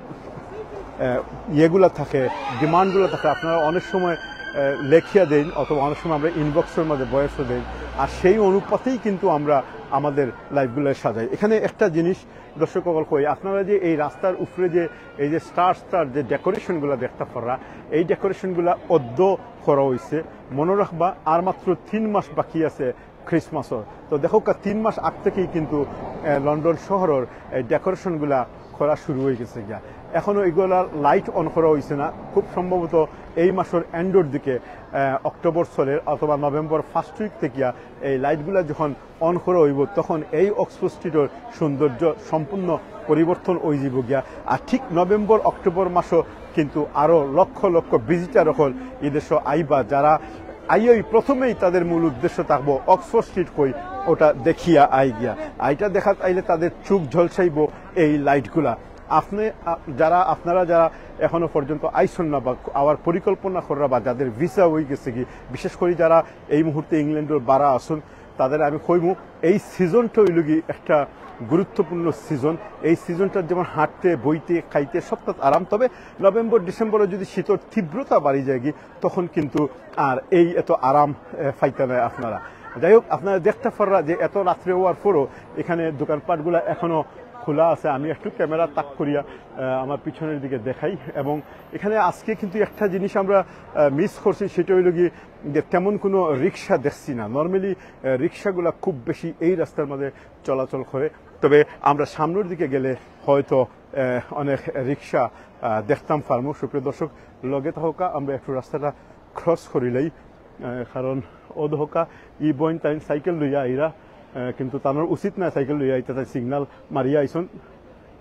আহ, ইয়েগুলা থাকে, ডিমান্ডগুলা থাকে, আপনারা অনেক সময়, আহ, লেখিয়া দেন অথবা অনেক সময় আমরা ইনবক্সের মধ্যে ভয়েসও দেন, আর সেই অনুপাতেই কিন্তু আমরা আমাদের লাইভগুলো সাজাই। এখানে একটা জিনিস দর্শক সকল কই, আপনারা যে এই রাস্তার উপরে যে এই যে স্টার স্টার যে ডেকোরেশনগুলা দেখতে পাররা, এই ডেকোরেশনগুলা অদ্য করা হইছে। মনে রাখবা, আর মাত্র তিন মাস বাকি আছে ক্রিসমাসর। তো দেখো কা, তিন মাস আগ থেকেই কিন্তু, আহ, লন্ডন শহরের এই ডেকোরেশনগুলা করা শুরু হয়ে গেছে গিয়া। এখনো এগুলা লাইট অন করা হইছে না, খুব সম্ভবত এই মাসের এন্ডর দিকে, আহ, অক্টোবর চলের অথবা নভেম্বর ফার্স্ট উইক থেকে এই লাইটগুলা যখন অন করা হইব, তখন এই অক্সফোর্ড স্ট্রিটের সৌন্দর্য সম্পূর্ণ পরিবর্তন হয়ে যাব গিয়া। আর ঠিক নভেম্বর অক্টোবর মাসও কিন্তু আরো লক্ষ লক্ষ ভিজিটার অকল এই দেশে আইবা, যারা আইয়াই প্রথমেই তাদের মূল উদ্দেশ্য থাকবো অক্সফোর্ড স্ট্রিট কই, ওটা দেখিয়া আই গিয়া। আর এটা দেখাত আইলে তাদের চোখ ঝলসাইব এই লাইটগুলা। আপনি, আ, যারা, আপনারা যারা এখনো পর্যন্ত আইসন না বা আবার পরিকল্পনা কররা বা যাদের ভিসা হয়ে গেছে কি, বিশেষ করে যারা এই মুহূর্তে ইংল্যান্ডের বারা আছন, তাদের আমি কইমু, এই সিজনটা হইল কি একটা গুরুত্বপূর্ণ সিজন। এই সিজনটার যেমন হাঁটতে, বইতে, খাইতে সবটা আরাম। তবে নভেম্বর ডিসেম্বরে যদি শীতর তীব্রতা বাড়ি যায় কি, তখন কিন্তু আর এই এত আরাম, এ, পাইতা নায় আপনারা। যাই হোক, আপনারা দেখতে পাররা যে এত রাত্রে হওয়ার পরও এখানে দোকানপাটগুলা এখনো খোলা আছে। আমি একটু ক্যামেরা তাক করিয়া, আহ, আমার পিছনের দিকে দেখাই। এবং এখানে আজকে কিন্তু একটা জিনিস আমরা, আহ, মিস করছি, সেটা হইল কি যে তেমন কোনো রিক্সা দেখছি না। নর্মালি, আহ, রিক্সাগুলা খুব বেশি এই রাস্তার মধ্যে চলাচল করে। তবে আমরা সামনের দিকে গেলে হয়তো, আহ, অনেক রিক্সা, আহ, দেখতাম পারমু। সুপ্রিয় দর্শক, লগে থাকা আমরা একটু রাস্তাটা ক্রস করিলাই, আহ, কারণ ও দহকা ই বইন তাই সাইকেল লইয়া আইরা, আহ, কিন্তু তানোর উচিত না সাইকেল লইয়া আইতে, তাই সিগনাল মারিয়া আইসন।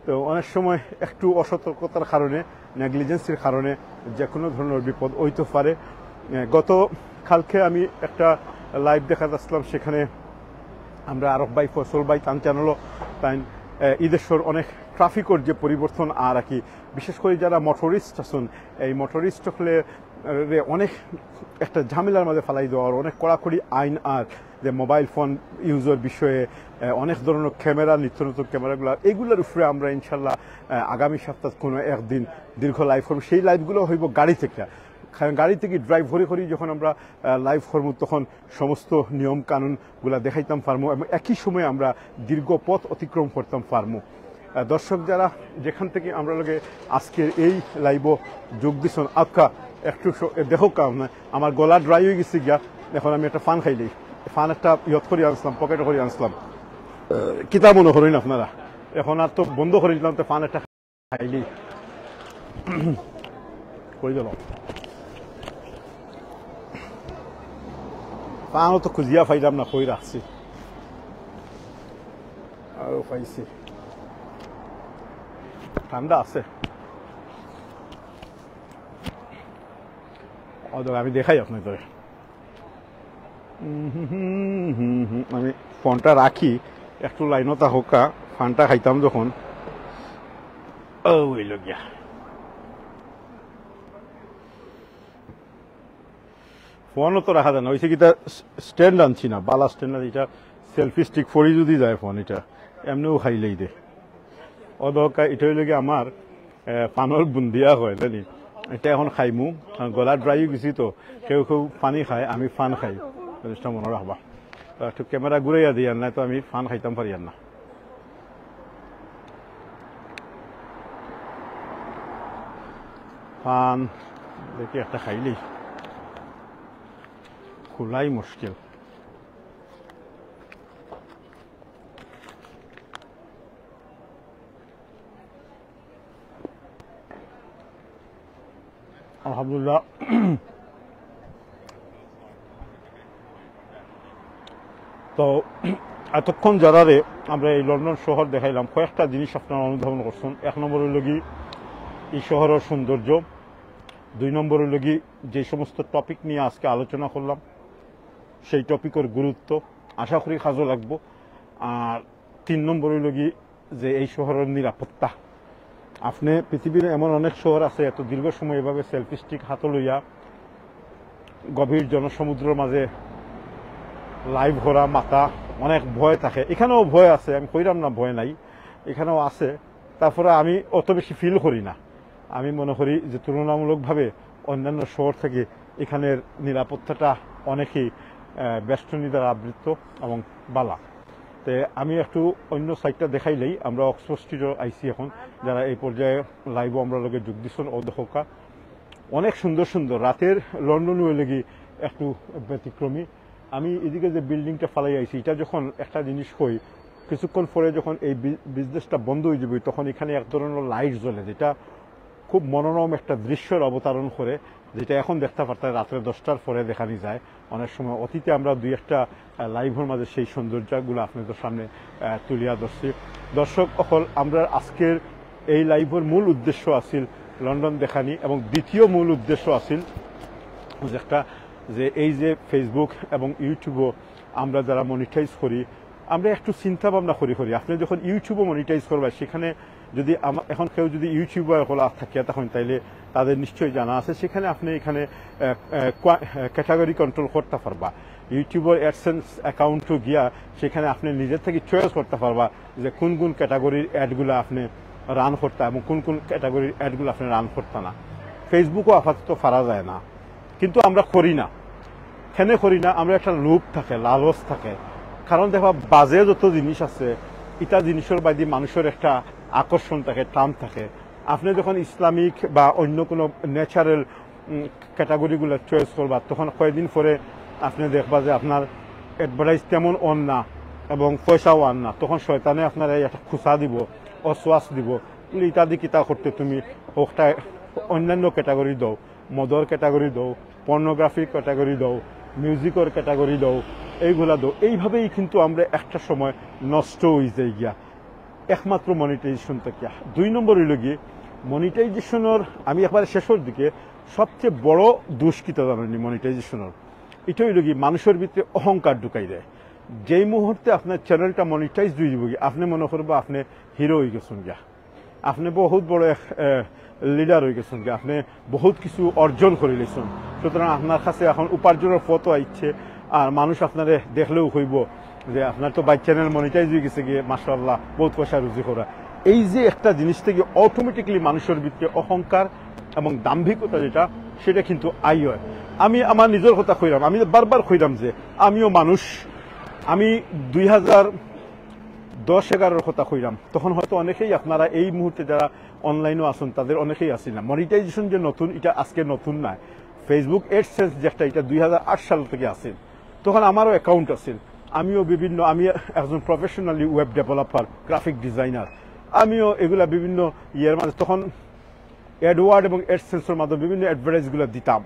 তো অনেক সময় একটু অসতর্কতার কারণে, নেগলিজেন্সির কারণে যে কোনো ধরনের বিপদ হইতে পারে। আহ, গত কালকে আমি একটা লাইভ দেখাত আসলাম, সেখানে আমরা আরক ভাই, ফসল ভাই, তান চ্যানেলও তাই, আহ, এই দেশের অনেক ট্রাফিকের যে পরিবর্তন আর কি, বিশেষ করে যারা মোটরিস্ট আছেন, এই মোটরিস্ট হলে, আহ, রে অনেক একটা ঝামেলার মধ্যে ফালাই দেওয়া আর অনেক কড়াকড়ি আইন আর যে মোবাইল ফোন ইউজের বিষয়ে, আহ, অনেক ধরনের ক্যামেরা, নিত্য নতুন ক্যামেরাগুলো, এগুলোর উপরে আমরা ইনশাল্লাহ, আহ, আগামী সপ্তাহে কোনো একদিন দীর্ঘ লাইভ করবো। সেই লাইভগুলো হইব গাড়ি থেকে, কারণ গাড়ি থেকে ড্রাইভ করি করি যখন আমরা, আহ, লাইভ করবো, তখন সমস্ত নিয়ম কানুনগুলা দেখাইতাম পারমু এবং একই সময়ে আমরা দীর্ঘ পথ অতিক্রম করতাম পারমু। আহ, দর্শক যারা যেখান থেকে আমরা লগে আজকের এই লাইভও যোগ দিছন, আজকা একটু স-, এ, দেখো কারণ আমার গলা ড্রাই হয়ে গেছে গিয়া। এখন আমি একটা ফান খাইলি, ফান একটা ইয়ত করে আনছিলাম, পকেটে করে আনছিলাম। আহ, কিতা মনে করইন আপনারা? এখন আর তো বন্ধ করে দিলাম, তো ফান একটা খাইলি। কই গেল? ফানও তো খুঁজিয়া পাইলাম না, কই রাখছি। আরো পাইছি। ঠান্ডা আছে। ও, দাঁড়া, আমি দেখাই আপনাদের। উম, হুম, হুম, হুম, হুম, হুম। আমি ফোনটা রাখি, একটু লাইনও তা হোক, ফানটা খাইতাম যখন। ও, হইল গিয়া। ফোনও তো রাখা যায় না, ওই কিতা স্ট্যান্ড আনছি না, বালা স্ট্যান্ড আনছি, এটা সেলফি স্টিক ফরি যদি যায় ফোন, এটা এমনিও খাইলেই দে। ও দরকার, এটা হইল কি আমার, এ, পানর বুন্দিয়া হয়, জানি? এটা এখন খাইমু, কারণ গলা ড্রাই হয়ে গেছি তো, কেউ কেউ পানি খায়, আমি ফান খাই, জিনিসটা মনে রাখবা। তো একটু ক্যামেরা ঘুরাইয়া দিই, আর নাই তো আমি ফান খাইতাম পারি আর না। পান দেখি একটা খাইলি, খোলাই মুশকিল। আলহামদুলিল্লাহ। তো এতক্ষণ যারারে আমরা এই লন্ডন শহর দেখাইলাম, কয়েকটা জিনিস আপনারা অনুধাবন করছেন। এক নম্বর হইল কি, এই শহরের সৌন্দর্য। দুই নম্বর হইল কি, যে সমস্ত টপিক নিয়ে আজকে আলোচনা করলাম, সেই টপিকের গুরুত্ব। আশা করি কাজও লাগবো। আর তিন নম্বর হইল কি, যে এই শহরের নিরাপত্তা। আপনি পৃথিবীর এমন অনেক শহর আছে, এত দীর্ঘ সময় এভাবে সেলফি স্টিক হাতে লইয়া গভীর জনসমুদ্রের মাঝে লাইভ করা, মাতা, অনেক ভয় থাকে। এখানেও ভয় আছে, আমি কইরাম না ভয় নাই, এখানেও আছে। তারপরে আমি অত বেশি ফিল করি না। আমি মনে করি যে তুলনামূলকভাবে অন্যান্য শহর থেকে এখানের নিরাপত্তাটা অনেকেই, আহ, বেষ্টনী দ্বারা আবৃত এবং বালা। তে আমি একটু অন্য সাইডটা দেখাইলেই, আমরা অক্সফোর্ড স্ট্রিটও আইছি এখন। যারা এই পর্যায়ে লাইভও আমরা লগে যোগ দিচ্ছেন, ও দেখোকা, অনেক সুন্দর সুন্দর রাতের লন্ডন ওই লাগি একটু ব্যতিক্রমী। আমি এদিকে যে বিল্ডিংটা ফালাই আইছি, এটা যখন একটা জিনিস কই, কিছুক্ষণ পরে যখন এই বি-, বিজনেসটা বন্ধ হয়ে যাবে, তখন এখানে এক ধরনের লাইট জ্বলে, যেটা খুব মনোরম একটা দৃশ্যের অবতারণ করে, যেটা এখন দেখতে পারতাম রাত্রে দশটার পরে দেখানি যায়। অনেক সময় অতীতে আমরা দুই একটা, আহ, লাইভের মাঝে সেই সৌন্দর্যগুলো আপনাদের সামনে, আহ, তুলিয়া ধরছি। দর্শক অকল, আমরা আজকের এই লাইভের মূল উদ্দেশ্য আছিল লন্ডন দেখানি, এবং দ্বিতীয় মূল উদ্দেশ্য আছিল যে একটা, যে এই যে Facebook এবং YouTube-ও আমরা যারা মনিটাইজ করি, আমরা একটু চিন্তা ভাবনা করি করি। আপনি যখন YouTube-ও মনিটাইজ করবেন, সেখানে যদি আমা-, এখন কেউ যদি ইউটিউবার হলা থাকিয়া তখন, তাইলে তাদের নিশ্চয়ই জানা আছে। সেখানে আপনি এখানে, আহ, আহ, কোয়া-, আহ, ক্যাটাগরি কন্ট্রোল করতে পারবা। YouTube-এর AdSense অ্যাকাউন্টও গিয়া সেখানে আপনি নিজের থেকে চয়েস করতে পারবা যে কোন কোন ক্যাটাগরির অ্যাডগুলো আপনি রান করতা এবং কোন কোন ক্যাটাগরির অ্যাডগুলো আপনি রান করতা না। Facebook-ও আপাতত পারা যায় না, কিন্তু আমরা করি না। কেনে করি না? আমরা একটা লোভ থাকে, লালচ থাকে। কারণ দেখবা, বাজে যত জিনিস আছে, ইটা জিনিসের বাদে মানুষের একটা আকর্ষণ থাকে, টান থাকে। আপনি যখন ইসলামিক বা অন্য কোনো ন্যাচারাল, উম, ক্যাটাগরিগুলো চয়েস করবা, তখন কয়েকদিন পরে আপনি দেখবা যে আপনার অ্যাডভার্টাইজ তেমন অন না এবং পয়সাও আন না। তখন শয়তানে আপনার এই একটা খুসা দিব, অসওয়াস দিব, বলে, "ইটা দি কিতা করতে তুমি? ওটা অন্যান্য ক্যাটাগরি দাও, মদর ক্যাটাগরি দাও, পর্নোগ্রাফির ক্যাটাগরি দাও, মিউজিকর ক্যাটাগরি দাও, এইগুলা দাও।" এইভাবেই কিন্তু আমরা একটা সময় নষ্ট হয়ে যাই গিয়া, একমাত্র মনিটাইজেশন থাকিয়া। দুই নম্বর হইল গিয়ে মনিটাইজেশনের, আমি একবারে শেষের দিকে, সবচেয়ে বড় দুষ কিতা জানেননি মনিটাইজেশনের? এটা হইল কি, মানুষের ভিতরে অহংকার ঢুকাই দেয়। যেই মুহূর্তে আপনার চ্যানেলটা মনিটাইজ হয়ে যাবে, আপনি মনে করবো আপনি হিরো হয়ে গেছেন গিয়া, আপনি বহুত বড় এক, আহ, লিডার হয়ে গেছেন গিয়া, আপনি বহুত কিছু অর্জন করে নিয়েছেন। সুতরাং আপনার কাছে এখন উপার্জনের পথও আইচ্ছে, আর মানুষ আপনারে দেখলেও কইব যে আপনার তো বাই চ্যানেল মনিটাইজ হয়ে গেছে গিয়ে, মাশাআল্লাহ, বহুত পয়সা রুজি করা। এই যে একটা জিনিস থেকে অটোমেটিকলি মানুষের ভিতরে অহংকার এবং দাম্ভিকতা যেটা, সেটা কিন্তু আই হয়। আমি আমার নিজের কথা কইলাম, আমি বারবার কইলাম যে আমিও মানুষ। আমি দুই হাজার দশ এগারোর কথা কইলাম, তখন হয়তো অনেকেই আপনারা এই মুহূর্তে যারা অনলাইনও আছেন, তাদের অনেকেই আছেন না। মনিটাইজেশন যে নতুন, এটা আজকে নতুন নয়। Facebook AdSense যেটা, এটা দুই হাজার আট সাল থেকে আছে। তখন আমারও অ্যাকাউন্ট আছে, আমিও বিভিন্ন, আমি একজন professionally web developer, graphic designer, আমিও এগুলা বিভিন্ন ইয়ের মাঝে তখন AdWords এবং AdSenseর মাধ্যমে বিভিন্ন অ্যাডভার্টাইজগুলো দিতাম।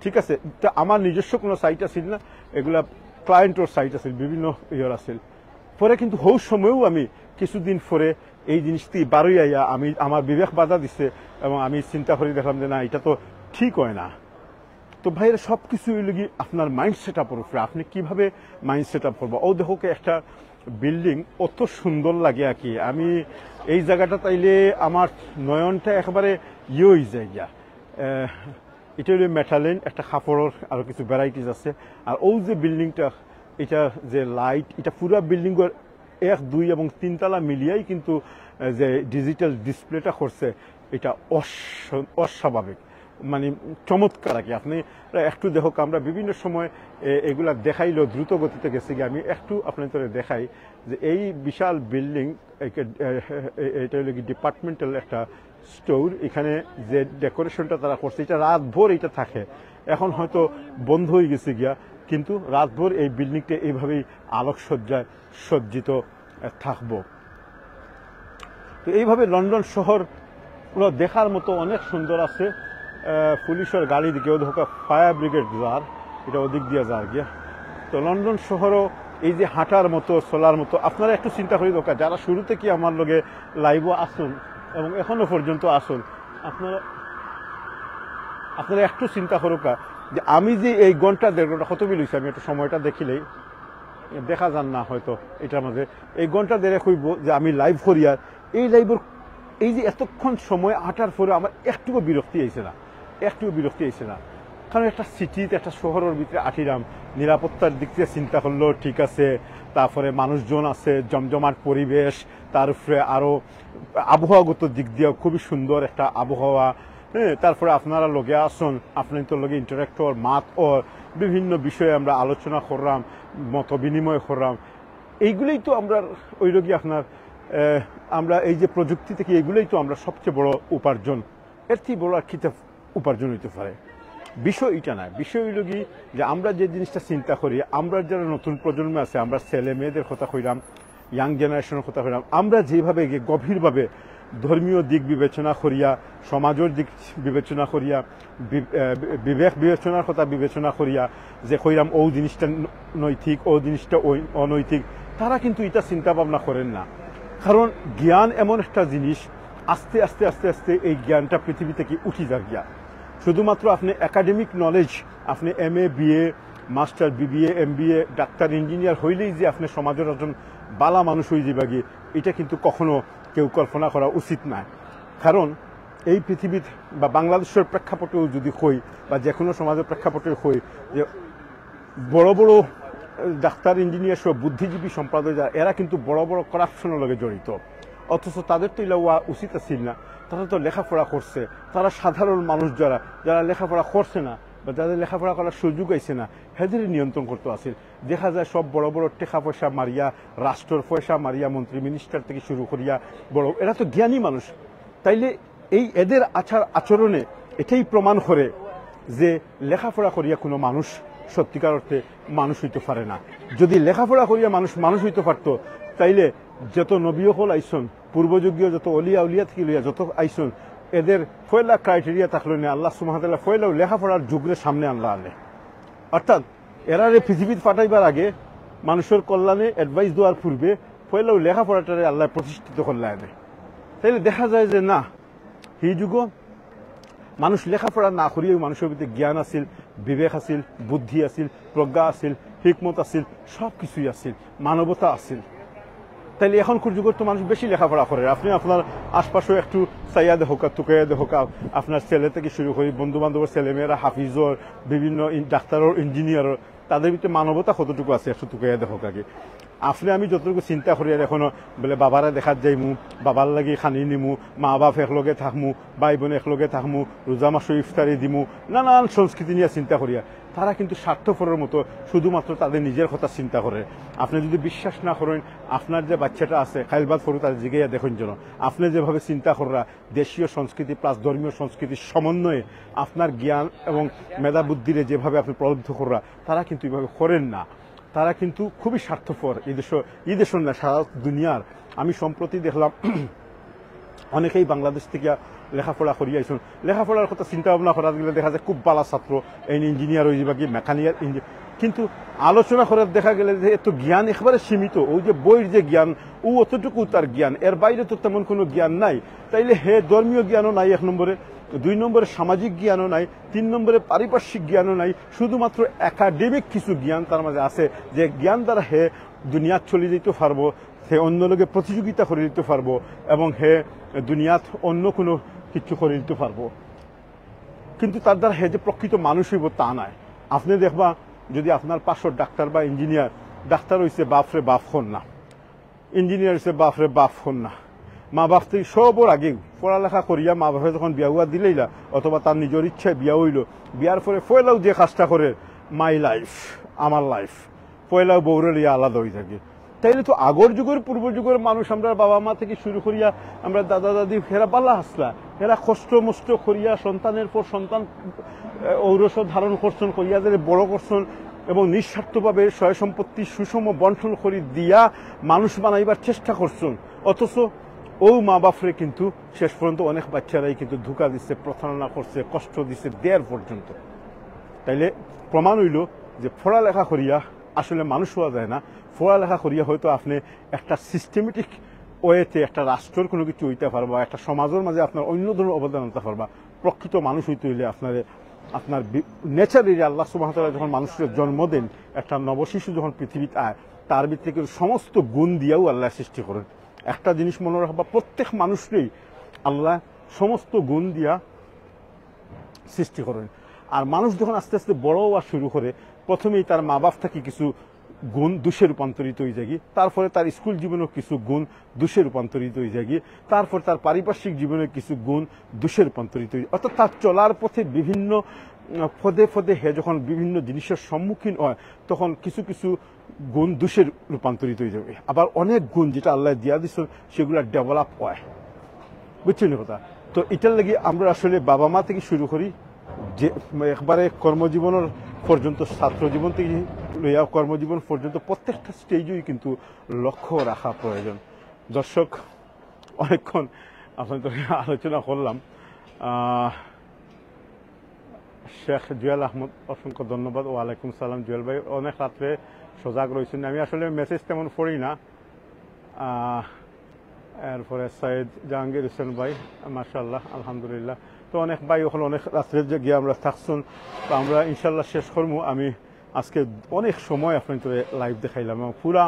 ঠিক আছে, তা আমার নিজস্ব কোনো সাইট আছিল না, এগুলা ক্লায়েন্টর সাইট আছিল, বিভিন্ন ইয়ের আছিল। পরে কিন্তু হৌ সময়ও আমি কিছুদিন পরে এই জিনিস থেকে বারোই আইয়া আমি, আমার বিবেক বাধা দিছে এবং আমি চিন্তা করে দেখলাম যে না, এটা তো ঠিক হয় না। তো ভাইরা, সব কিছু হইল কি আপনার মাইন্ড সেট আপের উপরে, আপনি কিভাবে মাইন্ড সেট আপ করবো। ও দেখো কি, একটা বিল্ডিং অত সুন্দর লাগে আর কি। আমি এই জায়গাটা তাইলে আমার নয়নটা একেবারে ইয়ে হয়ে যায় গিয়া। আহ, এটা হইল মেটালিন, একটা কাপড়ের আরো কিছু ভ্যারাইটিস আছে। আর ও যে বিল্ডিংটা, এটা যে লাইট, এটা পুরা বিল্ডিংয়ের এক, দুই এবং তিনতলা মিলিয়াই কিন্তু, আহ, যে ডিজিটাল ডিসপ্লেটা করছে, এটা অস-, অস্বাভাবিক, মানে চমৎকার আর কি। আপনি একটু দেখো, আমরা বিভিন্ন সময় এ-, এগুলা দেখাইলেও দ্রুত গতিতে গেছি গিয়ে। আমি একটু আপনাদের দেখাই যে এই বিশাল বিল্ডিং, এটা হলো কি ডিপার্টমেন্টাল একটা স্টোর, এখানে যে ডেকোরেশনটা তারা করছে, এটা রাতভর এটা থাকে। এখন হয়তো বন্ধ হয়ে গেছে গিয়া, কিন্তু রাতভর এই বিল্ডিংটা এইভাবেই আলোকসজ্জায় সজ্জিত, আহ, থাকবো। তো এইভাবে লন্ডন শহর পুরো দেখার মতো অনেক সুন্দর আছে। আহ, পুলিশের গাড়ি দিকে ও দেখা ফায়ার ব্রিগেড যার, এটা ওদিক দিয়ে যার গিয়া। তো লন্ডন শহরও এই যে হাঁটার মতো, চলার মতো, আপনারা একটু চিন্তা করি দেখা, যারা শুরু থেকে আমার লগে লাইভও আছেন এবং এখনো পর্যন্ত আছেন, আপনারা আপনারা একটু চিন্তা করুকা যে আমি যে এই ঘন্টা দেড় ঘন্টা কত বিল হইছে, আমি একটু সময়টা দেখিলেই দেখা যার না হয়তো এটার মাঝে। এই ঘন্টা দেড়েক হইব যে আমি লাইভ করি, আর এই লাইভের এই যে এতক্ষণ সময় আটার পরে আমার একটুকু বিরক্তি আইছে না, একটুকু বিরক্তি আইছে না। কারণ একটা সিটিতে, একটা শহরের ভিতরে আটিরাম, নিরাপত্তার দিক থেকে চিন্তা করলেও ঠিক আছে, তারপরে মানুষজন আছে, জমজমাট পরিবেশ, তার উপরে আরো আবহাওয়াগত দিক দিয়েও খুবই সুন্দর একটা আবহাওয়া। হ্যাঁ, তারপরে আপনারা লগে আসুন, আপনার তো লগে ইন্টারাক্ট অর, মাত অর, বিভিন্ন বিষয়ে আমরা আলোচনা করলাম, মত বিনিময় করলাম। এইগুলোই তো আমরা ওই রোগী আপনার, আহ, আমরা এই যে প্রযুক্তি থেকে, এগুলোই তো আমরা সবচেয়ে বড় উপার্জন। এর থেকে বড় আর কিতা উপার্জন হইতে পারে? বিষয় এটা না, বিষয় হইল কি যে আমরা যে জিনিসটা চিন্তা করি, আমরা যারা নতুন প্রজন্ম আছে, আমরা ছেলে মেয়েদের কথা কইলাম, ইয়াং জেনারেশনের কথা কইলাম, আমরা যেভাবে গিয়ে গভীরভাবে ধর্মীয় দিক বিবেচনা করিয়া, সমাজের দিক বিবেচনা করিয়া, বি-, আহ, বিবেক বিবেচনার কথা বিবেচনা করিয়া যে কইলাম ও জিনিসটা ন-, নৈতিক, ও জিনিসটা ওই অনৈতিক, তারা কিন্তু এটা চিন্তা ভাবনা করেন না। কারণ জ্ঞান এমন একটা জিনিস, আস্তে আস্তে আস্তে আস্তে এই জ্ঞানটা পৃথিবী থেকে উঠি যার গিয়া। শুধুমাত্র আপনি একাডেমিক নলেজ, আপনি M A, B A, master, B B A, M B A, doctor, engineer হইলেই যে আপনি সমাজের একজন বালা মানুষ হয়ে যাবাগি, এটা কিন্তু কখনো কেউ কল্পনা করা উচিত নয়। কারণ এই পৃথিবীর বা বাংলাদেশের প্রেক্ষাপটেও যদি কই বা যে কোনো সমাজের প্রেক্ষাপটে কই যে বড় বড় ডাক্তার, ইঞ্জিনিয়ার সহ বুদ্ধিজীবী সম্প্রদায় যারা, এরা কিন্তু বড় বড় করাপশনের লগে জড়িত। অথচ তাদের তো ইলা হওয়া উচিত আছিল না। তারা তো লেখাপড়া করছে, তারা সাধারণ মানুষ যারা, যারা লেখাপড়া করছে না বা যাদের লেখাপড়া করার সুযোগ আইছে না, হেদের নিয়ন্ত্রণ করতে আছিল। দেখা যায় সব বড় বড় টেকা পয়সা মারিয়া, রাষ্ট্রর পয়সা মারিয়া, মন্ত্রী মিনিস্টার থেকে শুরু করিয়া বড়, এরা তো জ্ঞানী মানুষ। তাইলে এই এদের আচার আচরণে এটাই প্রমাণ করে যে লেখাপড়া করিয়া কোনো মানুষ সত্যিকার অর্থে মানুষ হইতে পারে না। যদি লেখাপড়া করিয়া মানুষ মানুষ হইতে পারতো, তাইলে যত নবী অকল আইছন, পূর্বযুগীয় যত অলিয়া উলিয়া থেকে লইয়া যত আইছন, এদের পয়লা ক্রাইটেরিয়া থাকলো না, আল্লাহ সুবহানাহু ওয়া তাআলা পয়লাও লেখাপড়ার যুগরে সামনে আনলা আনে। অর্থাৎ এরারে পৃথিবীত পাঠাইবার আগে, মানুষের কল্যাণে অ্যাডভাইস দেওয়ার পূর্বে পয়লাও লেখাপড়াটারে আল্লাহ প্রতিষ্ঠিত করলা এনে। তাইলে দেখা যায় যে না, এই যুগও মানুষ লেখাপড়া না করিয়াও মানুষের ভিতরে জ্ঞান আছিল, বিবেক আছিল, বুদ্ধি আছিল, প্রজ্ঞা আছিল, হিকমত আছিল, সব কিছুই আছিল, মানবতা আছিল। তাইলে এখনকার যুগের তো মানুষ বেশি লেখাপড়া করে। আপনি আপনার আশপাশে একটু চাইয়া দেখোকা, তুকাইয়া দেখোকা, আপনার ছেলে থেকে শুরু করি বন্ধু বান্ধবের ছেলে মেয়েরা হাফিজর, বিভিন্ন ইন-, ডাক্তারর, ইঞ্জিনিয়ারর, তাদের ভিতরে মানবতা কতটুকু আছে একটু তুকাইয়া দেখোকা। আপনি আমি যতটুকু চিন্তা করি আর এখনো বলে বাবারে দেখাত যাইমু, বাবার লাগি খানি নিমু, মা বাপ একলগে থাকমু, ভাই বোন একলগে থাকমু, রোজা মাসো ইফতারি দিমু, নানান সংস্কৃতি নিয়ে চিন্তা করিয়া তারা কিন্তু স্বার্থপরের মতো শুধুমাত্র তাদের নিজের কথা চিন্তা করে। আপনি যদি বিশ্বাস না করেন, আপনার যে বাচ্চাটা আছে, খাইলবাদ ফরু তার জিগাইয়া দেখুন যেন, আপনি যেভাবে চিন্তা কররা, দেশীয় সংস্কৃতি প্লাস ধর্মীয় সংস্কৃতির সমন্বয়ে আপনার জ্ঞান এবং মেধা বুদ্ধিরে যেভাবে আপনি প্রলব্ধ কররা, তারা কিন্তু এইভাবে করেন না। তারা কিন্তু খুবই স্বার্থপর। এই দেশ, এই দেশের না, সারা দুনিয়ার। আমি সম্প্রতি দেখলাম অনেকেই বাংলাদেশ থেকে লেখাপড়া করিয়া আইছন। লেখাপড়ার কথা চিন্তা ভাবনা করার গেলে দেখা যায় খুব ভালা ছাত্র, এই ইঞ্জিনিয়ার হয়ে যাবা কি, মেকানিক্যাল ইঞ্জিনিয়ার, কিন্তু আলোচনা করার দেখা গেলে যে এত জ্ঞান একবারে সীমিত। ওই যে বইয়ের যে জ্ঞান, ও অতটুকু তার জ্ঞান, এর বাইরে তো তেমন কোনো জ্ঞান নাই। তাইলে হে ধর্মীয় জ্ঞানও নাই এক নম্বরে, দুই নম্বরে সামাজিক জ্ঞানও নাই, তিন নম্বরে পারিপার্শ্বিক জ্ঞানও নাই, শুধুমাত্র একাডেমিক কিছু জ্ঞান তার মাঝে আছে, যে জ্ঞান দ্বারা হে দুনিয়াত চলি যাইতে পারবো, হে অন্য লগে প্রতিযোগিতা করে দিতে পারবো এবং হে দুনিয়াত অন্য কোনো কিছু করে দিতে পারবো। কিন্তু তার দ্বারা হে যে প্রকৃত মানুষ হইব তা নয়। আপনি দেখবা, যদি আপনার পাঁচশো ডাক্তার বা ইঞ্জিনিয়ার, ডাক্তার হইছে বাপরে বাপ হন না, ইঞ্জিনিয়ার হইছে বাপরে বাপ হন না, মা বাপ থেকে সবর আগে পড়ালেখা করিয়া মা বাপে যখন বিয়া উয়া দিলেইলা অথবা তার নিজের ইচ্ছায় বিয়া হইল, বিয়ার পরে পয়লাও যে কাজটা করে, মাই লাইফ, আমার লাইফ, পয়লাও বউরে লইয়া আলাদা হয়ে থাকে। তাইলে তো আগর যুগের, পূর্ব যুগের মানুষ, আমরা বাবা মা থেকে শুরু করিয়া আমরা দাদা দাদি, হেরা বালা হাসলা, এরা কষ্ট মষ্ট করিয়া সন্তানের পর সন্তান, আহ, ঔরস ধারণ করছইন, করিয়া যারে বড় করছইন এবং নিঃস্বার্থভাবে সয় সম্পত্তি সুষম বন্টন করি দিয়া মানুষ বানাইবার চেষ্টা করছইন। অথচ ও মা বাপরে কিন্তু শেষ পর্যন্ত অনেক বাচ্চারাই কিন্তু ধোঁকা দিছে, প্রতারণা করছে, কষ্ট দিছে, দেয়ার পর্যন্ত। তাইলে প্রমাণ হইল যে পড়ালেখা করিয়া আসলে মানুষ হওয়া যায় না। পড়ালেখা করিয়া হয়তো আপনি একটা সিস্টেমেটিক ওয়েতে একটা রাষ্ট্রর কোনো কিছু হইতে পারবা, একটা সমাজের মাঝে আপনার অন্য ধরনের অবদান আনতে পারবা। প্রকৃত মানুষ হইতে হইলে আপনার, আপনার নেচারে আল্লাহ সুবহানাহু ওয়া তাআলা যখন মানুষের জন্ম দেন, একটা নবশিশু যখন পৃথিবীতে আয়, তার ভিতরে কিন্তু সমস্ত গুণ দিয়াও আল্লাহ সৃষ্টি করেন। একটা জিনিস মনে রাখবা, প্রত্যেক মানুষরেই আল্লাহ সমস্ত গুণ দিয়া সৃষ্টি করেন। আর মানুষ যখন আস্তে আস্তে বড় হওয়া শুরু করে, প্রথমেই তার মা বাপ থাকি কিছু গুণ দুষে রূপান্তরিত হয়ে যায়গি, তারপরে তার স্কুল জীবনের কিছু গুণ দুষে রূপান্তরিত হয়ে যায়গি, তারপর তার পারিপার্শ্বিক জীবনের কিছু গুণ দুষে রূপান্তরিত হয়ে, অর্থাৎ তার চলার পথে বিভিন্ন, উম, পদে পদে হে যখন বিভিন্ন জিনিসের সম্মুখীন হয়, তখন কিছু কিছু গুণ দুষে রূপান্তরিত হয়ে যাবে। আবার অনেক গুণ যেটা আল্লাহ দিয়া দিচ্ছেন, সেগুলা ডেভেলপ হয়। বুঝছেন কথা? তো এটার লাগি আমরা আসলে বাবা মা থেকে শুরু করি, যে একবারে কর্মজীবনের পর্যন্ত, ছাত্র জীবন থেকে লইয়া কর্মজীবন পর্যন্ত প্রত্যেকটা স্টেজেই কিন্তু লক্ষ্য রাখা প্রয়োজন। দর্শক, অনেকক্ষণ আপনাদের সঙ্গে আলোচনা করলাম। আহ, শেখ জুয়েল আহমদ, অসংখ্য ধন্যবাদ। ওয়ালাইকুম সালাম জুয়েল ভাই, অনেক রাত্রে সজাগ রয়েছেন। আমি আসলে মেসেজ তেমন পড়ি না। আহ, এরপরে সৈয়দ জাহাঙ্গীর হোসেন ভাই, মাশাআল্লাহ, আলহামদুলিল্লাহ। তো অনেক ভাই অখন অনেক রাত্রে যে গিয়া আমরা থাকছুন, তো আমরা ইনশাআল্লাহ শেষ করমু। আমি আজকে অনেক সময় আপনাদের লাইভ দেখাইলাম এবং পুরা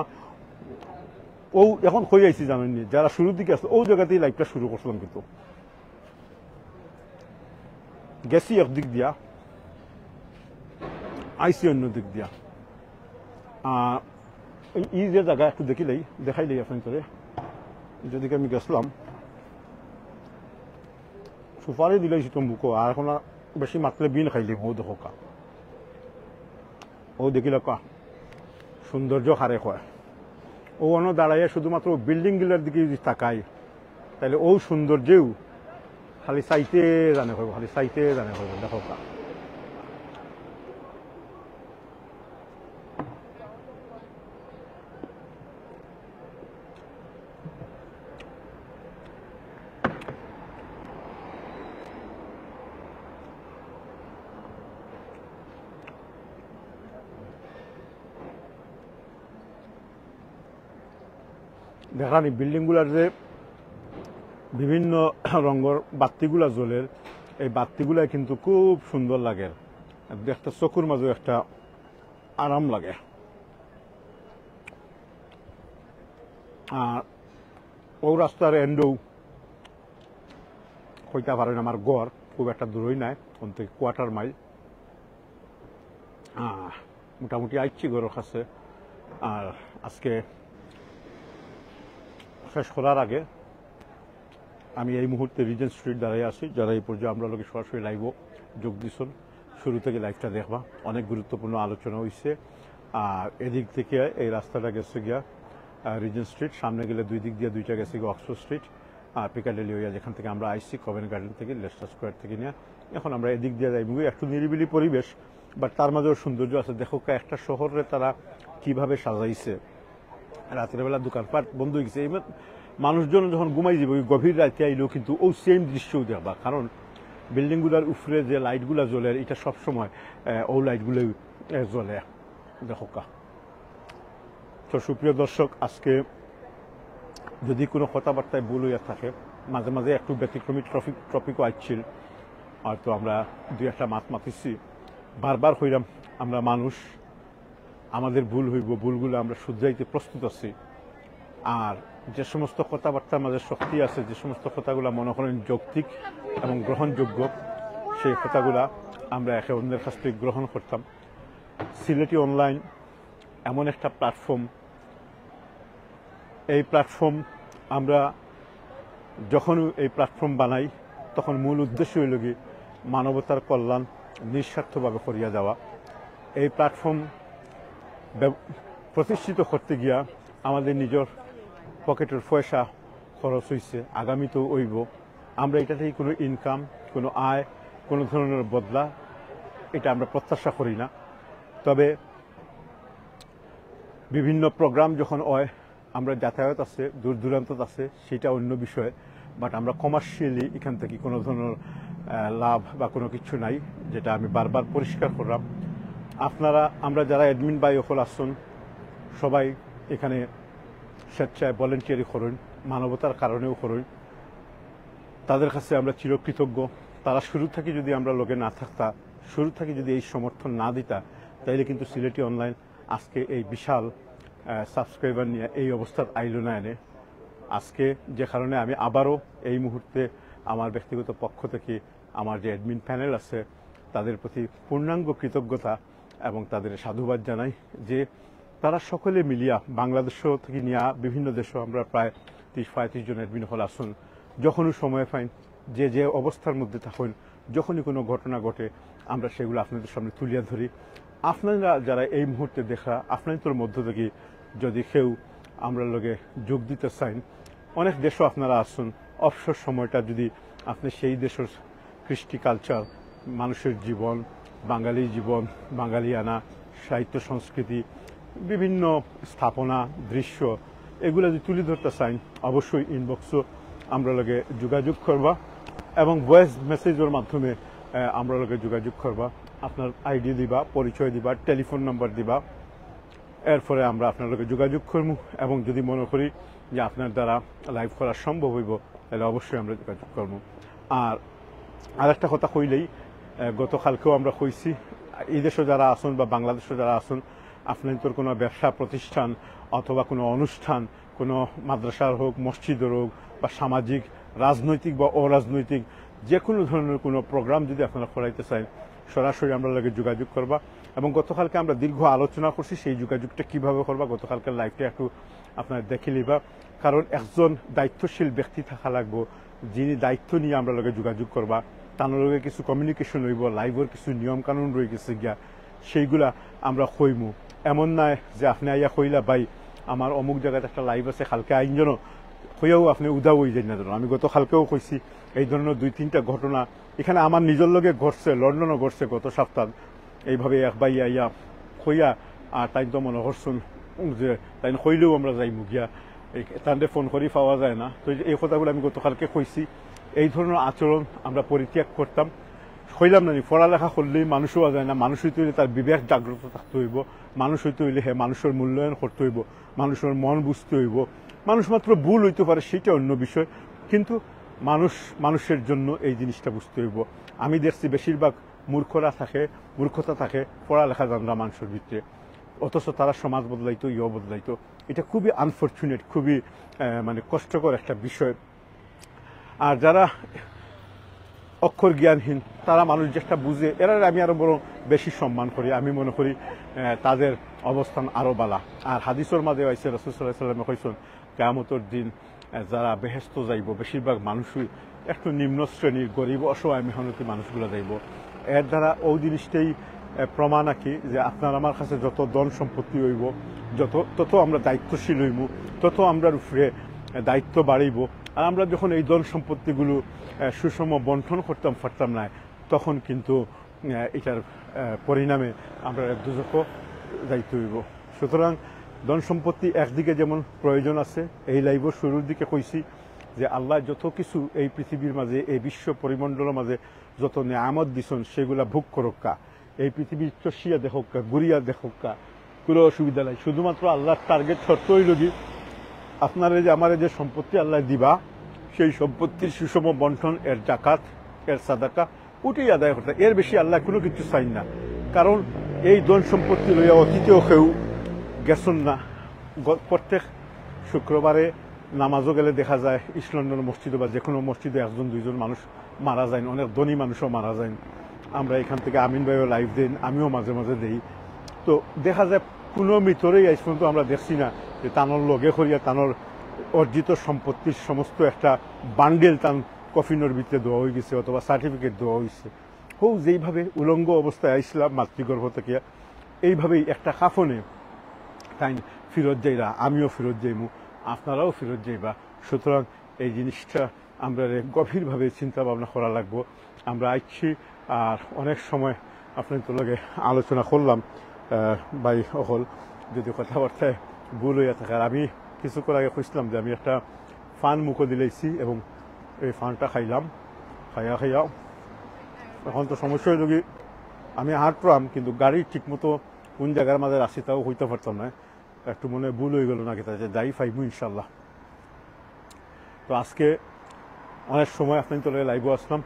ও এখন কই আইছি জানেননি, যারা শুরুর দিকে আসলো ওই জায়গাতেই লাইভটা শুরু করছিলাম, কিন্তু গেছি একদিক দিয়া, আইছি অন্য দিক দিয়া। আহ, এই, এই যে জায়গা একটু দেখিলেই, দেখাইলেই আপনাদের, যেদিকে আমি গেছিলাম, সুপারি দিলেই সে তম্বুকো, আর এখন আর বেশি মাতলে বিন খাইলে বউ দেখো কা। ও দেখিল কা, সৌন্দর্য হারে কয়। ও অন্য দাঁড়াইয়া শুধুমাত্র বিল্ডিং গুলার দিকে যদি তাকাই, তাহলে ও সৌন্দর্যেও খালি চাইতে জানে কইব, খালি চাইতে জানে কইব, দেখো কা। দেখানি বিল্ডিং গুলার যে বিভিন্ন রঙের বাতিগুলা জ্বলের, এই বাতিগুলা কিন্তু খুব সুন্দর লাগে, দেখতে চকুর মাঝে একটা আরাম লাগে। আর ও রাস্তার এন্ডও কইতা পারেন আমার ঘর খুব একটা দূরই নাই, ওন থেকে কোয়ার্টার মাইল। আহ, মোটামুটি আইছি ঘরের কাছে। আর আজকে শেষ করার আগে আমি এই মুহূর্তে রিজেন্ট স্ট্রিট দাঁড়াই আছি। যারা এই পর্যায়ে আমরা লোকে সরাসরি লাইভও যোগ দিছন, শুরু থেকে লাইভটা দেখবা, অনেক গুরুত্বপূর্ণ আলোচনা হইছে। আর এদিক থেকে এই রাস্তাটা গেছে গিয়া, আহ, রিজেন্ট স্ট্রিট, সামনে গেলে দুই দিক দিয়ে দুইটা গেছে গিয়া অক্সফোর্ড স্ট্রিট, আর পিকাডেলি হইয়া যেখান থেকে আমরা আইছি, কভেন্ট গার্ডেন থেকে, লেস্টার স্কোয়ার থেকে নিয়ে। এখন আমরা এদিক দিয়ে যাইমু গিয়া, একটু নিরিবিলি পরিবেশ, বাট তার মাঝেও সৌন্দর্য আছে। দেখো কা, একটা শহরে তারা কিভাবে সাজাইছে। রাতের বেলা দোকানপাট বন্ধ হয়ে গেছে। এই মা-, মানুষজন যখন ঘুমাই যাবে, ওই গভীর রাতে আইলেও কিন্তু ও সেম দৃশ্যও দেখবা, কারণ বিল্ডিং গুলার উপরে যে লাইট গুলা জ্বলে, এটা সব সময়, আহ, ও লাইট গুলো, আহ, জ্বলে। দেখো কা। তো সুপ্রিয় দর্শক, আজকে যদি কোনো কথাবার্তায় ভুল হইয়া থাকে, মাঝে মাঝে একটু ব্যতিক্রমী টপিক, টপিকও আসছিল, হয়তো আমরা দুই একটা মাত মাতিছি। বারবার কইলাম, আমরা মানুষ, আমাদের ভুল হইব, ভুলগুলো আমরা শুধরাইতে প্রস্তুত আছি। আর যে সমস্ত কথাবার্তার মাঝে শক্তি আছে, যে সমস্ত কথাগুলো মনে করেন যৌক্তিক এবং গ্রহণযোগ্য, সেই কথাগুলা আমরা একে অন্যের কাছ থেকে গ্রহণ করতাম। সিলেটি অনলাইন এমন একটা প্ল্যাটফর্ম, এই প্ল্যাটফর্ম আমরা যখন এই প্ল্যাটফর্ম বানাই, তখন মূল উদ্দেশ্য হইল কি মানবতার কল্যাণ নিঃস্বার্থভাবে করিয়া যাওয়া। এই প্ল্যাটফর্ম ব্যব-, প্রতিষ্ঠিত করতে গিয়া আমাদের নিজের পকেটের পয়সা খরচ হইছে, আগামীতেও হইব। আমরা এটা থেকে কোনো ইনকাম, কোনো আয়, কোনো ধরনের বদলা, এটা আমরা প্রত্যাশা করি না। তবে বিভিন্ন প্রোগ্রাম যখন হয়, আমরা যাতায়াত আছে, দূর দূরান্ত আছে, সেটা অন্য বিষয়। বাট আমরা কমার্শিয়ালি এখান থেকে কোনো ধরনের আহ, লাভ বা কোনো কিছু নাই, যেটা আমি বারবার পরিষ্কার করলাম। আপনারা, আমরা যারা অ্যাডমিন ভাই অকল আছইন, সবাই এখানে স্বেচ্ছায় ভলেন্টিয়ারি করইন, মানবতার কারণেও করইন। তাদের কাছে আমরা চিরকৃতজ্ঞ। তারা শুরু থাকি যদি আমরার লগে না থাকতা, শুরু থাকি যদি এই সমর্থন না দিতা, তাইলে কিন্তু সিলেটি অনলাইন আজকে এই বিশাল সাবস্ক্রাইবার নিয়া এই অবস্থাত আইলো না এনে। আজকে যে কারণে আমি আবারও এই মুহূর্তে আমার ব্যক্তিগত পক্ষ থেকে আমার যে অ্যাডমিন প্যানেল আছে, তাদের প্রতি পূর্ণাঙ্গ কৃতজ্ঞতা এবং তাদের সাধুবাদ জানাই যে তারা সকলে মিলিয়া, বাংলাদেশ থেকে নিয়া বিভিন্ন দেশও আমরা প্রায় ত্রিশ পঁয়ত্রিশ জন অ্যাডমিন অকল আছইন, যখনই সময় পাইন, যে যে অবস্থার মধ্যে থাকইন, যখনই কোনো ঘটনা ঘটে, আমরা সেগুলো আপনাদের সামনে তুলিয়া ধরি। আপনারা যারা এই মুহূর্তে দেখরা, আপনাদের মধ্য থেকে যদি কেউ আমরার লগে যোগ দিতা চাইন, অনেক দেশও আপনারা আছইন, অবসর সময়টা যদি আপনি সেই দেশের কৃষ্টি কালচার, মানুষের জীবন, বাঙালি জীবন, বাঙালিয়ানা, সাহিত্য সংস্কৃতি, বিভিন্ন স্থাপনা, দৃশ্য, এগুলা যদি তুলি ধরতা চাইন, অবশ্যই ইনবক্সও আমরার লগে যোগাযোগ করবা এবং ভয়েস মেসেজর মাধ্যমে আহ, আমরার লগে যোগাযোগ করবা। আপনার আইডি দিবা, পরিচয় দিবা, টেলিফোন নাম্বার দিবা। এরপরে আমরা আপনার লগে যোগাযোগ করমু এবং যদি মনে করি যে আপনার দ্বারা লাইভ করা সম্ভব হইব, তাহলে অবশ্যই আমরা যোগাযোগ করমু। আর আরেকটা কথা কইলেই, আহ, গতকালকেও আমরা কইছি, এই দেশে যারা আছইন বা বাংলাদেশে যারা আছইন, আপনাদের কোনো ব্যবসা প্রতিষ্ঠান অথবা কোনো অনুষ্ঠান, কোনো মাদ্রাসার হোক, মসজিদের হোক, বা সামাজিক, রাজনৈতিক বা অরাজনৈতিক যে কোনো ধরনের কোনো প্রোগ্রাম যদি আপনারা করাইতে চাইন, সরাসরি আমরার লগে যোগাযোগ করবা। এবং গতকালকে আমরা দীর্ঘ আলোচনা করছি সেই যোগাযোগটা কিভাবে করবা, গতকালকের লাইভটা একটু আপনারা দেখে নিবা। কারণ একজন দায়িত্বশীল ব্যক্তি থাকা লাগবো, যিনি দায়িত্ব নিয়া আমরার লগে যোগাযোগ করবা, তার লগে কিছু কমিউনিকেশন হইব, লাইভর কিছু নিয়ম কানুন রয়ে গেছে গিয়া, সেইগুলা আমরা কইমু। এমন নায় যে আপনি আইয়া কইলা, "ভাই, আমার অমুক জায়গাত একটা লাইভ আছে, কালকে আইন যেন," কইয়াও আপনি উধাও হয়ে যাইন না যেন। আমি গতকালকেও কইছি, এই ধরনের দুই তিনটা ঘটনা এখানে আমার নিজের লগে ঘটছে, লন্ডনও ঘটছে গত সপ্তাহ। এইভাবে এক ভাই আইয়া কইয়া, আর তাইন তো মনে করছইন যে তাইন কইলেও আমরা যাইমু গিয়া, এই, তানরে ফোন করি পাওয়া যায় না। তো এই যে এই কথাগুলো আমি গতকালকে কইছি, এই ধরনের আচরণ আমরা পরিত্যাগ করতাম। কইলাম না নি, পড়ালেখা করলেই মানুষ হওয়া যায় না, মানুষ হইতে হইলে তার বিবেক জাগ্রত থাকতে হইব, মানুষ হইতে হইলে হে মানুষের মূল্যায়ন করতে হইব, মানুষের মন বুঝতে হইব। মানুষ মাত্র ভুল হইতে পারে, সেটা অন্য বিষয়, কিন্তু মানুষ মানুষের জন্য এই জিনিসটা বুঝতে হইব। আমি দেখছি বেশিরভাগ মূর্খরা থাকে, মূর্খতা থাকে পড়ালেখা জানরা মানুষের ভিতরে, অথচ তারা সমাজ বদলাইতো, ইয়ে বদলাইতো। এটা খুবই আনফর্চুনেট, খুবই আহ, মানে কষ্টকর একটা বিষয়। আর যারা অক্ষর জ্ঞানহীন, তারা মানুষ যেটা বুঝে, এরারে আমি আরো বড় বেশি সম্মান করি। আমি মনে করি আহ, তাদের অবস্থান আরো বালা। আর হাদিসের মাঝে আইছে, রাসূল সাল্লাল্লাহু আলাইহি ওয়াসাল্লামে কইছেন, কিয়ামতের দিন আহ, যারা বেহেশত যাইব, বেশিরভাগ মানুষই একটু নিম্ন শ্রেণীর, গরিব, অসহায়, মেহনতি মানুষগুলা যাইব। এর দ্বারা ওই জিনিসটাই আহ, প্রমাণ আর কি, যে আপনার আমার কাছে যত ধন সম্পত্তি হইব, যত, তত আমরা দায়িত্বশীল হইব, তত আমরার উপরে আহ, দায়িত্ব বাড়িব। আর আমরা যখন এই ধন সম্পত্তিগুলো আহ, সুষম বন্টন করতাম পারতাম না, তখন কিন্তু আহ, এটার আহ, পরিণামে আমরা দুজখো যাইতে হইব। সুতরাং ধন সম্পত্তি একদিকে যেমন প্রয়োজন আছে, এই লাইভর শুরুর দিকে কইছি যে আল্লাহ যত কিছু এই পৃথিবীর মাঝে, এই বিশ্ব পরিমণ্ডলের মাঝে যত নিয়ামত দিছইন, সেগুলা ভোগ করউক্কা, এই পৃথিবী চষিয়া দেখউক্কা, ঘুরিয়া দেখউক্কা, কোনো অসুবিধা নাই। শুধুমাত্র আল্লাহর টার্গেট শর্ত হইল কি, আপনারে যে, আমারে যে সম্পত্তি আল্লাহ দিবা, সেই সম্পত্তির সুষম বন্টন, এর জাকাত, এর সাদাকা, ওটাই আদায় করতে, এর বেশি আল্লাহ কোনো কিছু চাইন না। কারণ এই ধন সম্পত্তি লইয়া অতীতেও কেউ গেছইন না। গ-, প্রত্যেক শুক্রবারে নামাজও গেলে দেখা যায় ইস্ট লন্ডন মসজিদে বা যে কোনো মসজিদে একজন দুইজন মানুষ মারা যাইন, অনেক ধনী মানুষও মারা যাইন। আমরা এখান থেকে আমিন ভাইও লাইভ দেন, আমিও মাঝে মাঝে দেই। তো দেখা যায় কোনো মৃতরেই আজ পর্যন্ত আমরা দেখছি না যে তানর লগে করিয়া তানর অর্জিত সম্পত্তির সমস্ত একটা বান্ডেল তান কফিনর ভিতরে দেওয়া হয়ে গেছে অথবা সার্টিফিকেট দেওয়া হয়েছে। হৌ যেইভাবে উলঙ্গ অবস্থায় আইসলাম মাতৃগর্ভ থেকে, এইভাবেই একটা কাফনে তাই ফিরত যাইরা, আমিও ফিরত যাইমু, আপনারাও ফিরত যাইবা। সুতরাং এই জিনিসটা আমরা গভীরভাবে চিন্তা ভাবনা করা লাগবো। আমরা আইছি, আর অনেক সময় আপনার তো লগে আলোচনা করলাম, আহ, ভাই অকল, যদি কথাবার্তায় ভুল হইয়া থাকে। আর আমি কিছুক্ষণ আগে কইছিলাম যে আমি একটা ফান মুখো দিলাইছি এবং এই ফানটা খাইলাম, খাইয়া খাইয়া এখন তো সমস্যা হইল কি, আমি হাঁটরাম কিন্তু গাড়ি ঠিকমতো কোন জায়গার মাঝে রাখছি তাও হইতে পারতাম না। একটু মনে হয় ভুল হয়ে গেল না, কিতা যে যাই পাইমু ইনশাল্লাহ। তো আজকে অনেক সময় আপনার তো লাইভও আসলাম।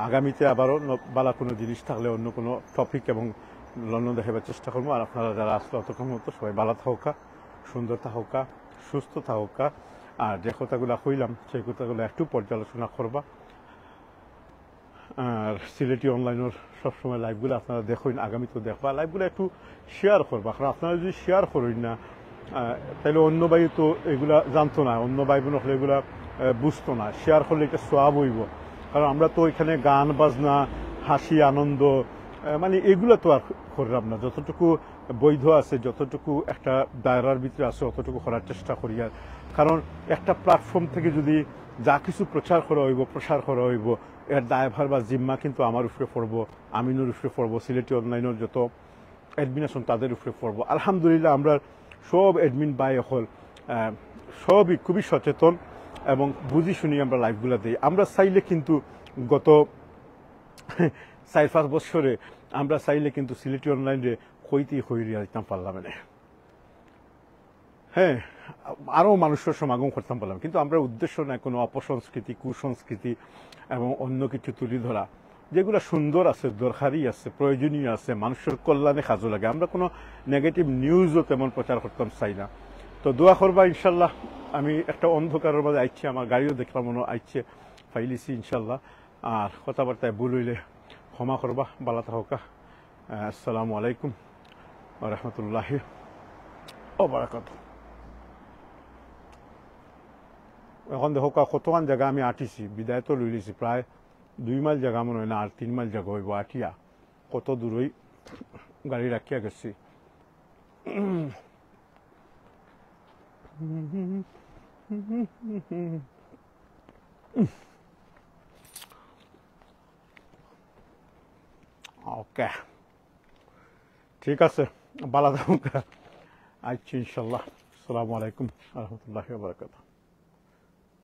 আগামীতে আবারও ন-, বালা কোনো জিনিস থাকলে অন্য কোনো টপিক এবং লন্ডন দেখাবার চেষ্টা করবো। আর আপনারা যারা আসলে অতক্ষণ মতো সবাই বালা থাকুকা, সুন্দর থাকুকা, সুস্থ থাকুকা। আর যে কথাগুলা কইলাম সেই কথাগুলো একটু পর্যালোচনা করবা। আর সিলেটি অনলাইনের সবসময় লাইভগুলো আপনারা দেখইন, আগামী তো দেখবা, লাইভগুলো একটু শেয়ার করবা, কারণ আপনারা যদি শেয়ার করইন না, আহ, তাহলে অন্য ভাই তো এগুলা জানতো না, অন্য ভাই বোন হলে এগুলা, আহ, বুঝতো না। শেয়ার করলে এটা সওয়াব হইব, কারণ আমরা তো এখানে গান বাজনা, হাসি আনন্দ, আহ, মানে এগুলা তো আর করলাম না। যতটুকু বৈধ আছে, যতটুকু একটা দায়রার ভিতরে আছে, অতটুকু করার চেষ্টা করি। আর কারণ একটা প্ল্যাটফর্ম থেকে যদি যা কিছু প্রচার করা হইব, প্রসার করা হইব, এর দায়ভার বা জিম্মা কিন্তু আমার উপরে পড়বো, আমিনুর উপরে পড়বো, সিলেটি অনলাইনের যত অ্যাডমিন আছেন তাদের উপরে পড়বো। আলহামদুলিল্লাহ, আমরা সব অ্যাডমিন ভাই অকল, আহ, সবই খুবই সচেতন এবং বুঝি শুনি আমরা লাইভগুলা দেই। আমরা চাইলে কিন্তু গত চার পাঁচ বছরে আমরা চাইলে কিন্তু সিলেটি অনলাইনে কইতেই কইরিয়া দিতাম পারলাম না। হ্যাঁ, আরও মানুষের সমাগম করতাম পারলাম, কিন্তু আমরা উদ্দেশ্য নাই কোনো অপসংস্কৃতি, কুসংস্কৃতি এবং অন্য কিছু তুলি ধরা। যেগুলা সুন্দর আছে, দরকারি আছে, প্রয়োজনীয় আছে, মানুষের কল্যাণে কাজে লাগে, আমরা কোনো নেগেটিভ নিউজও তেমন প্রচার করতাম চাই না। তো দোয়া করবা ইনশাল্লাহ। আমি একটা অন্ধকারের মাঝে আইছি, আমার গাড়িও দেখলাম মনে হয় আইছে, পাইলিছি ইনশাল্লাহ। আর কথাবার্তায় ভুল হইলে ক্ষমা করবা, বালা থাকুকা। আহ, আসসালামু আলাইকুম ওয়া রাহমাতুল্লাহি ওয়া বারাকাতুহু। এখন দেখো কা-, কতখান জায়গা আমি আটিছি, বিদায় তো লইলিছি, প্রায় দুই মাইল জায়গা মনে হয় না, আর তিন মাইল জায়গা হইব আটিয়া। কত দূরই গাড়ি রাখিয়া গেছি। ওকে, ঠিক আছে, বালা থাকুকা। আচ্ছা, ইনশাল্লাহ। আসসালামু আলাইকুম ওয়া রাহমাতুল্লাহি ওয়া বারাকাতুহু।